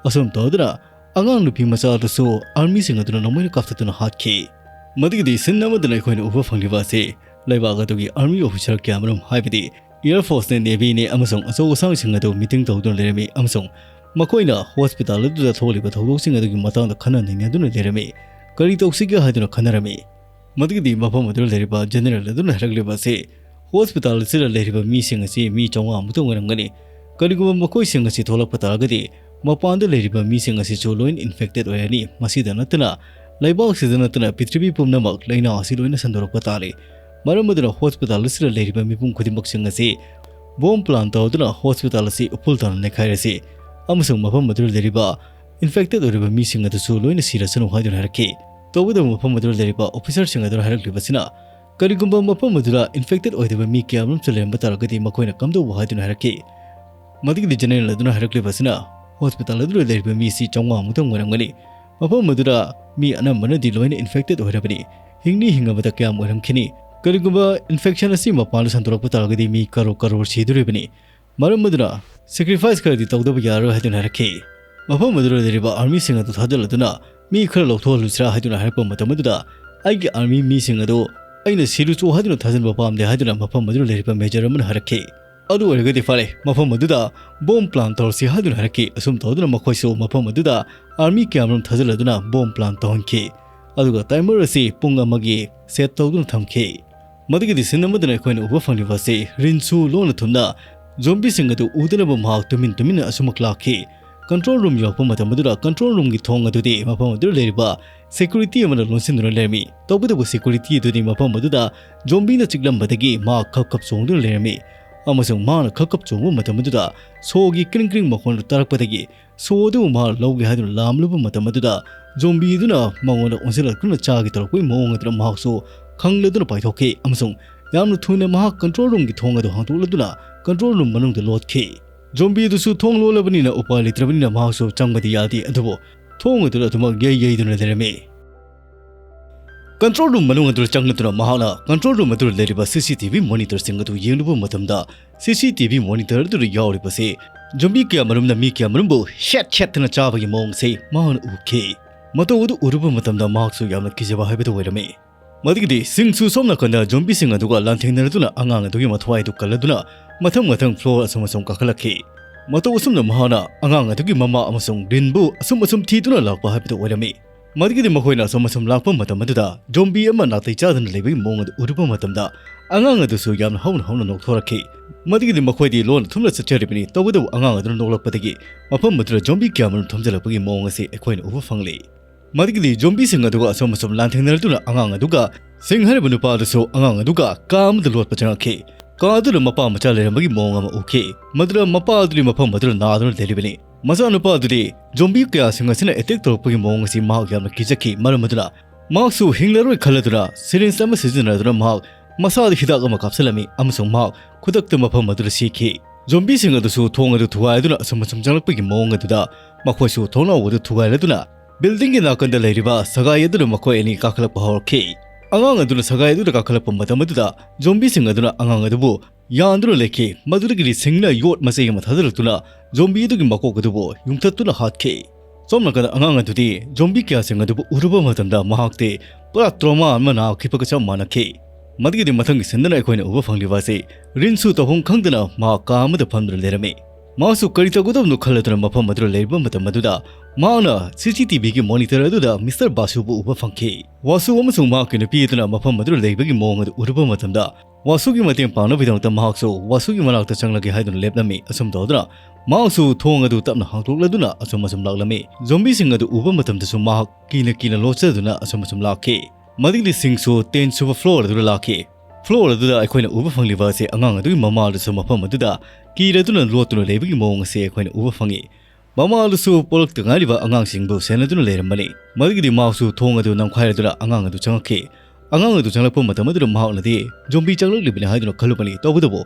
ꯑꯁꯨꯝ ꯇꯧꯗꯨꯅ ꯑꯉꯥꯡ ꯅꯨꯄꯤ ꯃꯆꯥ ꯑꯗꯨꯁꯨ army ꯁꯤꯡ ꯑꯗꯨꯅ ꯅꯣꯡꯃꯩꯅ ꯀꯥꯞꯊꯠꯇꯨꯅ ꯍꯥꯠꯈꯤ꯫ ꯃꯗꯨꯒꯤꯗꯤ scene ꯑꯃꯗꯅ ꯑꯩꯈꯣꯏꯅ ꯎꯕ ꯐꯪꯂꯤꯕ ꯑꯁꯤ ꯂꯩꯕꯥꯛ ꯑꯗꯨꯒꯤ army officer ꯀꯌꯥꯃꯔꯨꯝ, ꯍꯥꯏꯕꯗꯤ Air Force ꯅꯦ, Navy ꯅꯦ ꯑꯃꯁꯨꯡ ꯑꯆꯧ ꯑꯁꯥꯡꯁꯤꯡ ꯑꯗꯨ meeting ꯇꯧꯗꯨꯅ ꯂꯩꯔꯝꯃꯤ ꯑꯃꯁꯨꯡ ꯃꯈꯣꯏꯅ hospital ꯑꯗꯨꯗ ꯊꯣꯛꯂꯤꯕ ꯊꯧꯗꯣꯛꯁꯤꯡ ꯑꯗꯨꯒꯤ ꯃꯇꯥꯡꯗ ꯈꯟꯅ ꯅꯩꯅꯗꯨꯅ ꯂꯩꯔꯝꯃꯤ꯫ ꯀꯔꯤ ꯇꯧꯁꯤꯒꯦ ꯍꯥꯏꯗꯨꯅ ꯈꯟꯅꯔꯝꯃꯤ꯫ ꯃꯗꯨꯒꯤꯗꯤ ꯃꯐꯝ ꯑꯗꯨꯗ ꯂꯩꯔꯤꯕ general ꯑꯗꯨꯅ ꯍꯥꯏꯔꯛꯂꯤꯕ ꯑꯁꯤ, hospital ꯑꯁꯤꯗ ꯂꯩꯔꯤꯕ ꯃꯤꯁꯤꯡ ꯑꯁꯤ ꯃꯤ ꯆꯥꯝꯃꯉꯥ ꯃꯨꯛꯇꯪ ꯑꯣꯏꯔꯝꯒꯅꯤ꯫ ꯀꯔꯤꯒꯨꯝꯕ ꯃꯈꯣꯏꯁꯤꯡ ꯑꯁꯤ ꯊꯣꯛꯂꯛꯄ ꯇꯥꯔꯒꯗꯤ ꯃꯄꯥꯟꯗ ꯂꯩꯔꯤꯕ ꯃꯤꯁꯤꯡ ꯑꯁꯤꯁꯨ ꯂꯣꯏꯅ infected ꯑꯣꯏꯔꯅꯤ꯫ ꯃꯁꯤꯗ ꯅꯠꯇꯅ ꯂꯩꯕꯥꯛꯁꯤꯗ ꯅꯠꯇꯅ ꯄ꯭ꯔꯤꯊꯤꯕꯤ ꯄꯨꯝꯅꯃꯛ ꯂꯥꯏꯅꯥ ꯑꯁꯤ ꯂꯣꯏꯅ ꯁꯟꯗꯣꯔꯛꯄ ꯇꯥꯔꯦ꯫ ꯃꯔꯝ ꯑꯗꯨꯅ hospital ꯑꯁꯤꯗ ꯂꯩꯔꯤꯕ ꯃꯤꯄꯨꯝ ꯈꯨꯗꯤꯡꯃꯛꯁꯤꯡ ꯑꯁꯤ bomb plant ꯇꯧꯗꯨꯅ hospital ꯑꯁꯤ ꯎꯐꯨꯜ ꯊꯥꯅ ꯅꯩꯈꯥꯏꯔꯁꯤ ꯑꯃꯁꯨꯡ ꯃꯐꯝ ꯑꯗꯨꯗ ꯂꯩꯔꯤꯕ infected ꯑꯣꯏꯔꯤꯕ ꯃꯤꯁꯤꯡ ꯑꯗꯨꯁꯨ ꯂꯣꯏꯅ ꯁꯤꯔꯁꯅꯨ ꯍꯥꯏꯗꯨꯅ ꯍꯥꯏꯔꯛꯈꯤ꯫ ꯇꯧꯕꯇꯕꯨ ꯃꯐꯝ ꯑꯗꯨꯗ ꯂꯩꯔꯤꯕ officer ꯁꯤꯡ ꯑꯗꯨꯅ ꯍꯥꯏꯔꯛꯂꯤꯕꯁꯤꯅ, ꯀꯔꯤꯒꯨꯝꯕ ꯃꯐꯝ ꯑꯗꯨꯗ infected ꯑꯣꯏꯗꯕ ꯃꯤ ꯀꯌꯥ ꯑꯃꯁꯨ ꯂꯩꯔꯝꯕ ꯇꯥꯔꯒꯗꯤ ꯃꯈꯣꯏꯅ ꯀꯝꯗꯧꯕ ꯍꯥꯏꯗꯨꯅ ꯍꯥꯏꯔꯛꯈꯤ꯫ ꯃꯗꯨꯒꯤꯗꯤ general ꯑꯗꯨꯅ ꯍꯥꯏꯔꯛꯂꯤꯕꯁꯤꯅ, hospital ꯑꯗꯨꯗ ꯂꯩꯔꯤꯕ ꯃꯤ ꯑꯁꯤ ꯆꯥꯝꯃꯉꯥ ꯃꯨꯛꯇꯪ ꯑꯣꯏꯔꯝꯒꯅꯤ꯫ ꯃꯐꯝ ꯑꯗꯨꯗ ꯃꯤ ꯑꯅꯝꯕꯅꯗꯤ ꯂꯣꯏꯅ infected ꯑꯣꯏꯔꯕꯅꯤ꯫ ꯍꯤꯡꯂꯤ ꯍꯤꯡꯉꯕꯗ ꯀꯌꯥꯝ ꯑꯣꯏꯔꯝꯈꯤꯅꯤ? ꯀꯔꯤꯒꯨꯝꯕ infection ꯑꯁꯤ ꯃꯄꯥꯟꯗ ꯁꯟꯗꯣꯔꯛꯄ ꯇꯥꯔꯒꯗꯤ ꯃꯤ ꯀꯔꯣꯔ ꯀꯔꯣꯔ ꯁꯤꯗꯣꯔꯤꯕꯅꯤ꯫ ꯃꯔꯝ ꯑꯗꯨꯅ sacrifice ꯈꯔꯗꯤ ꯇꯧꯗꯕ ꯌꯥꯔꯣꯏ ꯍꯥꯏꯗꯨꯅ ꯍꯥꯏꯔꯛꯈꯤ꯫ ꯃꯐꯝ ꯑꯗꯨꯗ ꯂꯩꯔꯤꯕ army ꯁꯤꯡ ꯑꯗꯨ ꯊꯥꯖꯤꯜꯂꯗꯨꯅ ꯃꯤ ꯈꯔ ꯂꯧꯊꯣꯛꯍꯜꯂꯨꯁꯤꯔꯥ ꯍꯥꯏꯗꯨꯅ ꯍꯥꯏꯔꯛꯄ ꯃꯇꯝ ꯑꯗꯨꯗ, ꯑꯩꯒꯤ army ꯃꯤꯁꯤꯡ ꯑꯗꯨ ꯑꯩꯅ ꯁꯤꯔꯨꯆꯣ ꯍꯥꯏꯗꯨꯅ ꯊꯥꯖꯤꯟꯕ ꯄꯥꯝꯗꯦ ꯍꯥꯏꯗꯨꯅ ꯃꯐꯝ ꯑꯗꯨꯗ ꯂꯩꯔꯤꯕ major ꯑꯃꯅ ꯍꯥꯏꯔꯛꯈꯤ꯫ ꯑꯗꯨ ꯑꯣꯏꯔꯒꯗꯤ ꯐꯔꯦ, ꯃꯐꯝ ꯑꯗꯨꯗ bomb plant ꯇꯧꯔꯁꯤ ꯍꯥꯏꯗꯨꯅ ꯍꯥꯏꯔꯛꯈꯤ꯫ ꯑꯁꯨꯝ ꯇꯧꯗꯨꯅ ꯃꯈꯣꯏꯁꯨ ꯃꯐꯝ ꯑꯗꯨꯗ army ꯀꯌꯥꯃꯔꯨꯝ ꯊꯥꯖꯤꯜꯂꯗꯨꯅ bomb plant ꯇꯧꯍꯟꯈꯤ꯫ ꯑꯗꯨꯒ timer ꯑꯁꯤ ꯄꯨꯡ ꯑꯃꯒꯤ set ꯇꯧꯗꯨꯅ ꯊꯝꯈꯤ꯫ ꯃꯗꯨꯒꯤꯗꯤ scene ꯑꯃꯗꯅ ꯑꯩꯈꯣꯏꯅ ꯎꯕ ꯐꯪꯂꯤꯕ ꯑꯁꯤ ꯔꯤꯟꯁꯨ ꯂꯣꯟꯅ ꯊꯨꯝꯅ zombie ꯁꯤꯡ ꯑꯗꯨ ꯎꯗꯅꯕ ꯃꯍꯥꯛ ꯇꯨꯃꯤꯟ ꯇꯨꯃꯤꯟꯅ ꯑꯁꯨꯃꯛ ꯂꯥꯛꯈꯤ꯫ Control room ꯌꯧꯔꯛꯄ ꯃꯇꯝ ꯑꯗꯨꯗ control room ꯒꯤ ꯊꯣꯡ ꯑꯗꯨꯗꯤ ꯃꯐꯝ ꯑꯗꯨꯗ ꯂꯩꯔꯤꯕ security ꯑꯃꯅ ꯂꯣꯟꯁꯤꯟꯗꯨꯅ ꯂꯩꯔꯝꯃꯤ꯫ ꯇꯧꯕꯇꯕꯨ security ꯑꯗꯨꯗꯤ ꯃꯐꯝ ꯑꯗꯨꯗ zombie ꯅ ꯆꯤꯛꯂꯝꯕꯗꯒꯤ ꯃꯍꯥꯛ ꯈꯞ ꯈꯞ ꯆꯣꯡꯗꯨꯅ ꯂꯩꯔꯝꯃꯤ꯫ ꯑꯃꯁꯨꯡ ꯃꯍꯥꯛꯅ ꯈꯞ ꯈꯞ ꯆꯣꯡꯕ ꯃꯇꯝ ꯑꯗꯨꯗ ꯁꯣꯒꯤ ꯀ꯭ꯔꯤꯡ ꯀ꯭ꯔꯤꯡ ꯃꯈꯣꯟ ꯑꯗꯨ ꯇꯥꯔꯛꯄꯗꯒꯤ ꯁꯣ ꯑꯗꯨ ꯃꯍꯥꯛ ꯂꯧꯒꯦ ꯍꯥꯏꯗꯨꯅ ꯂꯥꯝꯂꯨꯕ ꯃꯇꯝ ꯑꯗꯨꯗ zombie ꯑꯗꯨꯅ ꯃꯉꯣꯟꯗ ꯑꯣꯟꯁꯤꯜꯂꯛꯇꯨꯅ ꯆꯥꯒꯦ ꯇꯧꯔꯛꯄꯒꯤ ꯃꯑꯣꯡ ꯑꯗꯨꯗ ꯃꯍꯥꯛꯁꯨ ꯈꯪꯂꯗꯨꯅ ꯄꯥꯏꯊꯣꯛꯈꯤ ꯑꯃꯁꯨꯡ ꯌꯥꯝꯅ ꯊꯨꯅ ꯃꯍꯥꯛ control roomꯒꯤ ꯊꯣꯡ ꯑꯗꯨ ꯍꯥꯡꯗꯣꯛꯂꯗꯨꯅ control room ꯃꯅꯨꯡꯗ ꯂꯣꯠꯈꯤ꯫ ꯖꯣꯝꯕꯤ ꯑꯗꯨꯁꯨ ꯊꯣꯡ ꯂꯣꯜꯂꯕꯅꯤꯅ ꯎꯄꯥꯏ ꯂꯩꯇ꯭ꯔꯕꯅꯤꯅ ꯃꯍꯥꯛꯁꯨ ꯆꯪꯕꯗꯤ ꯌꯥꯗꯦ, ꯑꯗꯨꯕꯨ ꯊꯣꯡ ꯑꯗꯨꯗ ꯑꯗꯨꯃꯛ ꯌꯩ ꯌꯩꯗꯨꯅ ꯂꯩꯔꯝꯃꯤ꯫ Control room ꯃꯅꯨꯡ ꯑꯗꯨꯗ ꯆꯪꯂꯗꯨꯅ ꯃꯍꯥꯛꯅ control room ꯑꯗꯨꯗ ꯂꯩꯔꯤꯕ CCTV monitorꯁꯤꯡ ꯑꯗꯨ ꯌꯦꯡꯂꯨꯕ ꯃꯇꯝꯗ, CCTV monitor ꯑꯗꯨꯗ ꯌꯥꯎꯔꯤꯕꯁꯤ ꯖꯣꯝꯕꯤ ꯀꯌꯥ ꯃꯔꯨꯝꯅ ꯃꯤ ꯀꯌꯥ ꯃꯔꯨꯝꯕꯨ ꯁꯦꯠ ꯁꯦꯠꯇꯅ ꯆꯥꯕꯒꯤ ꯃꯑꯣꯡꯁꯤ ꯃꯍꯥꯛꯅ ꯎꯈꯤ꯫ ꯃꯇꯧ ꯑꯗꯨ ꯎꯔꯨꯕ ꯃꯇꯝꯗ ꯃꯍꯥꯛꯁꯨ ꯌꯥꯝꯅ ꯀꯤꯖꯕ ꯍꯥꯏꯕꯗꯨ ꯑꯣꯏꯔꯝꯃꯤ꯫ ꯃꯗꯨꯒꯤꯗꯤ ꯁꯤꯡꯁꯨ ꯁꯣꯝ ꯅꯥꯀꯟꯗ ꯖꯣꯝꯕꯤꯁꯤꯡ ꯑꯗꯨꯒ ꯂꯥꯟꯊꯦꯡꯅꯔꯗꯨꯅ ꯑꯉꯥꯡ ꯑꯗꯨꯒꯤ ꯃꯊ꯭ꯋꯥꯏꯗꯨ ꯀꯜꯂꯗꯨꯅ ꯃꯊꯪ ꯃꯊꯪ floor ꯑꯁꯨꯝ ꯑꯁꯨꯝ ꯀꯥꯈꯠꯂꯛꯈꯤ꯫ ꯃꯇꯧ ꯑꯁꯨꯝꯅ ꯃꯍꯥꯛꯅ ꯑꯉꯥꯡ ꯑꯗꯨꯒꯤ ꯃꯃꯥ ꯑꯃꯁꯨꯡ ꯔꯤꯟꯕꯨ ꯑꯁꯨꯝ ꯑꯁꯨꯝ ꯊꯤꯗꯨꯅ ꯂꯥꯛꯄ ꯍꯥꯏꯕꯗꯨ ꯑꯣꯏꯔꯝꯃꯤ꯫ ꯃꯗꯨꯒꯤꯗꯤ ꯃꯈꯣꯏꯅ ꯑꯁꯨꯝ ꯑꯁꯨꯝ ꯂꯥꯛꯄ ꯃꯇꯝ ꯑꯗꯨꯗ ꯖꯣꯝꯕꯤ ꯑꯃ ꯅꯥꯇꯩ ꯆꯥꯗꯅ ꯂꯩꯕꯒꯤ ꯃꯑꯣꯡ ꯑꯗꯨ ꯎꯔꯨꯕ ꯃꯇꯝꯗ ꯑꯉꯥꯡ ꯑꯗꯨꯁꯨ ꯌꯥꯝꯅ ꯍꯧꯅ ꯍꯧꯅ ꯅꯣꯛꯊꯣꯔꯛꯈꯤ꯫ ꯃꯗꯨꯒꯤꯗꯤ ꯃꯈꯣꯏꯗꯤ ꯂꯣꯟꯅ ꯊꯨꯝꯅ ꯆꯠꯆꯔꯤꯕꯅꯤ, ꯇꯧꯕꯇꯕꯨ ꯑꯉꯥꯡ ꯑꯗꯨꯅ ꯅꯣꯛꯂꯛꯄꯗꯒꯤ ꯃꯐꯝ ꯑꯗꯨꯗ ꯖꯣꯝꯕꯤ ꯀꯌꯥ ꯃꯔꯨꯝ ꯊꯣꯝꯖꯤꯜꯂꯛꯄꯒꯤ ꯃꯑꯣꯡ ꯑꯁꯤ ꯑꯩꯈꯣꯏꯅ ꯎꯕ ꯐꯪꯂꯤ꯫ ꯃꯗꯨꯒꯤꯗꯤ ꯖꯣꯝꯕꯤꯁꯤꯡ ꯑꯗꯨꯒ ꯑꯁꯨꯝ ꯑꯁꯨꯝ ꯂꯥꯟꯊꯦꯡꯅꯔꯗꯨꯅ ꯑꯉꯥꯡ ꯑꯗꯨꯒ ꯁꯤꯡ ꯍꯥꯏꯔꯤꯕ ꯅꯨꯄꯥ ꯑꯗꯨꯁꯨ ꯑꯉꯥꯡ ꯑꯗꯨꯒ ꯀꯥ ꯑꯃꯗ ꯂꯣꯠꯄ ꯆꯪꯉꯛꯈꯤ꯫ ꯀꯥ ꯑꯗꯨꯗ ꯃꯄꯥ ꯃꯆꯥ ꯂꯩꯔꯝꯕꯒꯤ ꯃꯑꯣꯡ ꯑꯃ ꯎꯈꯤ꯫ ꯃꯗꯨꯗ ꯃꯄꯥ ꯑꯗꯨꯗꯤ ꯃꯐꯝ ꯑꯗꯨꯗ ꯅꯥꯗꯨꯅ ꯂꯩꯔꯤꯕꯅꯤ꯫ ꯃꯆꯥꯅꯨꯄꯥ ꯑꯗꯨꯗꯤ ꯖꯣꯝꯕꯤ ꯀꯌꯥꯁꯤꯡ ꯑꯁꯤꯅ attack ꯇꯧꯔꯛꯄꯒꯤ ꯃꯑꯣꯡ ꯑꯁꯤ ꯃꯍꯥꯛ ꯌꯥꯝꯅ ꯀꯤꯖꯈꯤ꯫ ꯃꯔꯝ ꯑꯗꯨꯅ ꯃꯍꯥꯛꯁꯨ ꯍꯤꯡꯂꯔꯣꯏ ꯈꯜꯂꯗꯨꯅ syringe ꯑꯃ ꯁꯤꯖꯤꯟꯅꯗꯨꯅ ꯃꯍꯥꯛ ꯃꯁꯥꯗ ꯍꯤꯗꯥꯛ ꯑꯃ ꯀꯥꯞꯁꯤꯜꯂꯝꯃꯤ ꯑꯃꯁꯨꯡ ꯃꯍꯥꯛ ꯈꯨꯗꯛꯇ ꯃꯐꯝ ꯑꯗꯨꯗ ꯁꯤꯈꯤ꯫ ꯖꯣꯝꯕꯤꯁꯤꯡ ꯑꯗꯨꯁꯨ ꯊꯣꯡ ꯑꯗꯨ ꯊꯨꯒꯥꯏꯗꯨꯅ ꯑꯁꯨꯝ ꯑꯁꯨꯝ ꯆꯪꯂꯛꯄꯒꯤ ꯃꯑꯣꯡ ꯑꯗꯨꯗ ꯃꯈꯣꯏꯁꯨ ꯊꯣꯡꯅꯥꯎ ꯑꯗꯨ ꯊꯨꯒꯥꯏꯔꯗꯨꯅ buildingꯒꯤ ꯅꯥꯀꯟꯗ ꯂꯩꯔꯤꯕ ꯁꯒꯥꯏ ꯑꯗꯨꯗ ꯃꯈꯣꯏ ꯑꯅꯤ ꯀꯥꯈꯠꯂꯛꯄ ꯍꯧꯔꯛꯈꯤ꯫ ꯑꯉꯥꯡ ꯑꯗꯨꯅ ꯁꯒꯥꯏ ꯑꯗꯨꯗ ꯀꯥꯈꯠꯂꯛꯄ ꯃꯇꯝ ꯑꯗꯨꯗ ꯖꯣꯝꯕꯤꯁꯤꯡ ꯑꯗꯨꯅ ꯑꯉꯥꯡ ꯑꯗꯨꯕꯨ ꯌꯥꯟꯗꯨꯅ ꯂꯩꯈꯤ꯫ ꯃꯗꯨꯗꯒꯤꯗꯤ ꯁꯤꯡꯅ ꯌꯣꯠ ꯃꯆꯩ ꯑꯃ ꯊꯥꯗꯔꯛꯇꯨꯅ ꯖꯣꯝꯕꯤ ꯑꯗꯨꯒꯤ ꯃꯀꯣꯛ ꯑꯗꯨꯕꯨ ꯌꯨꯡꯊꯠꯇꯨꯅ ꯍꯥꯠꯈꯤ꯫ ꯁꯣꯝ ꯅꯥꯀꯟꯗ ꯑꯉꯥꯡ ꯑꯗꯨꯗꯤ ꯖꯣꯝꯕꯤ ꯀꯌꯥꯁꯤꯡ ꯑꯗꯨꯕꯨ ꯎꯔꯨꯕ ꯃꯇꯝꯗ ꯃꯍꯥꯛꯇꯤ ꯄꯨꯔꯥ trauma ꯑꯃ ꯅꯥꯈꯤꯕꯒ ꯆꯞ ꯃꯥꯟꯅꯈꯤ꯫ ꯃꯗꯨꯒꯤꯗꯤ ꯃꯊꯪꯒꯤ sceneꯗꯅ ꯑꯩꯈꯣꯏꯅ ꯎꯕ ꯐꯪꯂꯤꯕ ꯑꯁꯤ ꯔꯤꯟꯁꯨ ꯇꯧꯐꯝ ꯈꯪꯗꯅ ꯃꯍꯥꯛ ꯀꯥ ꯑꯃꯗ ꯐꯝꯗꯨꯅ ꯂꯩꯔꯝꯃꯤ꯫ ꯃꯍꯥꯛꯁꯨ ꯀꯔꯤ ꯇꯧꯒꯗꯕꯅꯣ ꯈꯜꯂꯗꯨꯅ ꯃꯐꯝ ꯑꯗꯨꯗ ꯂꯩꯔꯤꯕ ꯃꯇꯝ ꯑꯗꯨꯗ ꯃꯍꯥꯛꯅ CCTVꯒꯤ monitor ꯑꯗꯨꯗ Mister ꯕꯥꯁꯨꯕꯨ ꯎꯕ ꯐꯪꯈꯤ꯫ ꯋꯥꯁꯨ ꯑꯃꯁꯨꯡ ꯃꯍꯥꯛꯀꯤ ꯅꯨꯄꯤ ꯑꯗꯨꯅ ꯃꯐꯝ ꯑꯗꯨꯗ ꯂꯩꯕꯒꯤ ꯃꯑꯣꯡ ꯑꯗꯨ ꯎꯔꯨꯕ ꯃꯇꯝꯗ ꯋꯥꯁꯨꯒꯤ ꯃꯇꯦꯡ ꯄꯥꯡꯅꯕꯒꯤꯗꯃꯛꯇ ꯃꯍꯥꯛꯁꯨ ꯋꯥꯁꯨꯒꯤ ꯃꯅꯥꯛꯇ ꯆꯪꯂꯒꯦ ꯍꯥꯏꯗꯨꯅ ꯂꯦꯞꯂꯝꯃꯤ꯫ ꯑꯁꯨꯝ ꯇꯧꯗꯨꯅ ꯃꯍꯥꯛꯁꯨ ꯊꯣꯡ ꯑꯗꯨ ꯇꯞꯅ ꯍꯥꯡꯗꯣꯛꯂꯗꯨꯅ ꯑꯁꯨꯝ ꯑꯁꯨꯝ ꯂꯥꯛꯂꯝꯃꯤ꯫ ꯖꯣꯝꯕꯤꯁꯤꯡ ꯑꯗꯨ ꯎꯕ ꯃꯇꯝꯗꯁꯨ ꯃꯍꯥꯛ ꯀꯤꯅ ꯀꯤꯅ ꯂꯣꯠꯆꯗꯨꯅ ꯑꯁꯨꯝ ꯑꯁꯨꯝ ꯂꯥꯛꯈꯤ꯫ ꯃꯗꯨꯒꯤꯗꯤ ꯁꯤꯡꯁꯨ ten ꯁꯨꯕ floor ꯑꯗꯨꯗ ꯂꯥꯛꯈꯤ꯫ Floor ꯑꯗꯨꯗ ꯑꯩꯈꯣꯏꯅ ꯎꯕ ꯐꯪꯂꯤꯕ ꯑꯁꯤ ꯑꯉꯥꯡ ꯑꯗꯨꯒꯤ ꯃꯃꯥ ꯑꯗꯨꯁꯨ ꯃꯐꯝ ꯑꯗꯨꯗ ꯀꯤꯔꯗꯨꯅ ꯂꯣꯠꯇꯨꯅ ꯂꯩꯕꯒꯤ ꯃꯑꯣꯡ ꯑꯁꯤ ꯑꯩꯈꯣꯏꯅ ꯎꯕ ꯐꯪꯉꯤ꯫ ꯃꯃꯥ ꯑꯗꯨꯁꯨ ꯄꯣꯛꯂꯛꯇ ꯉꯥꯏꯔꯤꯕ ꯑꯉꯥꯡꯁꯤꯡꯕꯨ ꯁꯦꯟꯅꯗꯨꯅ ꯂꯩꯔꯝꯕꯅꯤ꯫ ꯃꯗꯨꯒꯤꯗꯤ ꯃꯍꯥꯛꯁꯨ ꯊꯣꯡ ꯑꯗꯨ ꯅꯝꯈꯥꯏꯔꯗꯨꯅ ꯑꯉꯥꯡ ꯑꯗꯨ ꯆꯪꯉꯛꯈꯤ꯫ ꯑꯉꯥꯡ ꯑꯗꯨ ꯆꯪꯂꯛꯄ ꯃꯇꯝ ꯑꯗꯨꯗ ꯃꯍꯥꯛꯅꯗꯤ ꯖꯣꯝꯕꯤ ꯆꯪꯂꯛꯂꯤꯕꯅꯤ ꯍꯥꯏꯗꯨꯅ ꯈꯜꯂꯨꯕꯅꯤ꯫ ꯇꯧꯕꯇꯕꯨ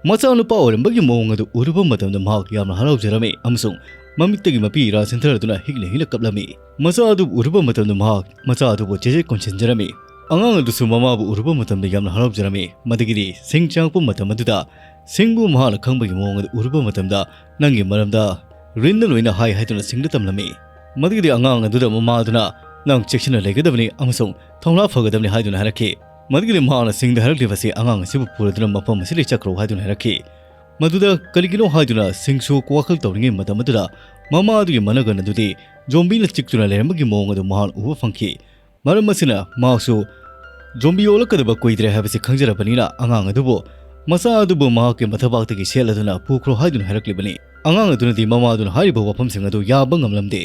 ꯃꯆꯥꯅꯨꯄꯥ ꯑꯣꯏꯔꯝꯕꯒꯤ ꯃꯑꯣꯡ ꯑꯗꯨ ꯎꯔꯨꯕ ꯃꯇꯝꯗ ꯃꯍꯥꯛ ꯌꯥꯝꯅ ꯍꯔꯥꯎꯖꯔꯝꯃꯤ ꯑꯃꯁꯨꯡ ꯃꯃꯤꯠꯇꯒꯤ ꯃꯄꯤ ꯏꯔꯥ ꯆꯦꯟꯊꯔꯗꯨꯅ ꯍꯤꯛꯅ ꯍꯤꯛꯅ ꯀꯞꯂꯝꯃꯤ꯫ ꯃꯆꯥ ꯑꯗꯨꯕꯨ ꯎꯔꯨꯕ ꯃꯇꯝꯗ ꯃꯍꯥꯛ ꯃꯆꯥ ꯑꯗꯨꯕꯨ ꯆꯦꯖꯦꯠ ꯀꯣꯟꯁꯤꯟꯖꯔꯝꯃꯤ꯫ ꯑꯉꯥꯡ ꯑꯗꯨꯁꯨ ꯃꯃꯥꯕꯨ ꯎꯔꯨꯕ ꯃꯇꯝꯗ ꯌꯥꯝꯅ ꯍꯔꯥꯎꯖꯔꯝꯃꯤ꯫ ꯃꯗꯨꯒꯤꯗꯤ ꯁꯤꯡ ꯆꯪꯉꯛꯄ ꯃꯇꯝ ꯑꯗꯨꯗ ꯁꯤꯡꯕꯨ ꯃꯍꯥꯛꯅ ꯈꯪꯕꯒꯤ ꯃꯑꯣꯡ ꯑꯗꯨ ꯎꯔꯨꯕ ꯃꯇꯝꯗ ꯅꯪꯒꯤ ꯃꯔꯝꯗ ꯔꯤꯟꯅ ꯂꯣꯏꯅ ꯍꯥꯏ ꯍꯥꯏꯗꯨꯅ ꯁꯤꯡꯗ ꯇꯝꯂꯝꯃꯤ꯫ ꯃꯗꯨꯒꯤꯗꯤ ꯑꯉꯥꯡ ꯑꯗꯨꯗ ꯃꯃꯥ ꯑꯗꯨꯅ ꯅꯪ ꯆꯦꯛꯁꯤꯟꯅ ꯂꯩꯒꯗꯕꯅꯤ ꯑꯃꯁꯨꯡ ꯊꯧꯅꯥ ꯐꯒꯗꯕꯅꯤ ꯍꯥꯏꯗꯨꯅ ꯍꯥꯏꯔꯛꯈꯤ꯫ ꯃꯗꯨꯒꯤꯗꯤ ꯃꯍꯥꯛꯅ ꯁꯤꯡꯗ ꯍꯥꯏꯔꯛꯂꯤꯕꯁꯤ ꯑꯉꯥꯡ ꯑꯁꯤꯕꯨ ꯄꯨꯔꯗꯨꯅ ꯃꯐꯝ ꯑꯁꯤꯗꯒꯤ ꯆꯠꯈ꯭ꯔꯣ ꯍꯥꯏꯗꯨꯅ ꯍꯥꯏꯔꯛꯈꯤ꯫ ꯃꯗꯨꯗ ꯀꯔꯤꯒꯤꯅꯣ ꯍꯥꯏꯗꯨꯅ ꯁꯤꯡꯁꯨ ꯋꯥꯈꯜ ꯇꯧꯔꯤꯉꯩ ꯃꯇꯝ ꯑꯗꯨꯗ ꯃꯃꯥ ꯑꯗꯨꯒꯤ ꯃꯅꯒꯟ ꯑꯗꯨꯗꯤ ꯖꯣꯝꯕꯤꯅ ꯆꯤꯛꯇꯨꯅ ꯂꯩꯔꯝꯕꯒꯤ ꯃꯑꯣꯡ ꯑꯗꯨ ꯃꯍꯥꯛꯅ ꯎꯕ ꯐꯪꯈꯤ꯫ ꯃꯔꯝ ꯑꯁꯤꯅ ꯃꯍꯥꯛꯁꯨ ꯖꯣꯝꯕꯤ ꯑꯣꯜꯂꯛꯀꯗꯕ ꯀꯨꯏꯗ꯭ꯔꯦ ꯍꯥꯏꯕꯁꯤ ꯈꯪꯖꯔꯕꯅꯤꯅ ꯑꯉꯥꯡ ꯑꯗꯨꯕꯨ ꯃꯆꯥ ꯑꯗꯨꯕꯨ ꯃꯍꯥꯛꯀꯤ ꯃꯊꯕꯥꯛꯇꯒꯤ ꯁꯦꯠꯂꯗꯨꯅ ꯄꯨꯈ꯭ꯔꯣ ꯍꯥꯏꯗꯨꯅ ꯍꯥꯏꯔꯛꯂꯤꯕꯅꯤ꯫ ꯑꯉꯥꯡ ꯑꯗꯨꯅꯗꯤ ꯃꯃꯥ ꯑꯗꯨꯅ ꯍꯥꯏꯔꯤꯕ ꯋꯥꯐꯝꯁꯤꯡ ꯑꯗꯨ ꯌꯥꯕ ꯉꯝꯂꯝꯗꯦ꯫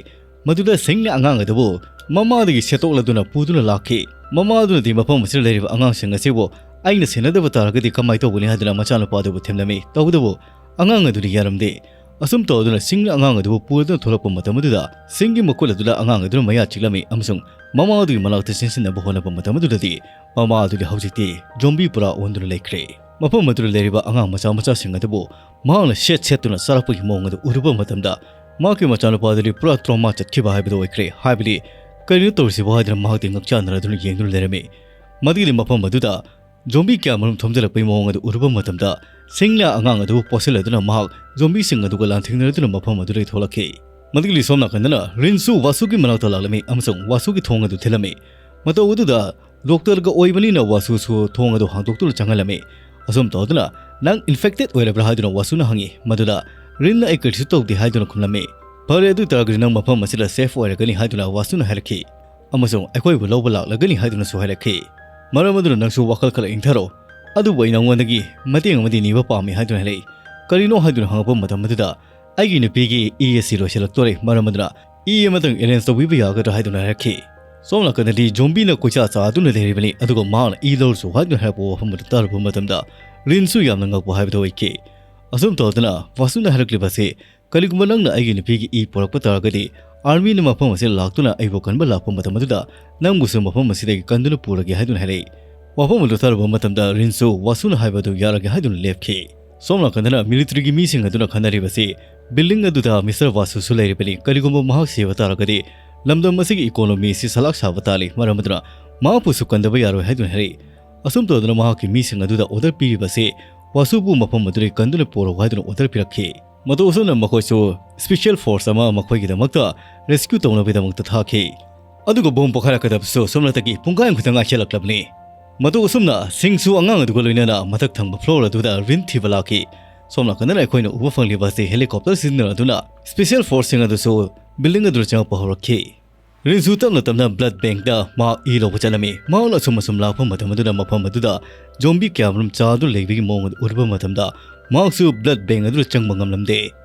ꯃꯗꯨꯗ ꯁꯤꯡꯅ ꯑꯉꯥꯡ ꯑꯗꯨꯕꯨ ꯃꯃꯥꯗꯒꯤ ꯁꯦꯠꯇꯣꯛꯂꯗꯨꯅ ꯄꯨꯗꯨꯅ ꯂꯥꯛꯈꯤ꯫ ꯃꯃꯥ ꯑꯗꯨꯅꯗꯤ ꯃꯐꯝ ꯑꯁꯤꯗ ꯂꯩꯔꯤꯕ ꯑꯉꯥꯡꯁꯤꯡ ꯑꯁꯤꯕꯨ ꯑꯩꯅ ꯁꯦꯟꯅꯗꯕ ꯇꯥꯔꯒꯗꯤ ꯀꯃꯥꯏ ꯇꯧꯒꯅꯤ ꯍꯥꯏꯗꯨꯅ ꯃꯆꯥꯅꯨꯄꯥ ꯑꯗꯨꯕꯨ ꯊꯦꯝꯂꯝꯃꯤ꯫ ꯇꯧꯕꯇꯕꯨ ꯑꯉꯥꯡ ꯑꯗꯨꯅ ꯌꯥꯔꯝꯗꯦ꯫ ꯑꯁꯨꯝ ꯇꯧꯗꯨꯅ ꯁꯤꯡꯅ ꯑꯉꯥꯡ ꯑꯗꯨꯕꯨ ꯄꯨꯔꯗꯨꯅ ꯊꯣꯛꯂꯛꯄ ꯃꯇꯝ ꯑꯗꯨꯗ ꯁꯤꯡꯒꯤ ꯃꯈꯨꯠ ꯑꯗꯨꯗ ꯑꯉꯥꯡ ꯑꯗꯨꯅ ꯃꯌꯥ ꯆꯤꯛꯂꯝꯃꯤ ꯑꯃꯁꯨꯡ ꯃꯃꯥ ꯑꯗꯨꯒꯤ ꯃꯅꯥꯛꯇ ꯆꯦꯟꯁꯤꯟꯅꯕ ꯍꯣꯠꯅꯕ ꯃꯇꯝ ꯑꯗꯨꯗꯗꯤ ꯃꯃꯥ ꯑꯗꯨꯗꯤ ꯍꯧꯖꯤꯛꯇꯤ ꯖꯣꯝꯕꯤ ꯄꯨꯔꯥ ꯑꯣꯟꯗꯨꯅ ꯂꯩꯈ꯭ꯔꯦ꯫ ꯃꯐꯝ ꯑꯗꯨꯗ ꯂꯩꯔꯤꯕ ꯑꯉꯥꯡ ꯃꯆꯥ ꯃꯆꯥꯁꯤꯡ ꯑꯗꯨꯕꯨ ꯃꯍꯥꯛꯅ ꯁꯦꯠ ꯁꯦꯠꯇꯨꯅ ꯆꯥꯔꯛꯄꯒꯤ ꯃꯑꯣꯡ ꯑꯗꯨ ꯎꯔꯨꯕ ꯃꯇꯝꯗ ꯃꯍꯥꯛꯀꯤ ꯃꯆꯥꯅꯨꯄꯥ ꯑꯗꯨꯗꯤ ꯄꯨꯔꯥ ꯇ꯭ꯔꯣꯃꯥ ꯆꯠꯈꯤꯕ ꯍꯥꯏꯕꯗꯨ ꯑꯣꯏꯈ꯭ꯔꯦ꯫ ꯍꯥꯏꯕꯗꯤ ꯀꯔꯤꯅꯣ ꯇꯧꯔꯤꯁꯤꯕꯨ ꯍꯥꯏꯗꯨꯅ ꯃꯍꯥꯛꯇꯤ ꯉꯛꯆꯥꯟꯅꯔꯗꯨꯅ ꯌꯦꯡꯗꯨꯅ ꯂꯩꯔꯝꯃꯤ꯫ ꯃꯗꯨꯒꯤꯗꯤ ꯃꯐꯝ ꯑꯗꯨꯗ ꯖꯣꯝꯕꯤ ꯀꯌꯥꯃꯔꯨꯝ ꯊꯣꯝꯖꯤꯜꯂꯛꯄꯒꯤ ꯃꯑꯣꯡ ꯑꯗꯨ ꯎꯔꯨꯕ ꯃꯇꯝꯗ ꯁꯤꯡꯅ ꯑꯉꯥꯡ ꯑꯗꯨꯕꯨ ꯄꯣꯠꯁꯤꯜꯂꯗꯨꯅ ꯃꯍꯥꯛ ꯖꯣꯝꯕꯤꯁꯤꯡ ꯑꯗꯨꯒ ꯂꯥꯟꯊꯦꯡꯅꯔꯗꯨꯅ ꯃꯐꯝ ꯑꯗꯨꯗꯒꯤ ꯊꯣꯛꯂꯛꯈꯤ꯫ ꯃꯗꯨꯒꯤꯗꯤ ꯁꯣꯝ ꯅꯥꯀꯟꯗꯅ ꯔꯤꯟꯁꯨ ꯋꯥꯁꯨꯒꯤ ꯃꯅꯥꯛꯇ ꯂꯥꯛꯂꯝꯃꯤ ꯑꯃꯁꯨꯡ ꯋꯥꯁꯨꯒꯤ ꯊꯣꯡ ꯑꯗꯨ ꯊꯤꯜꯂꯝꯃꯤ꯫ ꯃꯇꯧ ꯑꯗꯨꯗ ꯗꯣꯛꯇꯔꯒ ꯑꯣꯏꯕꯅꯤꯅ ꯋꯥꯁꯨꯁꯨ ꯊꯣꯡ ꯑꯗꯨ ꯍꯥꯡꯗꯣꯛꯇꯨꯅ ꯆꯪꯍꯜꯂꯝꯃꯤ꯫ ꯑꯁꯨꯝ ꯇꯧꯗꯨꯅ ꯅꯪ ꯏꯟꯐꯦꯛꯇꯦꯠ ꯑꯣꯏꯔꯕ꯭ꯔꯥ ꯍꯥꯏꯗꯨꯅ ꯋꯥꯁꯨꯅ ꯍꯪꯉꯤ꯫ ꯃꯗꯨꯗ ꯔꯤꯟꯅ ꯑꯩ ꯀꯔꯤꯁꯨ ꯇꯧꯗꯦ ꯍꯥꯏꯗꯨꯅ ꯈꯨꯝꯂꯝꯃꯤ꯫ ꯐꯔꯦ, ꯑꯗꯨ ꯑꯣꯏꯇꯥꯔꯒꯗꯤ ꯅꯪ ꯃꯐꯝ ꯑꯁꯤꯗ ꯁꯦꯐ ꯑꯣꯏꯔꯒꯅꯤ ꯍꯥꯏꯗꯨꯅ ꯋꯥꯁꯨꯅ ꯍꯥꯏꯔꯛꯈꯤ꯫ ꯑꯃꯁꯨꯡ ꯑꯩꯈꯣꯏꯕꯨ ꯂꯧꯕ ꯂꯥꯛꯂꯒꯅꯤ ꯍꯥꯏꯗꯨꯅꯁꯨ ꯍꯥꯏꯔꯛꯈꯤ꯫ ꯃꯔꯝ ꯑꯗꯨꯅ ꯅꯪꯁꯨ ꯋꯥꯈꯜ ꯈꯔ ꯏꯪꯊꯔꯣ꯫ ꯑꯗꯨꯕꯨ ꯑꯩ ꯅꯉꯣꯟꯗꯒꯤ ꯃꯇꯦꯡ ꯑꯃꯗꯤ ꯅꯤꯕ ꯄꯥꯝꯃꯤ ꯍꯥꯏꯗꯨꯅ ꯍꯥꯏꯔꯛꯏ꯫ ꯀꯔꯤꯅꯣ ꯍꯥꯏꯗꯨꯅ ꯍꯪꯉꯛꯄ ꯃꯇꯝ ꯑꯗꯨꯗ ꯑꯩꯒꯤ ꯅꯨꯄꯤꯒꯤ ꯏ ꯑꯁꯤ ꯂꯣꯏꯁꯤꯜꯂꯛꯇꯣꯔꯦ꯫ ꯃꯔꯝ ꯑꯗꯨꯅ ꯏ ꯑꯃꯇꯪ ꯑꯦꯔꯦꯟꯖ ꯇꯧꯕꯤꯕ ꯌꯥꯒꯗ꯭ꯔꯥ ꯍꯥꯏꯗꯨꯅ ꯍꯥꯏꯔꯛꯈꯤ꯫ ꯁꯣꯝ ꯅꯥꯀꯟꯗꯗꯤ ꯖꯣꯝꯕꯤꯅ ꯀꯣꯏꯆꯥ ꯆꯥꯗꯨꯅ ꯂꯩꯔꯤꯕꯅꯤ, ꯑꯗꯨꯒ ꯃꯍꯥꯛꯅ ꯏ ꯂꯧꯔꯁꯨ ꯍꯥꯏꯗꯨꯅ ꯍꯥꯏꯔꯛꯄ ꯋꯥꯐꯝ ꯑꯗꯨ ꯇꯥꯔꯨꯕ ꯃꯇꯝꯗ ꯔꯤꯟꯁꯨ ꯌꯥꯝꯅ ꯉꯛꯄ ꯍꯥꯏꯕꯗꯨ ꯑꯣꯏꯈꯤ꯫ ꯑꯁꯨꯝ ꯇꯧꯗꯅ ꯋꯥꯁꯨꯅ ꯍꯥꯏꯔꯛꯂꯤꯕ ꯑꯁꯤ, ꯀꯔꯤꯒꯨꯝꯕ ꯅꯪꯅ ꯑꯩꯒꯤ ꯅꯨꯄꯤꯒꯤ ꯏ ꯄꯨꯔꯛꯄ ꯇꯥꯔꯒꯗꯤ ꯑꯥꯔꯃꯤꯅ ꯃꯐꯝ ꯑꯁꯤꯗ ꯂꯥꯛꯇꯨꯅ ꯑꯩꯕꯨ ꯀꯟꯕ ꯂꯥꯛꯄ ꯃꯇꯝ ꯑꯗꯨꯗ ꯅꯪꯕꯨꯁꯨ ꯃꯐꯝ ꯑꯁꯤꯗꯒꯤ ꯀꯟꯗꯨꯅ ꯄꯨꯔꯒꯦ ꯍꯥꯏꯗꯨꯅ ꯍꯥꯏꯔꯛꯏ꯫ ꯋꯥꯐꯝ ꯑꯗꯨ ꯇꯥꯔꯨꯕ ꯃꯇꯝꯗ ꯔꯤꯟꯁꯨ ꯋꯥꯁꯨꯅ ꯍꯥꯏꯕ ꯑꯗꯨ ꯌꯥꯔꯒꯦ ꯍꯥꯏꯗꯨꯅ ꯂꯦꯞꯈꯤ꯫ ꯁꯣꯝ ꯅꯥꯀꯟꯗꯅ ꯃꯤꯂꯤꯇꯔꯤꯒꯤ ꯃꯤꯁꯤꯡ ꯑꯗꯨꯅ ꯈꯟꯅꯔꯤꯕꯁꯤ, ꯕꯤꯜꯗꯤꯡ ꯑꯗꯨꯗ ꯃꯤꯁꯇꯔ ꯋꯥꯁꯨꯁꯨ ꯂꯩꯔꯤꯕꯅꯤ, ꯀꯔꯤꯒꯨꯝꯕ ꯃꯍꯥꯛ ꯁꯤꯕ ꯇꯥꯔꯒꯗꯤ ꯂꯝꯗꯝ ꯑꯁꯤꯒꯤ ꯏꯀꯣꯅꯣꯃꯤ ꯑꯁꯤ ꯁꯂꯥꯛ ꯁꯥꯕ ꯇꯥꯜꯂꯤ, ꯃꯔꯝ ꯑꯗꯨꯅ ꯃꯍꯥꯛꯄꯨꯁꯨ ꯀꯟꯗꯕ ꯌꯥꯔꯣꯏ ꯍꯥꯏꯗꯨꯅ ꯍꯥꯏꯔꯛꯏ꯫ ꯑꯁꯨꯝ ꯇꯧꯗꯨꯅ ꯃꯍꯥꯛꯀꯤ ꯃꯤꯁꯤꯡ ꯑꯗꯨꯗ ꯑꯣꯔꯗꯔ ꯄꯤꯔꯤꯕꯁꯤ ꯋꯥꯁꯨꯕꯨ ꯃꯐꯝ ꯑꯗꯨꯗꯒꯤ ꯀꯟꯗꯨꯅ ꯄꯨꯔꯛꯎ ꯍꯥꯏꯗꯨꯅ ꯑꯣꯔꯗꯔ ꯄꯤꯔꯛꯈꯤ꯫ ꯃꯇꯧ ꯑꯁꯨꯝꯅ ꯃꯈꯣꯏꯁꯨ ꯁ꯭ꯄꯦꯁꯤꯌꯦꯜ ꯐꯣꯔꯁ ꯑꯃ ꯃꯈꯣꯏꯒꯤꯗꯃꯛꯇ ꯔꯦꯁꯀ꯭ꯌꯨ ꯇꯧꯅꯕꯒꯤꯗꯃꯛꯇ ꯊꯥꯈꯤ꯫ ꯑꯗꯨꯒ ꯕꯣꯝ ꯄꯣꯈꯥꯏꯔꯛꯀꯗꯕꯁꯨ ꯁꯣꯝꯅꯇꯒꯤ ꯄꯨꯡꯈꯥꯏ ꯑꯃ ꯈꯛꯇ ꯉꯥꯏꯁꯤꯜꯂꯛꯂꯕꯅꯤ꯫ ꯃꯇꯧ ꯑꯁꯨꯝꯅ ꯁꯤꯡꯁꯨ ꯑꯉꯥꯡ ꯑꯗꯨꯒ ꯂꯣꯏꯅꯅ ꯃꯊꯛ ꯊꯪꯕ ꯐ꯭ꯂꯣꯔ ꯑꯗꯨꯗ ꯔꯤꯟ ꯊꯤꯕ ꯂꯥꯛꯈꯤ꯫ ꯁꯣꯝ ꯅꯥꯀꯟꯗꯅ ꯑꯩꯈꯣꯏꯅ ꯎꯕ ꯐꯪꯂꯤꯕ ꯑꯁꯤ ꯍꯦꯂꯤꯀꯣꯞꯇꯔ ꯁꯤꯖꯤꯟꯅꯗꯨꯅ ꯁ꯭ꯄꯦꯁꯤꯌꯦꯜ ꯐꯣꯔꯁꯁꯤꯡ ꯑꯗꯨꯁꯨ ꯕꯤꯜꯗꯤꯡ ꯑꯗꯨꯗ ꯆꯪꯉꯛꯄ ꯍꯧꯔꯛꯈꯤ꯫ ꯔꯤꯟꯁꯨ ꯇꯞꯅ ꯇꯞꯅ ꯕ꯭ꯂꯗ ꯕꯦꯡꯛꯇ ꯃꯍꯥꯛ ꯏ ꯂꯧꯕ ꯆꯠꯂꯝꯃꯤ꯫ ꯃꯍꯥꯛꯅ ꯑꯁꯨꯝ ꯑꯁꯨꯝ ꯂꯥꯛꯄ ꯃꯇꯝ ꯑꯗꯨꯗ ꯃꯐꯝ ꯑꯗꯨꯗ ꯖꯣꯝꯕꯤ ꯀꯌꯥꯃꯔꯨꯝ ꯆꯥꯗꯨꯅ ꯂꯩꯕꯒꯤ ꯃꯑꯣꯡ ꯑꯗꯨ ꯎꯔꯨꯕ ꯃꯇꯝꯗ ꯃꯍꯥꯛꯁꯨ ꯕ꯭ꯂꯗ ꯕꯦꯡꯛ ꯑꯗꯨꯗ ꯆꯪꯕ ꯉꯝꯂꯝꯗꯦ꯫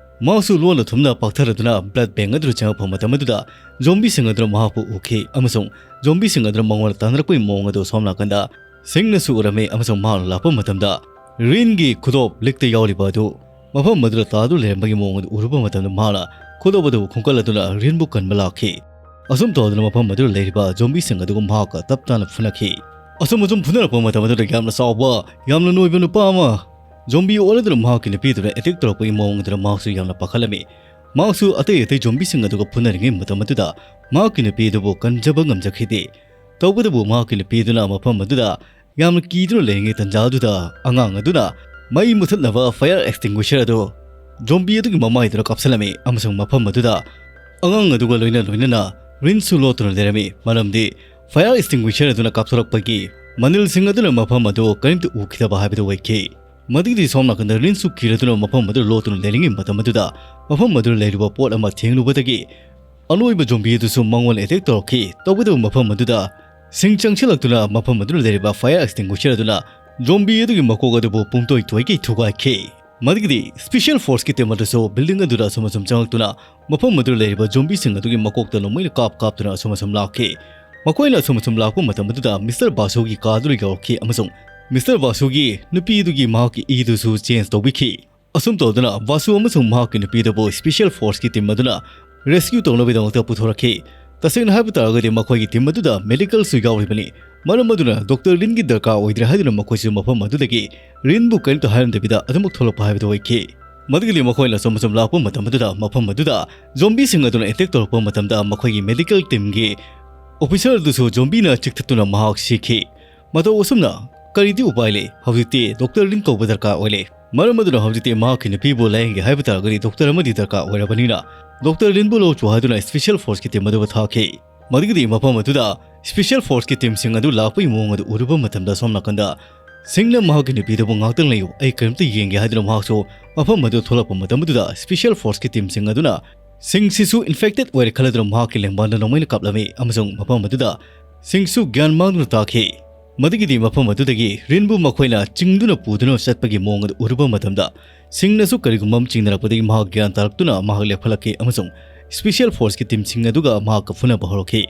ꯃꯍꯥꯛꯁꯨ ꯂꯣꯟꯅ ꯊꯨꯝꯅ ꯄꯥꯛꯊꯔꯗꯨꯅ ꯕ꯭ꯂꯗ ꯕꯦꯡꯛ ꯑꯗꯨꯗ ꯆꯪꯉꯛꯄ ꯃꯇꯝ ꯑꯗꯨꯗ ꯖꯣꯝꯕꯤꯁꯤꯡ ꯑꯗꯨꯅ ꯃꯍꯥꯛꯄꯨ ꯎꯈꯤ ꯑꯃꯁꯨꯡ ꯖꯣꯝꯕꯤꯁꯤꯡ ꯑꯗꯨꯅ ꯃꯉꯣꯟꯗ ꯇꯥꯟꯅꯔꯛꯄꯒꯤ ꯃꯑꯣꯡ ꯑꯗꯨ ꯁꯣꯝ ꯅꯥꯀꯟꯗ ꯁꯤꯡꯅꯁꯨ ꯎꯔꯝꯃꯤ ꯑꯃꯁꯨꯡ ꯃꯍꯥꯛꯅ ꯂꯥꯛꯄ ꯃꯇꯝꯗ ꯔꯤꯟꯒꯤ ꯈꯨꯗꯣꯞ ꯂꯤꯛꯇ ꯌꯥꯎꯔꯤꯕ ꯑꯗꯨ ꯃꯐꯝ ꯑꯗꯨꯗ ꯇꯥꯗꯨꯅ ꯂꯩꯔꯝꯕꯒꯤ ꯃꯑꯣꯡ ꯑꯗꯨ ꯎꯔꯨꯕ ꯃꯇꯝꯗ ꯃꯍꯥꯛꯅ ꯈꯨꯗꯣꯞ ꯑꯗꯨꯕꯨ ꯈꯣꯝꯀꯠꯂꯗꯨꯅ ꯔꯤꯟꯕꯨ ꯀꯟꯕ ꯂꯥꯛꯈꯤ꯫ ꯑꯁꯨꯝ ꯇꯧꯗꯨꯅ ꯃꯐꯝ ꯑꯗꯨꯗ ꯂꯩꯔꯤꯕ ꯖꯣꯝꯕꯤꯁꯤꯡ ꯑꯗꯨꯒ ꯃꯍꯥꯛꯀ ꯇꯞ ꯇꯥꯅ ꯐꯨꯅꯈꯤ꯫ ꯑꯁꯨꯝ ꯑꯁꯨꯝ ꯐꯨꯅꯔꯛꯄ ꯃꯇꯝ ꯑꯗꯨꯗ ꯌꯥꯝꯅ ꯆꯥꯎꯕ, ꯌꯥꯝꯅ ꯅꯣꯏꯕ ꯅꯨꯄꯥ ꯑꯃ ꯖꯣꯝꯕꯤ ꯑꯣꯜꯂꯗꯨꯅ ꯃꯍꯥꯛꯀꯤ ꯅꯨꯄꯤꯗꯨꯗ ꯑꯦꯇꯦꯛ ꯇꯧꯔꯛꯄꯒꯤ ꯃꯑꯣꯡ ꯑꯗꯨꯗ ꯃꯍꯥꯛꯁꯨ ꯌꯥꯝꯅ ꯄꯥꯈꯠꯂꯝꯃꯤ꯫ ꯃꯍꯥꯛꯁꯨ ꯑꯇꯩ ꯑꯇꯩ ꯖꯣꯝꯕꯤꯁꯤꯡ ꯑꯗꯨꯒ ꯐꯨꯅꯔꯤꯉꯩ ꯃꯇꯝ ꯑꯗꯨꯗ ꯃꯍꯥꯛꯀꯤ ꯅꯨꯄꯤ ꯑꯗꯨꯕꯨ ꯀꯟꯖꯕ ꯉꯝꯖꯈꯤꯗꯦ꯫ ꯇꯧꯕꯇꯕꯨ ꯃꯍꯥꯛꯀꯤ ꯅꯨꯄꯤ ꯑꯗꯨꯅ ꯃꯐꯝ ꯑꯗꯨꯗ ꯌꯥꯝꯅ ꯀꯤꯗꯨꯅ ꯂꯩꯔꯤꯉꯩ ꯇꯟꯖꯥ ꯑꯗꯨꯗ ꯑꯉꯥꯡ ꯑꯗꯨꯅ ꯃꯩ ꯃꯨꯊꯠꯅꯕ ꯐꯥꯌꯔ ꯑꯦꯛꯁꯇꯤꯡꯒꯨꯏꯁꯔ ꯑꯗꯨ ꯖꯣꯝꯕꯤ ꯑꯗꯨꯒꯤ ꯃꯃꯥꯏꯗꯨꯗ ꯀꯥꯞꯁꯤꯜꯂꯝꯃꯤ ꯑꯃꯁꯨꯡ ꯃꯐꯝ ꯑꯗꯨꯗ ꯑꯉꯥꯡ ꯑꯗꯨꯒ ꯂꯣꯏꯅ ꯂꯣꯏꯅꯅ ꯔꯤꯟꯁꯨ ꯂꯣꯠꯇꯨꯅ ꯂꯩꯔꯝꯃꯤ, ꯃꯔꯝꯗꯤ ꯐꯥꯌꯔ ꯑꯦꯛꯁꯇꯤꯡꯒꯨꯏꯁꯔ ꯑꯗꯨꯅ ꯀꯥꯞꯊꯣꯔꯛꯄꯒꯤ ꯃꯅꯤꯜꯁꯤꯡ ꯑꯗꯨꯅ ꯃꯐꯝ ꯑꯗꯨ ꯀꯔꯤꯝꯇ ꯎꯈꯤꯗꯕ ꯍꯥꯏꯕꯗꯨ ꯑꯣꯏꯈꯤ꯫ ꯃꯗꯨꯒꯤꯗꯤ ꯁꯣꯝ ꯅꯥꯀꯟꯗ ꯔꯤꯟꯁꯨ ꯀꯤꯔꯗꯨꯅ ꯃꯐꯝ ꯑꯗꯨꯗ ꯂꯣꯠꯇꯨꯅ ꯂꯩꯔꯤꯉꯩ ꯃꯇꯝ ꯑꯗꯨꯗ ꯃꯐꯝ ꯑꯗꯨꯗ ꯂꯩꯔꯤꯕ ꯄꯣꯠ ꯑꯃ ꯊꯦꯡꯂꯨꯕꯗꯒꯤ ꯑꯅꯣꯏꯕ ꯖꯣꯝꯕꯤ ꯑꯗꯨꯁꯨ ꯃꯉꯣꯟꯗ ꯑꯦꯇꯦꯛ ꯇꯧꯔꯛꯈꯤ꯫ ꯇꯧꯕꯇꯕꯨ ꯃꯐꯝ ꯑꯗꯨꯗ ꯁꯤꯡ ꯆꯪꯁꯤꯜꯂꯛꯇꯨꯅ ꯃꯐꯝ ꯑꯗꯨꯗ ꯂꯩꯔꯤꯕ ꯐꯥꯌꯔ ꯑꯦꯛꯁꯇꯤꯡꯒꯨꯏꯁꯔ ꯑꯗꯨꯅ ꯖꯣꯝꯕꯤ ꯑꯗꯨꯒꯤ ꯃꯀꯣꯛ ꯑꯗꯨꯕꯨ ꯄꯨꯡꯇꯣꯏ ꯇꯣꯏꯒꯩ ꯊꯨꯒꯥꯏꯈꯤ꯫ ꯃꯗꯨꯒꯤꯗꯤ ꯁ꯭ꯄꯦꯁꯤꯌꯦꯜ ꯐꯣꯔꯁꯀꯤ ꯇꯤꯝ ꯑꯗꯨꯁꯨ ꯕꯤꯜꯗꯤꯡ ꯑꯗꯨꯗ ꯑꯁꯨꯝ ꯑꯁꯨꯝ ꯆꯪꯂꯛꯇꯨꯅ ꯃꯐꯝ ꯑꯗꯨꯗ ꯂꯩꯔꯤꯕ ꯖꯣꯝꯕꯤꯁꯤꯡ ꯑꯗꯨꯒꯤ ꯃꯀꯣꯛꯇ ꯅꯣꯡꯃꯩꯅ ꯀꯥꯞ ꯀꯥꯞꯇꯨꯅ ꯑꯁꯨꯝ ꯑꯁꯨꯝ ꯂꯥꯛꯈꯤ꯫ ꯃꯈꯣꯏꯅ ꯑꯁꯨꯝ ꯑꯁꯨꯝ ꯂꯥꯛꯄ ꯃꯇꯝ ꯑꯗꯨꯗ ꯃꯤꯁꯇꯔ ꯕꯥꯁꯨꯒꯤ ꯀꯥ ꯑꯗꯨꯗ ꯌꯧꯔꯛꯈꯤ ꯑꯃꯁꯨꯡ ꯃꯤꯁꯇꯔ ꯕꯥꯁꯨꯒꯤ ꯅꯨꯄꯤ ꯑꯗꯨꯒꯤ ꯃꯍꯥꯛꯀꯤ ꯏꯗꯨꯁꯨ ꯆꯦꯟꯖ ꯇꯧꯕꯤꯈꯤ꯫ ꯑꯁꯨꯝ ꯇꯧꯗꯨꯅ ꯕꯥꯁꯨ ꯑꯃꯁꯨꯡ ꯃꯍꯥꯛꯀꯤ ꯅꯨꯄꯤ ꯑꯗꯨꯕꯨ ꯁ꯭ꯄꯦꯁꯤꯌꯦꯜ ꯐꯣꯔꯁꯀꯤ ꯇꯤꯝ ꯑꯗꯨꯅ ꯔꯦꯁꯀ꯭ꯌꯨ ꯇꯧꯅꯕꯒꯤꯗꯃꯛꯇ ꯄꯨꯊꯣꯔꯛꯈꯤ꯫ ꯇꯁꯦꯡꯅ ꯍꯥꯏꯕ ꯇꯥꯔꯒꯗꯤ ꯃꯈꯣꯏꯒꯤ ꯇꯤꯝ ꯑꯗꯨꯗ ꯃꯦꯗꯤꯀꯦꯜꯁꯨ ꯌꯥꯎꯔꯤꯕꯅꯤ꯫ ꯃꯔꯝ ꯑꯗꯨꯅ ꯗꯣꯛꯇꯔ ꯂꯤꯟꯒꯤ ꯗꯔꯀꯥꯔ ꯑꯣꯏꯗ꯭ꯔꯦ ꯍꯥꯏꯗꯨꯅ ꯃꯈꯣꯏꯁꯨ ꯃꯐꯝ ꯑꯗꯨꯗꯒꯤ ꯔꯤꯟꯕꯨ ꯀꯔꯤꯝꯇ ꯍꯥꯏꯔꯝꯗꯕꯤꯗ ꯑꯗꯨꯃꯛ ꯊꯣꯛꯂꯛꯄ ꯍꯥꯏꯕꯗꯨ ꯑꯣꯏꯈꯤ꯫ ꯃꯗꯨꯒꯤꯗꯤ ꯃꯈꯣꯏꯅ ꯑꯁꯨꯝ ꯑꯁꯨꯝ ꯂꯥꯛꯄ ꯃꯇꯝ ꯑꯗꯨꯗ ꯃꯐꯝ ꯑꯗꯨꯗ ꯖꯣꯝꯕꯤꯁꯤꯡ ꯑꯗꯨꯅ ꯑꯦꯇꯦꯛ ꯇꯧꯔꯛꯄ ꯃꯇꯝꯗ ꯃꯈꯣꯏꯒꯤ ꯃꯦꯗꯤꯀꯦꯜ ꯇꯤꯝꯒꯤ ꯑꯣꯐꯤꯁꯔ ꯑꯗꯨꯁꯨ ꯖꯣꯝꯕꯤꯅ ꯆꯤꯛꯊꯠꯇꯨꯅ ꯃꯍꯥꯛ ꯁꯤꯈꯤ꯫ ꯃꯇꯧ ꯑꯁꯨꯝꯅ ꯀꯔꯤꯗꯤ ꯎꯄꯥꯏ ꯂꯩ? ꯍꯧꯖꯤꯛꯇꯤ ꯗꯣꯛꯇꯔ ꯂꯤꯟ ꯀꯧꯕ ꯗꯔꯀꯥꯔ ꯑꯣꯏ ꯂꯩ꯫ ꯃꯔꯝ ꯑꯗꯨꯅ ꯍꯧꯖꯤꯛꯇꯤ ꯃꯍꯥꯛꯀꯤ ꯅꯨꯄꯤꯕꯨ ꯂꯥꯌꯦꯡꯒꯦ ꯍꯥꯏꯕ ꯇꯥꯔꯒꯗꯤ ꯗꯣꯛꯇꯔ ꯑꯃꯗꯤ ꯗꯔꯀꯥꯔ ꯑꯣꯏꯔꯕꯅꯤꯅ ꯗꯣꯛꯇꯔ ꯂꯤꯟꯕꯨ ꯂꯧꯆꯣ ꯍꯥꯏꯗꯨꯅ ꯁ꯭ꯄꯦꯁꯤꯌꯦꯜ ꯐꯣꯔꯁꯀꯤ ꯇꯤꯝ ꯑꯗꯨꯕꯨ ꯊꯥꯈꯤ꯫ ꯃꯗꯨꯒꯤꯗꯤ ꯃꯐꯝ ꯑꯗꯨꯗ ꯁ꯭ꯄꯦꯁꯤꯌꯦꯜ ꯐꯣꯔꯁꯀꯤ ꯇꯤꯝꯁꯤꯡ ꯑꯗꯨ ꯂꯥꯛꯄꯒꯤ ꯃꯑꯣꯡ ꯑꯗꯨ ꯎꯔꯨꯕ ꯃꯇꯝꯗ ꯁꯣꯝ ꯅꯥꯀꯟꯗ ꯁꯤꯡꯅ ꯃꯍꯥꯛꯀꯤ ꯅꯨꯄꯤꯗꯨꯕꯨ "ꯉꯥꯛꯇꯪ ꯂꯩꯌꯨ, ꯑꯩ ꯀꯔꯤꯝꯇ ꯌꯦꯡꯒꯦ" ꯍꯥꯏꯗꯨꯅ ꯃꯍꯥꯛꯁꯨ ꯃꯐꯝ ꯑꯗꯨꯗ ꯊꯣꯛꯂꯛꯄ ꯃꯇꯝ ꯑꯗꯨꯗ ꯁ꯭ꯄꯦꯁꯤꯌꯦꯜ ꯐꯣꯔꯁꯀꯤ ꯇꯤꯝꯁꯤꯡ ꯑꯗꯨꯅ ꯁꯤꯡꯁꯤꯁꯨ ꯏꯟꯐꯦꯛꯇꯦꯗ ꯑꯣꯏꯔꯦ ꯈꯜꯂꯗꯨꯅ ꯃꯍꯥꯛꯀꯤ ꯂꯦꯡꯕꯥꯟꯗ ꯅꯣꯡꯃꯩꯅ ꯀꯥꯞꯂꯝꯃꯤ ꯑꯃꯁꯨꯡ ꯃꯐꯝ ꯑꯗꯨꯗ ꯁꯤꯡꯁꯨ ꯒ꯭ꯌꯥꯟ ꯃꯥꯡꯗꯨꯅ ꯇꯥꯈꯤ꯫ ꯃꯗꯨꯒꯤꯗꯤ ꯃꯐꯝ ꯑꯗꯨꯗꯒꯤ ꯔꯤꯟꯕꯨ ꯃꯈꯣꯏꯅ ꯆꯤꯡꯗꯨꯅ ꯄꯨꯗꯨꯅ ꯆꯠꯄꯒꯤ ꯃꯑꯣꯡ ꯑꯗꯨ ꯎꯔꯨꯕ ꯃꯇꯝꯗ ꯁꯤꯡꯅꯁꯨ ꯀꯔꯤꯒꯨꯝꯕ ꯑꯃ ꯆꯤꯡꯅꯔꯛꯄꯗꯒꯤ ꯃꯍꯥꯛ ꯒ꯭ꯌꯥꯟ ꯇꯥꯔꯛꯇꯨꯅ ꯃꯍꯥꯛ ꯂꯦꯞꯈꯠꯂꯛꯈꯤ ꯑꯃꯁꯨꯡ ꯁ꯭ꯄꯦꯁꯤꯌꯦꯜ ꯐꯣꯔꯁꯀꯤ ꯇꯤꯝꯁꯤꯡ ꯑꯗꯨꯒ ꯃꯍꯥꯛꯀ ꯐꯨꯅꯕ ꯍꯧꯔꯛꯈꯤ꯫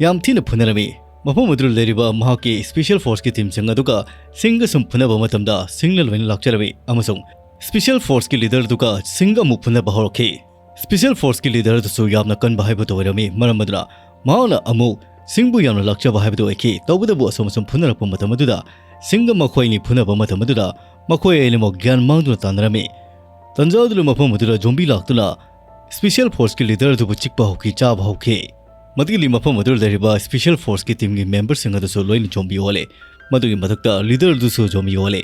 ꯌꯥꯝ ꯊꯤꯅ ꯐꯨꯅꯔꯝꯃꯤ꯫ ꯃꯐꯝ ꯑꯗꯨꯗ ꯂꯩꯔꯤꯕ ꯃꯍꯥꯛꯀꯤ ꯁ꯭ꯄꯦꯁꯤꯌꯦꯜ ꯐꯣꯔꯁꯀꯤ ꯇꯤꯝꯁꯤꯡ ꯑꯗꯨꯒ ꯁꯤꯡꯒ ꯁꯨꯝ ꯐꯨꯅꯕ ꯃꯇꯝꯗ ꯁꯤꯡꯅ ꯂꯣꯏꯅ ꯂꯥꯛꯆꯔꯝꯃꯤ ꯑꯃꯁꯨꯡ ꯁ꯭ꯄꯦꯁꯤꯌꯦꯜ ꯐꯣꯔꯁꯀꯤ ꯂꯤꯗꯔꯗꯨꯒ ꯁꯤꯡꯒ ꯑꯃꯨꯛ ꯐꯨꯅꯕ ꯍꯧꯔꯛꯈꯤ꯫ ꯁ꯭ꯄꯦꯁꯤꯌꯦꯜ ꯐꯣꯔꯁꯀꯤ ꯂꯤꯗꯔ ꯑꯗꯨꯁꯨ ꯌꯥꯝꯅ ꯀꯟꯕ ꯍꯥꯏꯕꯗꯨ ꯑꯣꯏꯔꯝꯃꯤ, ꯃꯔꯝ ꯑꯗꯨꯅ ꯃꯍꯥꯛꯅ ꯑꯃꯨꯛ ꯁꯤꯡꯕꯨ ꯌꯥꯝꯅ ꯂꯥꯛꯆꯕ ꯍꯥꯏꯕꯗꯨ ꯑꯣꯏꯈꯤ꯫ ꯇꯧꯕꯇꯕꯨ ꯑꯁꯨꯝ ꯑꯁꯨꯝ ꯐꯨꯅꯔꯛꯄ ꯃꯇꯝ ꯑꯗꯨꯗ ꯁꯤꯡꯒ ꯃꯈꯣꯏ ꯑꯅꯤ ꯐꯨꯅꯕ ꯃꯇꯝ ꯑꯗꯨꯗ ꯃꯈꯣꯏ ꯑꯅꯤꯃꯛ ꯒ꯭ꯌꯥꯟ ꯃꯥꯡꯗꯨꯅ ꯇꯥꯟꯅꯔꯝꯃꯤ꯫ ꯇꯟꯖꯥ ꯑꯗꯨꯗ ꯃꯐꯝ ꯑꯗꯨꯗ ꯖꯣꯝꯕꯤ ꯂꯥꯛꯇꯨꯅ ꯁ꯭ꯄꯦꯁꯤꯌꯦꯜ ꯐꯣꯔꯁꯀꯤ ꯂꯤꯗꯔ ꯑꯗꯨꯕꯨ ꯆꯤꯛꯄ ꯍꯧꯈꯤ, ꯆꯥꯕ ꯍꯧꯈꯤ꯫ ꯃꯗꯨꯒꯤꯗꯤ ꯃꯐꯝ ꯑꯗꯨꯗ ꯂꯩꯔꯤꯕ ꯁ꯭ꯄꯦꯁꯤꯌꯦꯜ ꯐꯣꯔꯁꯀꯤ ꯇꯤꯝꯒꯤ ꯃꯦꯝꯕꯔꯁꯤꯡ ꯑꯗꯨꯁꯨ ꯂꯣꯏꯅ ꯖꯣꯝꯕꯤ ꯑꯣꯜꯂꯦ꯫ ꯃꯗꯨꯒꯤ ꯃꯊꯛꯇ ꯂꯤꯗꯔ ꯑꯗꯨꯁꯨ ꯖꯣꯝꯕꯤ ꯑꯣꯜꯂꯦ꯫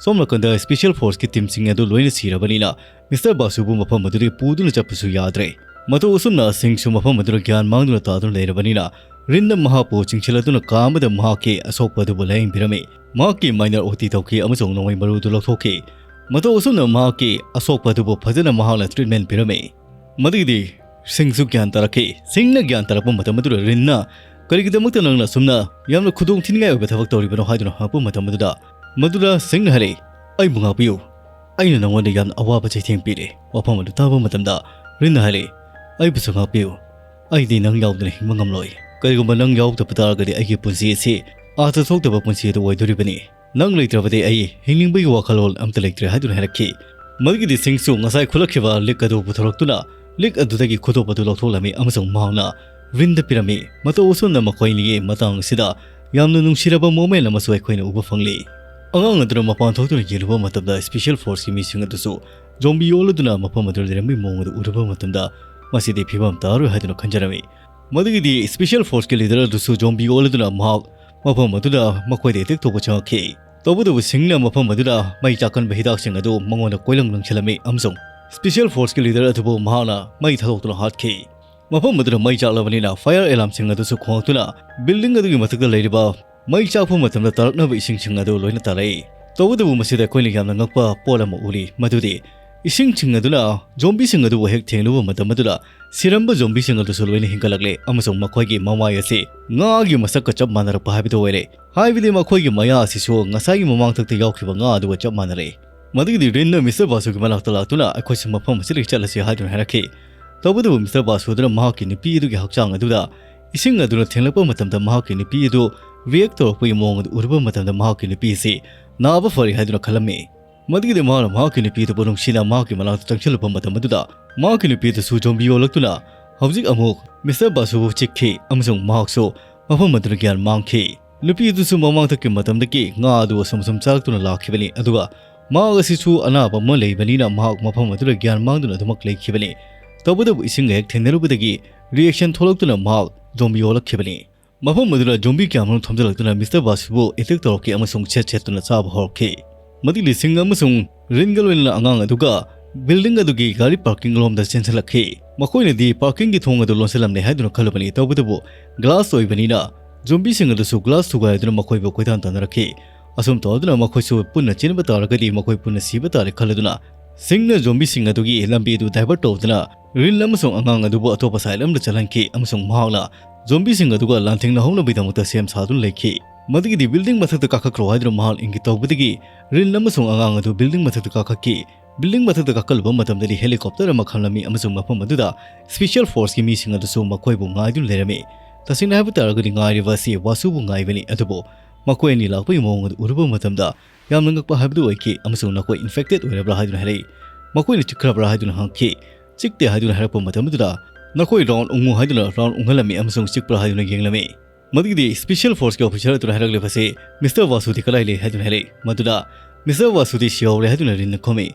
ꯁꯣꯝ ꯅꯥꯀꯟꯗ ꯁ꯭ꯄꯦꯁꯤꯌꯦꯜ ꯐꯣꯔꯁꯀꯤ ꯇꯤꯝꯁꯤꯡ ꯑꯗꯨ ꯂꯣꯏꯅ ꯁꯤꯔꯕꯅꯤꯅ ꯃꯤꯁꯇꯔ ꯕꯥꯁꯨꯕꯨ ꯃꯐꯝ ꯑꯗꯨꯗꯒꯤ ꯄꯨꯗꯨꯅ ꯆꯠꯄꯁꯨ ꯌꯥꯗ꯭ꯔꯦ꯫ ꯃꯇꯧ ꯑꯁꯨꯝꯅ ꯁꯤꯡꯁꯨ ꯃꯐꯝ ꯑꯗꯨꯗ ꯒ꯭ꯌꯥꯟ ꯃꯥꯡꯗꯨꯅ ꯇꯥꯗꯨꯅ ꯂꯩꯔꯕꯅꯤꯅ ꯔꯤꯟꯅ ꯃꯍꯥꯛꯄꯨ ꯆꯤꯡꯁꯤꯜꯂꯗꯨꯅ ꯀꯥ ꯑꯃꯗ ꯃꯍꯥꯛꯀꯤ ꯑꯁꯣꯛꯄ ꯑꯗꯨꯕꯨ ꯂꯥꯌꯦꯡꯕꯤꯔꯝꯃꯤ꯫ ꯃꯍꯥꯛꯀꯤ ꯃꯥꯏꯅꯔ ꯑꯣꯇꯤ ꯇꯧꯈꯤ ꯑꯃꯁꯨꯡ ꯅꯣꯡꯃꯩ ꯃꯔꯨꯗꯨ ꯂꯧꯊꯣꯛꯈꯤ꯫ ꯃꯇꯧ ꯑꯁꯨꯝꯅ ꯃꯍꯥꯛꯀꯤ ꯑꯁꯣꯛꯄ ꯑꯗꯨꯕꯨ ꯐꯖꯅ ꯃꯍꯥꯛꯅ ꯇ꯭ꯔꯤꯠꯃꯦꯟ ꯄꯤꯔꯝꯃꯤ꯫ ꯃꯗꯨꯒꯤꯗꯤ ꯁꯤꯡꯁꯨ ꯒ꯭ꯌꯥꯟ ꯇꯥꯔꯛꯈꯤ꯫ ꯁꯤꯡꯅ ꯒ꯭ꯌꯥꯟ ꯇꯥꯔꯛꯄ ꯃꯇꯝ ꯑꯗꯨꯗ ꯔꯤꯟꯅ "ꯀꯔꯤꯒꯤꯗꯃꯛꯇ ꯅꯪꯅ ꯑꯁꯨꯝꯅ ꯌꯥꯝꯅ ꯈꯨꯗꯣꯡ ꯊꯤꯅꯤꯡꯉꯥꯏ ꯑꯣꯏꯕ ꯊꯕꯛ ꯇꯧꯔꯤꯕꯅꯣ?" ꯍꯥꯏꯗꯨꯅ ꯍꯪꯉꯛꯄ ꯃꯇꯝ ꯑꯗꯨꯗ ꯃꯗꯨꯗ ꯁꯤꯡꯅ ꯍꯥꯏꯔꯛꯏ, "ꯑꯩꯕꯨ ꯉꯥꯛꯄꯤꯌꯨ꯫ ꯑꯩꯅ ꯅꯉꯣꯟꯗ ꯌꯥꯝꯅ ꯑꯋꯥꯕ ꯆꯩꯊꯦꯡ ꯄꯤꯔꯦ꯫" ꯋꯥꯐꯝ ꯑꯗꯨ ꯇꯥꯕ ꯃꯇꯝꯗ ꯔꯤꯟꯅ ꯍꯥꯏꯔꯛꯏ, "ꯑꯩꯕꯨꯁꯨ ꯉꯥꯛꯄꯤꯌꯨ꯫ ꯑꯩꯗꯤ ꯅꯪ ꯌꯥꯎꯗꯅ ꯍꯤꯡꯕ ꯉꯝꯂꯣꯏ꯫ ꯀꯔꯤꯒꯨꯝꯕ ꯅꯪ ꯌꯥꯎꯗꯕ ꯇꯥꯔꯒꯗꯤ ꯑꯩꯒꯤ ꯄꯨꯟꯁꯤ ꯑꯁꯤ ꯑꯥꯔꯊ ꯊꯣꯛꯇꯕ ꯄꯨꯟꯁꯤ ꯑꯗꯨ ꯑꯣꯏꯗꯣꯔꯤꯕꯅꯤ꯫ ꯅꯪ ꯂꯩꯇ꯭ꯔꯕꯗꯤ ꯑꯩ ꯍꯤꯡꯅꯤꯡꯕꯒꯤ ꯋꯥꯈꯜꯂꯣꯟ ꯑꯝꯇ ꯂꯩꯇ꯭ꯔꯦ" ꯍꯥꯏꯗꯨꯅ ꯍꯥꯏꯔꯛꯈꯤ꯫ ꯃꯗꯨꯒꯤꯗꯤ ꯁꯤꯡꯁꯨ ꯉꯁꯥꯏ ꯈꯨꯠꯂꯛꯈꯤꯕ ꯂꯤꯛ ꯑꯗꯨ ꯄꯨꯊꯣꯔꯛꯇꯨꯅ ꯂꯤꯛ ꯑꯗꯨꯗꯒꯤ ꯈꯨꯗꯣꯞ ꯑꯗꯨ ꯂꯧꯊꯣꯛꯂꯝꯃꯤ ꯑꯃꯁꯨꯡ ꯃꯍꯥꯛꯅ ꯔꯤꯟꯗ ꯄꯤꯔꯝꯃꯤ꯫ ꯃꯇꯧ ꯑꯁꯨꯝꯅ ꯃꯈꯣꯏ ꯑꯅꯤꯒꯤ ꯃꯇꯥꯡ ꯑꯁꯤꯗ ꯌꯥꯝꯅ ꯅꯨꯡꯁꯤꯔꯕ ꯃꯣꯃꯦꯟ ꯑꯃꯁꯨ ꯑꯩꯈꯣꯏꯅ ꯎꯕ ꯐꯪꯂꯤ꯫ ꯑꯉꯥꯡ ꯑꯗꯨꯅ ꯃꯄꯥꯟ ꯊꯣꯛꯇꯨꯅ ꯌꯦꯡꯂꯨꯕ ꯃꯇꯝꯗ ꯁ꯭ꯄꯦꯁꯤꯌꯦꯜ ꯐꯣꯔꯁꯀꯤ ꯃꯤꯁꯤꯡ ꯑꯗꯨꯁꯨ ꯖꯣꯝꯕꯤ ꯑꯣꯜꯂꯗꯨꯅ ꯃꯐꯝ ꯑꯗꯨꯗ ꯂꯩꯔꯝꯕꯒꯤ ꯃꯑꯣꯡ ꯑꯗꯨ ꯎꯔꯨꯕ ꯃꯇꯝꯗ ꯃꯁꯤꯗꯤ ꯐꯤꯕꯝ ꯇꯥꯔꯣꯏ ꯍꯥꯏꯗꯨꯅ ꯈꯟꯖꯔꯝꯃꯤ꯫ ꯃꯗꯨꯒꯤꯗꯤ ꯁ꯭ꯄꯦꯁꯤꯌꯦꯜ ꯐꯣꯔꯁꯀꯤ ꯂꯤꯗꯔ ꯑꯗꯨꯁꯨ ꯖꯣꯝꯕꯤ ꯑꯣꯜꯂꯗꯨꯅ ꯃꯍꯥꯛ ꯃꯐꯝ ꯑꯗꯨꯗ ꯃꯈꯣꯏꯗ ꯑꯦꯇꯦꯛ ꯇꯧꯕ ꯆꯪꯉꯛꯈꯤ꯫ ꯇꯧꯕꯇꯕꯨ ꯁꯤꯡꯅ ꯃꯐꯝ ꯑꯗꯨꯗ ꯃꯩ ꯆꯥꯛꯀꯟꯕ ꯍꯤꯗꯥꯛꯁꯤꯡ ꯑꯗꯨ ꯃꯉꯣꯟꯗ ꯀꯣꯏꯂꯪ ꯂꯪꯁꯤꯜꯂꯝꯃꯤ ꯑꯃꯁꯨꯡ ꯁ꯭ꯄꯦꯁꯤꯌꯦꯜ ꯐꯣꯔꯁꯀꯤ ꯂꯤꯗꯔ ꯑꯗꯨꯕꯨ ꯃꯍꯥꯛꯅ ꯃꯩ ꯊꯥꯗꯣꯛꯇꯨꯅ ꯍꯥꯠꯈꯤ꯫ ꯃꯐꯝ ꯑꯗꯨꯗ ꯃꯩ ꯆꯥꯛꯂꯕꯅꯤꯅ ꯐꯥꯌꯔ ꯑꯦꯂꯥꯝꯁꯤꯡ ꯑꯗꯨꯁꯨ ꯈꯣꯡꯂꯛꯇꯨꯅ ꯕꯤꯜꯗꯤꯡ ꯑꯗꯨꯒꯤ ꯃꯊꯛꯇ ꯂꯩꯔꯤꯕ ꯃꯩ ꯆꯥꯛꯄ ꯃꯇꯝꯗ ꯇꯥꯔꯛꯅꯕ ꯏꯁꯤꯡꯁꯤꯡ ꯑꯗꯨ ꯂꯣꯏꯅ ꯇꯥꯔꯛꯏ꯫ ꯇꯧꯕꯇꯕꯨ ꯃꯁꯤꯗ ꯑꯩꯈꯣꯏꯅ ꯌꯥꯝꯅ ꯉꯛꯄ ꯄꯣꯠ ꯑꯃ ꯎꯔꯤ, ꯃꯗꯨꯗꯤ ꯏꯁꯤꯡꯁꯤꯡ ꯑꯗꯨꯅ ꯖꯣꯝꯕꯤꯁꯤꯡ ꯑꯗꯨꯕꯨ ꯍꯦꯛ ꯊꯦꯡꯂꯨꯕ ꯃꯇꯝ ꯑꯗꯨꯗ ꯁꯤꯔꯝꯕ ꯖꯣꯝꯕꯤꯁꯤꯡ ꯑꯗꯨꯁꯨ ꯂꯣꯏꯅ ꯍꯤꯡꯒꯠꯂꯛꯂꯦ ꯑꯃꯁꯨꯡ ꯃꯈꯣꯏꯒꯤ ꯃꯃꯥꯏ ꯑꯁꯤ ꯉꯥꯒꯤ ꯃꯁꯛꯀ ꯆꯞ ꯃꯥꯟꯅꯔꯛꯄ ꯍꯥꯏꯕꯗꯨ ꯑꯣꯏꯔꯦ꯫ ꯍꯥꯏꯕꯗꯤ ꯃꯈꯣꯏꯒꯤ ꯃꯌꯥ ꯑꯁꯤꯁꯨ ꯉꯁꯥꯏꯒꯤ ꯃꯃꯥꯡꯊꯛꯇ ꯌꯥꯎꯈꯤꯕ ꯉꯥ ꯑꯗꯨꯒ ꯆꯞ ꯃꯥꯟꯅꯔꯦ꯫ ꯃꯗꯨꯒꯤꯗꯤ ꯔꯤꯟꯅ ꯃꯤꯁꯇꯔ ꯕꯥꯁꯨꯒꯤ ꯃꯅꯥꯛꯇ ꯂꯥꯛꯇꯨꯅ ꯑꯩꯈꯣꯏꯁꯨ ꯃꯐꯝ ꯑꯁꯤꯗꯒꯤ ꯆꯠꯂꯁꯤ ꯍꯥꯏꯗꯨꯅ ꯍꯥꯏꯔꯛꯈꯤ꯫ ꯇꯧꯕꯇꯕꯨ ꯃꯤꯁꯇꯔ ꯕꯥꯁꯨꯗꯨꯅ ꯃꯍꯥꯛꯀꯤ ꯅꯨꯄꯤ ꯑꯗꯨꯒꯤ ꯍꯛꯆꯥꯡ ꯑꯗꯨꯗ ꯏꯁꯤꯡ ꯑꯗꯨꯅ ꯊꯦꯡꯂꯛꯄ ꯃꯇꯝꯗ ꯃꯍꯥꯛꯀꯤ ꯅꯨꯄꯤ ꯑꯗꯨ ꯔꯤꯌꯦꯛ ꯇꯧꯔꯛꯄꯒꯤ ꯃꯑꯣꯡ ꯑꯗꯨ ꯎꯔꯨꯕ ꯃꯇꯝꯗ ꯃꯍꯥꯛꯀꯤ ꯅꯨꯄꯤ ꯑꯁꯤ ꯅꯥꯕ ꯐꯔꯦ ꯍꯥꯏꯗꯨꯅ ꯈꯜꯂꯝꯃꯤ꯫ ꯃꯗꯨꯒꯤꯗꯤ ꯃꯍꯥꯛꯅ ꯃꯍꯥꯛꯀꯤ ꯅꯨꯄꯤ ꯑꯗꯨꯕꯨ ꯅꯨꯡꯁꯤꯅ ꯃꯍꯥꯛꯀꯤ ꯃꯅꯥꯛꯇ ꯆꯪꯁꯤꯜꯂꯨꯕ ꯃꯇꯝ ꯑꯗꯨꯗ ꯃꯍꯥꯛꯀꯤ ꯅꯨꯄꯤ ꯑꯗꯨꯁꯨ ꯖꯣꯝꯕꯤ ꯑꯣꯜꯂꯛꯇꯨꯅ ꯍꯧꯖꯤꯛ ꯑꯃꯨꯛ ꯃꯤꯁꯇꯔ ꯕꯥꯁꯨꯕꯨ ꯆꯤꯛꯈꯤ ꯑꯃꯁꯨꯡ ꯃꯍꯥꯛꯁꯨ ꯃꯐꯝ ꯑꯗꯨꯗ ꯒ꯭ꯌꯥꯟ ꯃꯥꯡꯈꯤ꯫ ꯅꯨꯄꯤ ꯑꯗꯨꯁꯨ ꯃꯃꯥꯡꯊꯛꯀꯤ ꯃꯇꯝꯗꯒꯤ ꯉꯥ ꯑꯗꯨ ꯑꯁꯨꯝ ꯑꯁꯨꯝ ꯆꯥꯔꯛꯇꯨꯅ ꯂꯥꯛꯈꯤꯕꯅꯤ, ꯑꯗꯨꯒ ꯃꯍꯥꯛ ꯑꯁꯤꯁꯨ ꯑꯅꯥꯕ ꯑꯃ ꯂꯩꯕꯅꯤꯅ ꯃꯍꯥꯛ ꯃꯐꯝ ꯑꯗꯨꯗ ꯒ꯭ꯌꯥꯟ ꯃꯥꯡꯗꯨꯅ ꯑꯗꯨꯃꯛ ꯂꯩꯈꯤꯕꯅꯤ꯫ ꯇꯧꯕꯇꯕꯨ ꯏꯁꯤꯡꯒ ꯍꯦꯛ ꯊꯦꯡꯅꯔꯨꯕꯗꯒꯤ ꯔꯤꯌꯦꯛꯁꯟ ꯊꯣꯛꯂꯛꯇꯨꯅ ꯃꯍꯥꯛ ꯖꯣꯝꯕꯤ ꯑꯣꯜꯂꯛꯈꯤꯕꯅꯤ꯫ ꯃꯐꯝ ꯑꯗꯨꯗ ꯖꯣꯝꯕꯤ ꯀꯌꯥꯃꯔꯨꯝ ꯊꯣꯝꯖꯤꯜꯂꯛꯇꯨꯅ ꯃꯤꯁꯇꯔ ꯕꯥꯁꯨꯕꯨ ꯑꯦꯇꯦꯛ ꯇꯧꯔꯛꯈꯤ ꯑꯃꯁꯨꯡ ꯁꯦꯠ ꯁꯦꯠꯇꯨꯅ ꯆꯥꯕ ꯍꯧꯔꯛꯈꯤ꯫ ꯃꯗꯨꯒꯤ ꯁꯤꯡ ꯑꯃꯁꯨꯡ ꯔꯤꯟꯒ ꯂꯣꯏꯅꯅ ꯑꯉꯥꯡ ꯑꯗꯨꯒ ꯕꯤꯜꯗꯤꯡ ꯑꯗꯨꯒꯤ ꯒꯥꯔꯤ ꯄꯥꯔꯀꯤꯡ ꯂꯣꯝꯗ ꯆꯦꯟꯁꯤꯜꯂꯛꯈꯤ꯫ ꯃꯈꯣꯏꯅꯗꯤ ꯄꯥꯔꯀꯤꯡꯒꯤ ꯊꯣꯡ ꯑꯗꯨ ꯂꯣꯟꯁꯤꯜꯂꯝꯂꯦ ꯍꯥꯏꯗꯨꯅ ꯈꯜꯂꯨꯕꯅꯤ, ꯇꯧꯕꯇꯕꯨ ꯒ꯭ꯂꯥꯁ ꯑꯣꯏꯕꯅꯤꯅ ꯖꯣꯝꯕꯤꯁꯤꯡ ꯑꯗꯨꯁꯨ ꯒ꯭ꯂꯥꯁ ꯊꯨꯒꯥꯏꯗꯨꯅ ꯃꯈꯣꯏꯕꯨ ꯀꯣꯏꯇꯥꯟ ꯇꯥꯟꯅꯔꯛꯈꯤ꯫ ꯑꯁꯨꯝ ꯇꯧꯗꯨꯅ ꯃꯈꯣꯏꯁꯨ ꯄꯨꯟꯅ ꯆꯦꯟꯕ ꯇꯥꯔꯒꯗꯤ ꯃꯈꯣꯏ ꯄꯨꯟꯅ ꯁꯤꯕ ꯇꯥꯔꯦ ꯈꯜꯂꯗꯨꯅ ꯁꯤꯡꯅ ꯖꯣꯝꯕꯤꯁꯤꯡ ꯑꯗꯨꯒꯤ ꯂꯝꯕꯤ ꯑꯗꯨ ꯗꯥꯏꯚꯔꯠ ꯇꯧꯗꯨꯅ ꯔꯤꯟ ꯑꯃꯁꯨꯡ ꯑꯉꯥꯡ ꯑꯗꯨꯕꯨ ꯑꯇꯣꯞꯄ ꯁꯥꯏꯠ ꯑꯃꯗ ꯆꯠꯍꯟꯈꯤ ꯑꯃꯁꯨꯡ ꯃꯍꯥꯛꯅ ꯖꯣꯝꯕꯤꯁꯤꯡ ꯑꯗꯨꯒ ꯂꯥꯟꯊꯦꯡꯅꯍꯧꯅꯕꯒꯤꯗꯃꯛꯇ ꯁꯦꯝ ꯁꯥꯗꯨꯅ ꯂꯩꯈꯤ꯫ ꯃꯗꯨꯒꯤꯗꯤ ꯕꯤꯜꯗꯤꯡ ꯃꯊꯛꯇ ꯀꯥꯈꯠꯈ꯭ꯔꯣ ꯍꯥꯏꯗꯨꯅ ꯃꯍꯥꯛ ꯏꯪꯒꯤꯠ ꯇꯧꯕꯗꯒꯤ ꯔꯤꯟ ꯑꯃꯁꯨꯡ ꯑꯉꯥꯡ ꯑꯗꯨ ꯕꯤꯜꯗꯤꯡ ꯃꯊꯛꯇ ꯀꯥꯈꯠꯈꯤ꯫ ꯕꯤꯜꯗꯤꯡ ꯃꯊꯛꯇ ꯀꯥꯈꯠꯂꯨꯕ ꯃꯇꯝꯗꯗꯤ ꯍꯦꯂꯤꯀꯣꯞꯇꯔ ꯑꯃ ꯈꯪꯂꯝꯃꯤ ꯑꯃꯁꯨꯡ ꯃꯐꯝ ꯑꯗꯨꯗ ꯁ꯭ꯄꯦꯁꯤꯌꯦꯜ ꯐꯣꯔꯁꯀꯤ ꯃꯤꯁꯤꯡ ꯑꯗꯨꯁꯨ ꯃꯈꯣꯏꯕꯨ ꯉꯥꯏꯗꯨꯅ ꯂꯩꯔꯝꯃꯤ꯫ ꯇꯁꯦꯡꯅ ꯍꯥꯏꯕ ꯇꯥꯔꯒꯗꯤ ꯉꯥꯏꯔꯤꯕ ꯑꯁꯤ ꯋꯥꯁꯨꯕꯨ ꯉꯥꯏꯕꯅꯤ, ꯑꯗꯨꯕꯨ ꯃꯈꯣꯏ ꯑꯅꯤ ꯂꯥꯛꯄꯒꯤ ꯃꯑꯣꯡ ꯑꯗꯨ ꯎꯔꯨꯕ ꯃꯇꯝꯗ ꯌꯥꯝꯅ ꯉꯛꯄ ꯍꯥꯏꯕꯗꯨ ꯑꯣꯏꯈꯤ ꯑꯃꯁꯨꯡ ꯅꯈꯣꯏ ꯏꯟꯐꯦꯛꯇꯦꯗ ꯑꯣꯏꯔꯕ꯭ꯔꯥ ꯍꯥꯏꯗꯨꯅ ꯍꯥꯏꯔꯛꯏ꯫ ꯃꯈꯣꯏꯅ ꯆꯤꯛꯈ꯭ꯔꯕ꯭ꯔꯥ ꯍꯥꯏꯗꯨꯅ ꯍꯪꯈꯤ꯫ ꯆꯤꯛꯇꯦ ꯍꯥꯏꯗꯨꯅ ꯍꯥꯏꯔꯛꯄ ꯃꯇꯝꯗꯨꯗ ꯅꯈꯣꯏ ꯔꯥꯎꯟ ꯎꯪꯉꯨ ꯍꯥꯏꯗꯨꯅ ꯔꯥꯎꯟ ꯎꯪꯍꯜꯂꯝꯃꯤ ꯑꯃꯁꯨꯡ ꯆꯤꯛꯄ꯭ꯔꯥ ꯍꯥꯏꯗꯨꯅ ꯌꯦꯡꯂꯝꯃꯤ꯫ ꯃꯗꯨꯒꯤꯗꯤ ꯁ꯭ꯄꯦꯁꯤꯌꯦꯜ ꯐꯣꯔꯁꯀꯤ ꯑꯣꯐꯤꯁꯥꯔ ꯑꯗꯨꯅ ꯍꯥꯏꯔꯛꯂꯤꯕꯁꯤ, "ꯃꯤꯁꯇꯔ ꯋꯥꯁꯨꯗꯤ ꯀꯗꯥꯏ ꯂꯩ?" ꯍꯥꯏꯗꯨꯅ ꯍꯥꯏꯔꯛꯏ꯫ ꯃꯗꯨꯗ ꯃꯤꯁꯇꯔ ꯋꯥꯁꯨꯗꯤ ꯁꯤꯍꯧꯔꯦ ꯍꯥꯏꯗꯨꯅ ꯔꯤꯟꯅ ꯈꯨꯝꯃꯤ꯫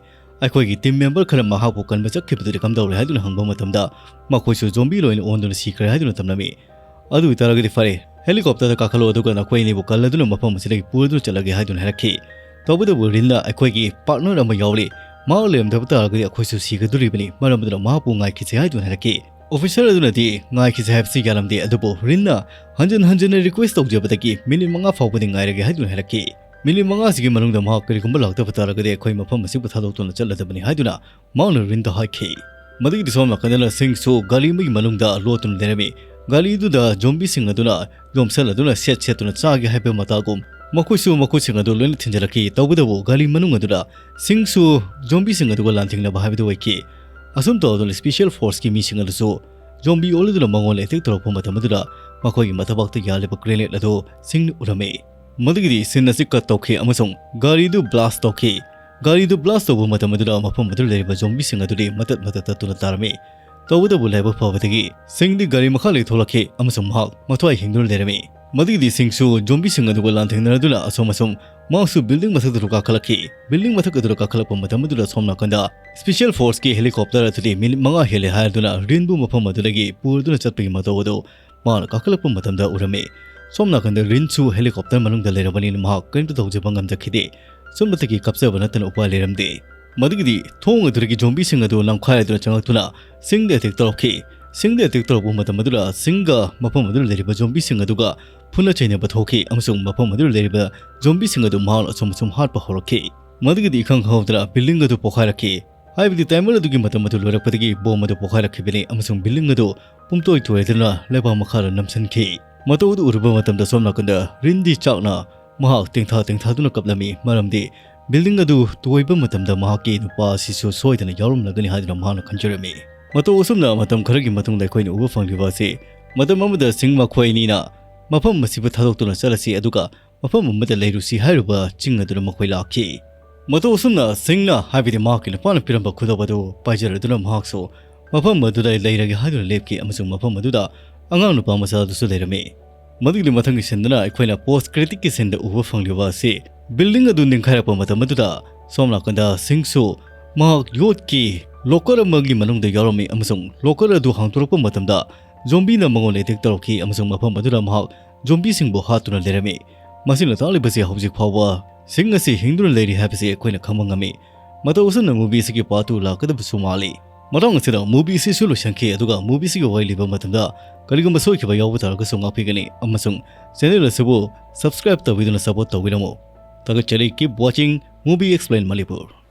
ꯑꯩꯈꯣꯏꯒꯤ ꯇꯤꯝ ꯃꯦꯝꯕꯔ ꯈꯔ ꯃꯍꯥꯛꯄꯨ ꯀꯟꯕ ꯆꯠꯈꯤꯕꯗꯨꯗꯤ ꯀꯝꯗꯧꯔꯦ ꯍꯥꯏꯗꯨꯅ ꯍꯪꯕ ꯃꯇꯝꯗ, ꯃꯈꯣꯏꯁꯨ ꯖꯣꯝꯕꯤ ꯂꯣꯏꯅ ꯑꯣꯟꯗꯨꯅ ꯁꯤꯈ꯭ꯔꯦ ꯍꯥꯏꯗꯨꯅ ꯇꯝꯂꯝꯃꯤ꯫ ꯑꯗꯨ ꯑꯣꯏꯇꯥꯔꯒꯗꯤ ꯐꯔꯦ, ꯍꯦꯂꯤꯀꯣꯞꯇꯔꯗ ꯀꯥꯈꯠꯂꯣ, ꯑꯗꯨꯒ ꯅꯈꯣꯏ ꯑꯅꯤꯕꯨ ꯀꯜꯂꯗꯨꯅ ꯃꯐꯝ ꯑꯁꯤꯗꯒꯤ ꯄꯨꯔꯗꯨꯅ ꯆꯠꯂꯒꯦ ꯍꯥꯏꯗꯨꯅ ꯍꯥꯏꯔꯛꯈꯤ꯫ ꯇꯧꯕꯇꯕꯨ ꯔꯤꯟꯅ, "ꯑꯩꯈꯣꯏꯒꯤ ꯄꯥꯔꯠꯅꯔ ꯑꯃ ꯌꯥꯎꯔꯤ, ꯃꯍꯥꯛ ꯂꯩꯔꯝꯗꯕ ꯇꯥꯔꯒꯗꯤ ꯑꯩꯈꯣꯏꯁꯨ ꯁꯤꯒꯗꯣꯔꯤꯕꯅꯤ, ꯃꯔꯝ ꯑꯗꯨꯅ ꯃꯍꯥꯛꯄꯨ ꯉꯥꯏꯈꯤꯁꯤ" ꯍꯥꯏꯗꯨꯅ ꯍꯥꯏꯔꯛꯈꯤ꯫ ꯑꯣꯐꯤꯁꯥꯔ ꯑꯗꯨꯅꯗꯤ ꯉꯥꯏꯈꯤꯁꯤ ꯍꯥꯏꯕꯁꯤ ꯌꯥꯔꯝꯗꯦ, ꯑꯗꯨꯕꯨ ꯔꯤꯟꯅ ꯍꯟꯖꯤꯟ ꯍꯟꯖꯤꯟꯅ ꯔꯤꯀ꯭ꯋꯦꯁ ꯇꯧꯖꯕꯗꯒꯤ ꯃꯤꯅꯤꯠ ꯃꯉꯥ ꯐꯥꯎꯕꯗꯤ ꯉꯥꯏꯔꯒꯦ ꯍꯥꯏꯗꯨꯅ ꯍꯥꯏꯔꯛꯈꯤ꯫ ꯃꯤꯅꯤꯠ ꯃꯉꯥꯁꯤꯒꯤ ꯃꯅꯨꯡꯗ ꯃꯍꯥꯛ ꯀꯔꯤꯒꯨꯝꯕ ꯂꯥꯛꯇꯕ ꯇꯥꯔꯒꯗꯤ ꯑꯩꯈꯣꯏ ꯃꯐꯝ ꯑꯁꯤꯕꯨ ꯊꯥꯗꯣꯛꯇꯨꯅ ꯆꯠꯂꯗꯕꯅꯤ ꯍꯥꯏꯗꯨꯅ ꯃꯍꯥꯛꯅ ꯔꯤꯟꯗ ꯍꯥꯏꯈꯤ꯫ ꯃꯗꯨꯒꯤꯗꯤ ꯁꯣꯝ ꯅꯥꯀꯟꯗꯅ ꯁꯤꯡꯁꯨ ꯒꯥꯔꯤ ꯑꯃꯒꯤ ꯃꯅꯨꯡꯗ ꯂꯣꯠꯇꯨꯅ ꯂꯩꯔꯝꯃꯤ꯫ ꯒꯥꯔꯤꯗꯨꯗ ꯖꯣꯝꯕꯤꯁꯤꯡ ꯑꯗꯨꯅ ꯌꯣꯝꯁꯜꯂꯗꯨꯅ ꯁꯦꯠ ꯁꯦꯠꯇꯨꯅ ꯆꯥꯒꯦ ꯍꯥꯏꯕ ꯃꯇꯥꯒꯨꯝ ꯃꯈꯣꯏꯁꯨ ꯃꯈꯨꯠꯁꯤꯡ ꯑꯗꯨ ꯂꯣꯏꯅ ꯊꯤꯟꯖꯤꯜꯂꯛꯈꯤ꯫ ꯇꯧꯕꯇꯕꯨ ꯒꯥꯔꯤ ꯃꯅꯨꯡ ꯑꯗꯨꯗ ꯁꯤꯡꯁꯨ ꯖꯣꯝꯕꯤꯁꯤꯡ ꯑꯗꯨꯒ ꯂꯥꯟꯊꯦꯡꯅꯕ ꯍꯥꯏꯕꯗꯨ ꯑꯣꯏꯈꯤ꯫ ꯑꯁꯨꯝ ꯇꯧꯗꯨꯅ ꯁ꯭ꯄꯦꯁꯤꯌꯦꯜ ꯐꯣꯔꯁꯀꯤ ꯃꯤꯁꯤꯡ ꯑꯗꯨꯁꯨ ꯖꯣꯝꯕꯤ ꯑꯣꯜꯂꯗꯨꯅ ꯃꯉꯣꯟꯗ ꯑꯦꯇꯦꯛ ꯇꯧꯔꯛꯄ ꯃꯇꯝ ꯑꯗꯨꯗ ꯃꯈꯣꯏꯒꯤ ꯃꯊꯕꯥꯛꯇ ꯌꯥꯜꯂꯤꯕ ꯒ꯭ꯔꯦꯅꯦꯗ ꯑꯗꯨ ꯁꯤꯡꯅ ꯎꯔꯝꯃꯤ꯫ ꯃꯗꯨꯒꯤꯗꯤ ꯁꯤꯟ ꯑꯁꯤ ꯀꯠ ꯇꯧꯈꯤ ꯑꯃꯁꯨꯡ ꯒꯥꯔꯤꯗꯨ ꯕ꯭ꯂꯥꯁ ꯇꯧꯈꯤ꯫ ꯒꯥꯔꯤꯗꯨ ꯕ꯭ꯂꯥꯁ ꯇꯧꯕ ꯃꯇꯝ ꯑꯗꯨꯗ ꯃꯐꯝ ꯑꯗꯨꯗ ꯂꯩꯔꯤꯕ ꯖꯣꯝꯕꯤꯁꯤꯡ ꯑꯗꯨꯗꯤ ꯃꯇꯠ ꯃꯇꯠ ꯇꯠꯇꯨꯅ ꯇꯥꯔꯝꯃꯤ꯫ ꯇꯧꯕꯇꯕꯨ ꯂꯥꯏꯕꯛ ꯐꯕꯗꯒꯤ ꯁꯤꯡꯗꯤ ꯒꯥꯔꯤ ꯃꯈꯥ ꯂꯩꯊꯣꯛꯂꯛꯈꯤ ꯑꯃꯁꯨꯡ ꯃꯍꯥꯛ ꯃꯊ꯭ꯋꯥꯏ ꯍꯤꯡꯗꯨꯅ ꯂꯩꯔꯝꯃꯤ꯫ ꯃꯗꯨꯒꯤꯗꯤ ꯁꯤꯡꯁꯨ ꯖꯣꯝꯕꯤꯁꯤꯡ ꯑꯗꯨꯒ ꯂꯥꯟꯊꯦꯡꯅꯔꯗꯨꯅ ꯑꯁꯣꯝ ꯑꯁꯣꯝ ꯃꯍꯥꯛꯁꯨ ꯕꯤꯜꯗꯤꯡ ꯃꯊꯛꯇ ꯀꯥꯈꯠꯂꯛꯈꯤ꯫ ꯕꯤꯜꯗꯤꯡ ꯃꯊꯛ ꯑꯗꯨꯗ ꯀꯥꯈꯠꯂꯛꯄ ꯃꯇꯝ ꯑꯗꯨꯗ ꯁꯣꯝ ꯅꯥꯀꯟꯗ ꯁ꯭ꯄꯦꯁꯤꯌꯦꯜ ꯐꯣꯔꯁꯀꯤ ꯍꯦꯂꯤꯀꯣꯞꯇꯔ ꯑꯗꯨꯗꯤ ꯃꯤꯅꯤꯠ ꯃꯉꯥ ꯍꯦꯜꯂꯦ ꯍꯥꯏꯔꯗꯨꯅ ꯔꯤꯟꯕꯨ ꯃꯐꯝ ꯑꯗꯨꯗꯒꯤ ꯄꯨꯔꯗꯨꯅ ꯆꯠꯄꯒꯤ ꯃꯇꯧ ꯑꯗꯨ ꯃꯍꯥꯛꯅ ꯀꯥꯈꯠꯂꯛꯄ ꯃꯇꯝꯗ ꯎꯔꯝꯃꯤ꯫ ꯁꯣꯝ ꯅꯥꯀꯟꯗ ꯔꯤꯟꯁꯨ ꯍꯦꯂꯤꯀꯣꯞꯇꯔ ꯃꯅꯨꯡꯗ ꯂꯩꯔꯕꯅꯤꯅ ꯃꯍꯥꯛ ꯀꯔꯤꯝꯇ ꯇꯧꯖꯕ ꯉꯝꯖꯈꯤꯗꯦ꯫ ꯁꯣꯝꯗꯒꯤ ꯀꯞꯆꯕ ꯅꯠꯇꯅ ꯎꯄꯥꯏ ꯂꯩꯔꯝꯗꯦ꯫ ꯃꯗꯨꯒꯤꯗꯤ ꯊꯣꯡ ꯑꯗꯨꯗꯒꯤ ꯖꯣꯝꯕꯤꯁꯤꯡ ꯑꯗꯨ ꯂꯪꯈꯥꯏꯗꯨꯅ ꯆꯪꯂꯛꯇꯨꯅ ꯁꯤꯡꯗ ꯑꯦꯇꯦꯛ ꯇꯧꯔꯛꯈꯤ꯫ ꯁꯤꯡꯗ ꯑꯦꯇꯦꯛ ꯇꯧꯔꯛꯄ ꯃꯇꯝ ꯑꯗꯨꯗ ꯁꯤꯡꯒ ꯃꯐꯝ ꯑꯗꯨꯗ ꯂꯩꯔꯤꯕ ꯖꯣꯝꯕꯤꯁꯤꯡ ꯑꯗꯨꯒ ꯐꯨꯅ ꯆꯩꯅꯕ ꯊꯣꯛꯈꯤ ꯑꯃꯁꯨꯡ ꯃꯐꯝ ꯑꯗꯨꯗ ꯂꯩꯔꯤꯕ ꯖꯣꯝꯕꯤꯁꯤꯡ ꯑꯗꯨ ꯃꯍꯥꯛꯅ ꯑꯁꯨꯝ ꯑꯁꯨꯝ ꯍꯥꯠꯄ ꯍꯧꯔꯛꯈꯤ꯫ ꯃꯗꯨꯒꯤꯗꯤ ꯏꯈꯪ ꯈꯪꯍꯧꯗꯅ ꯕꯤꯜꯗꯤꯡ ꯑꯗꯨ ꯄꯣꯈꯥꯏꯔꯛꯈꯤ꯫ ꯍꯥꯏꯕꯗꯤ ꯇꯥꯏꯃꯔ ꯑꯗꯨꯒꯤ ꯃꯇꯝ ꯑꯗꯨ ꯂꯣꯏꯔꯛꯄꯗꯒꯤ ꯕꯣꯝ ꯑꯗꯨ ꯄꯣꯈꯥꯏꯔꯛꯈꯤꯕꯅꯤ ꯑꯃꯁꯨꯡ ꯕꯤꯜꯗꯤꯡ ꯑꯗꯨ ꯄꯨꯝꯇꯣꯏ ꯇꯣꯏꯗꯨꯅ ꯂꯩꯕꯥꯛ ꯃꯈꯥꯗ ꯅꯝꯁꯤꯟꯈꯤ꯫ ꯃꯇꯧ ꯑꯗꯨ ꯎꯔꯨꯕ ꯃꯇꯝꯗ ꯁꯣꯝ ꯅꯥꯀꯟꯗ ꯔꯤꯟꯗꯤ ꯆꯥꯛꯅ ꯃꯍꯥꯛ ꯇꯦꯡꯊꯥ ꯇꯦꯡꯊꯥꯗꯨꯅ ꯀꯞꯂꯝꯃꯤ, ꯃꯔꯝꯗꯤ ꯕꯤꯜꯗꯤꯡ ꯑꯗꯨ ꯇꯣꯏꯕ ꯃꯇꯝꯗ ꯃꯍꯥꯛꯀꯤ ꯅꯨꯄꯥ ꯑꯁꯤꯁꯨ ꯁꯣꯏꯗꯅ ꯌꯥꯎꯔꯝꯂꯒꯅꯤ ꯍꯥꯏꯗꯨꯅ ꯃꯍꯥꯛꯅ ꯈꯟꯖꯔꯝꯃꯤ꯫ ꯃꯇꯧ ꯑꯁꯨꯝꯅ ꯃꯇꯝ ꯈꯔꯒꯤ ꯃꯇꯨꯡꯗ ꯑꯩꯈꯣꯏꯅ ꯎꯕ ꯐꯪꯂꯤꯕ ꯑꯁꯤ, ꯃꯇꯝ ꯑꯃꯗ ꯁꯤꯡ ꯃꯈꯣꯏ ꯑꯅꯤꯅ ꯃꯐꯝ ꯑꯁꯤꯕꯨ ꯊꯥꯗꯣꯛꯇꯨꯅ ꯆꯠꯂꯁꯤ, ꯑꯗꯨꯒ ꯃꯐꯝ ꯑꯃꯗ ꯂꯩꯔꯨꯁꯤ ꯍꯥꯏꯔꯨꯕ ꯆꯤꯡ ꯑꯗꯨꯗ ꯃꯈꯣꯏ ꯂꯥꯛꯈꯤ꯫ ꯃꯇꯧ ꯑꯁꯨꯝꯅ ꯁꯤꯡꯅ, ꯍꯥꯏꯕꯗꯤ ꯃꯍꯥꯛꯀꯤ ꯅꯨꯄꯥꯅ ꯄꯤꯔꯝꯕ ꯈꯨꯗꯣꯞ ꯑꯗꯨ ꯄꯥꯏꯖꯔꯗꯨꯅ ꯃꯍꯥꯛꯁꯨ ꯃꯐꯝ ꯑꯗꯨꯗ ꯂꯩꯔꯒꯦ ꯍꯥꯏꯗꯨꯅ ꯂꯦꯞꯈꯤ ꯑꯃꯁꯨꯡ ꯃꯐꯝ ꯑꯗꯨꯗ ꯑꯉꯥꯡ ꯅꯨꯄꯥ ꯃꯆꯥ ꯑꯗꯨꯁꯨ ꯂꯩꯔꯝꯃꯤ꯫ ꯃꯗꯨꯒꯤ ꯃꯊꯪꯒꯤ ꯁꯤꯟꯗꯅ ꯑꯩꯈꯣꯏꯅ ꯄꯣꯁ ꯀ꯭ꯔꯤꯇꯤꯛꯀꯤ ꯁꯤꯟꯗ ꯎꯕ ꯐꯪꯂꯤꯕ ꯑꯁꯤ ꯕꯤꯜꯗꯤꯡ ꯑꯗꯨ ꯅꯤꯡꯈꯥꯏꯔꯛꯄ ꯃꯇꯝ ꯑꯗꯨꯗ ꯁꯣꯝ ꯅꯥꯀꯟꯗ ꯁꯤꯡꯁꯨ ꯃꯍꯥꯛ ꯌꯣꯠꯀꯤ ꯂꯣꯀꯔ ꯑꯃꯒꯤ ꯃꯅꯨꯡꯗ ꯌꯥꯎꯔꯝꯃꯤ ꯑꯃꯁꯨꯡ ꯂꯣꯀꯔ ꯑꯗꯨ ꯍꯥꯡꯗꯣꯔꯛꯄ ꯃꯇꯝꯗ ꯖꯣꯝꯕꯤꯅ ꯃꯉꯣꯟꯗ ꯑꯦꯇꯦꯛ ꯇꯧꯔꯛꯈꯤ ꯑꯃꯁꯨꯡ ꯃꯐꯝ ꯑꯗꯨꯗ ꯃꯍꯥꯛ ꯖꯣꯝꯕꯤꯁꯤꯡꯕꯨ ꯍꯥꯠꯇꯨꯅ ꯂꯩꯔꯝꯃꯤ꯫ ꯃꯁꯤꯅ ꯇꯥꯛꯂꯤꯕꯁꯤ ꯍꯧꯖꯤꯛ ꯐꯥꯎꯕ ꯁꯤꯡ ꯑꯁꯤ ꯍꯤꯡꯗꯨꯅ ꯂꯩꯔꯤ ꯍꯥꯏꯕꯁꯤ ꯑꯩꯈꯣꯏꯅ ꯈꯪꯕ ꯉꯝꯃꯤ꯫ ꯃꯇꯧ ꯑꯁꯨꯝꯅ movie ꯑꯁꯤꯒꯤ part two ꯂꯥꯛꯀꯗꯕꯁꯨ ꯃꯥꯜꯂꯤ꯫ ꯃꯇꯥꯡ ꯑꯁꯤꯗ movie ꯑꯁꯤꯁꯨ ꯂꯣꯏꯁꯤꯟꯈꯤ, ꯑꯗꯨꯒ movie ꯑꯁꯤꯒꯤ ꯋꯥꯔꯤ ꯂꯤꯕ ꯃꯇꯝꯗ ꯀꯔꯤꯒꯨꯝꯕ ꯁꯣꯏꯈꯤꯕ ꯌꯥꯎꯕ ꯇꯥꯔꯒꯁꯨ ꯉꯥꯛꯄꯤꯒꯅꯤ, ꯑꯃꯁꯨꯡ channel ꯑꯁꯤꯕꯨ subscribe ꯇꯧꯕꯤꯗꯨꯅ support ꯇꯧꯕꯤꯔꯝꯃꯨ꯫ ꯊꯥꯒꯠꯆꯔꯤ꯫ Keep watching Movie Explain Manipur꯫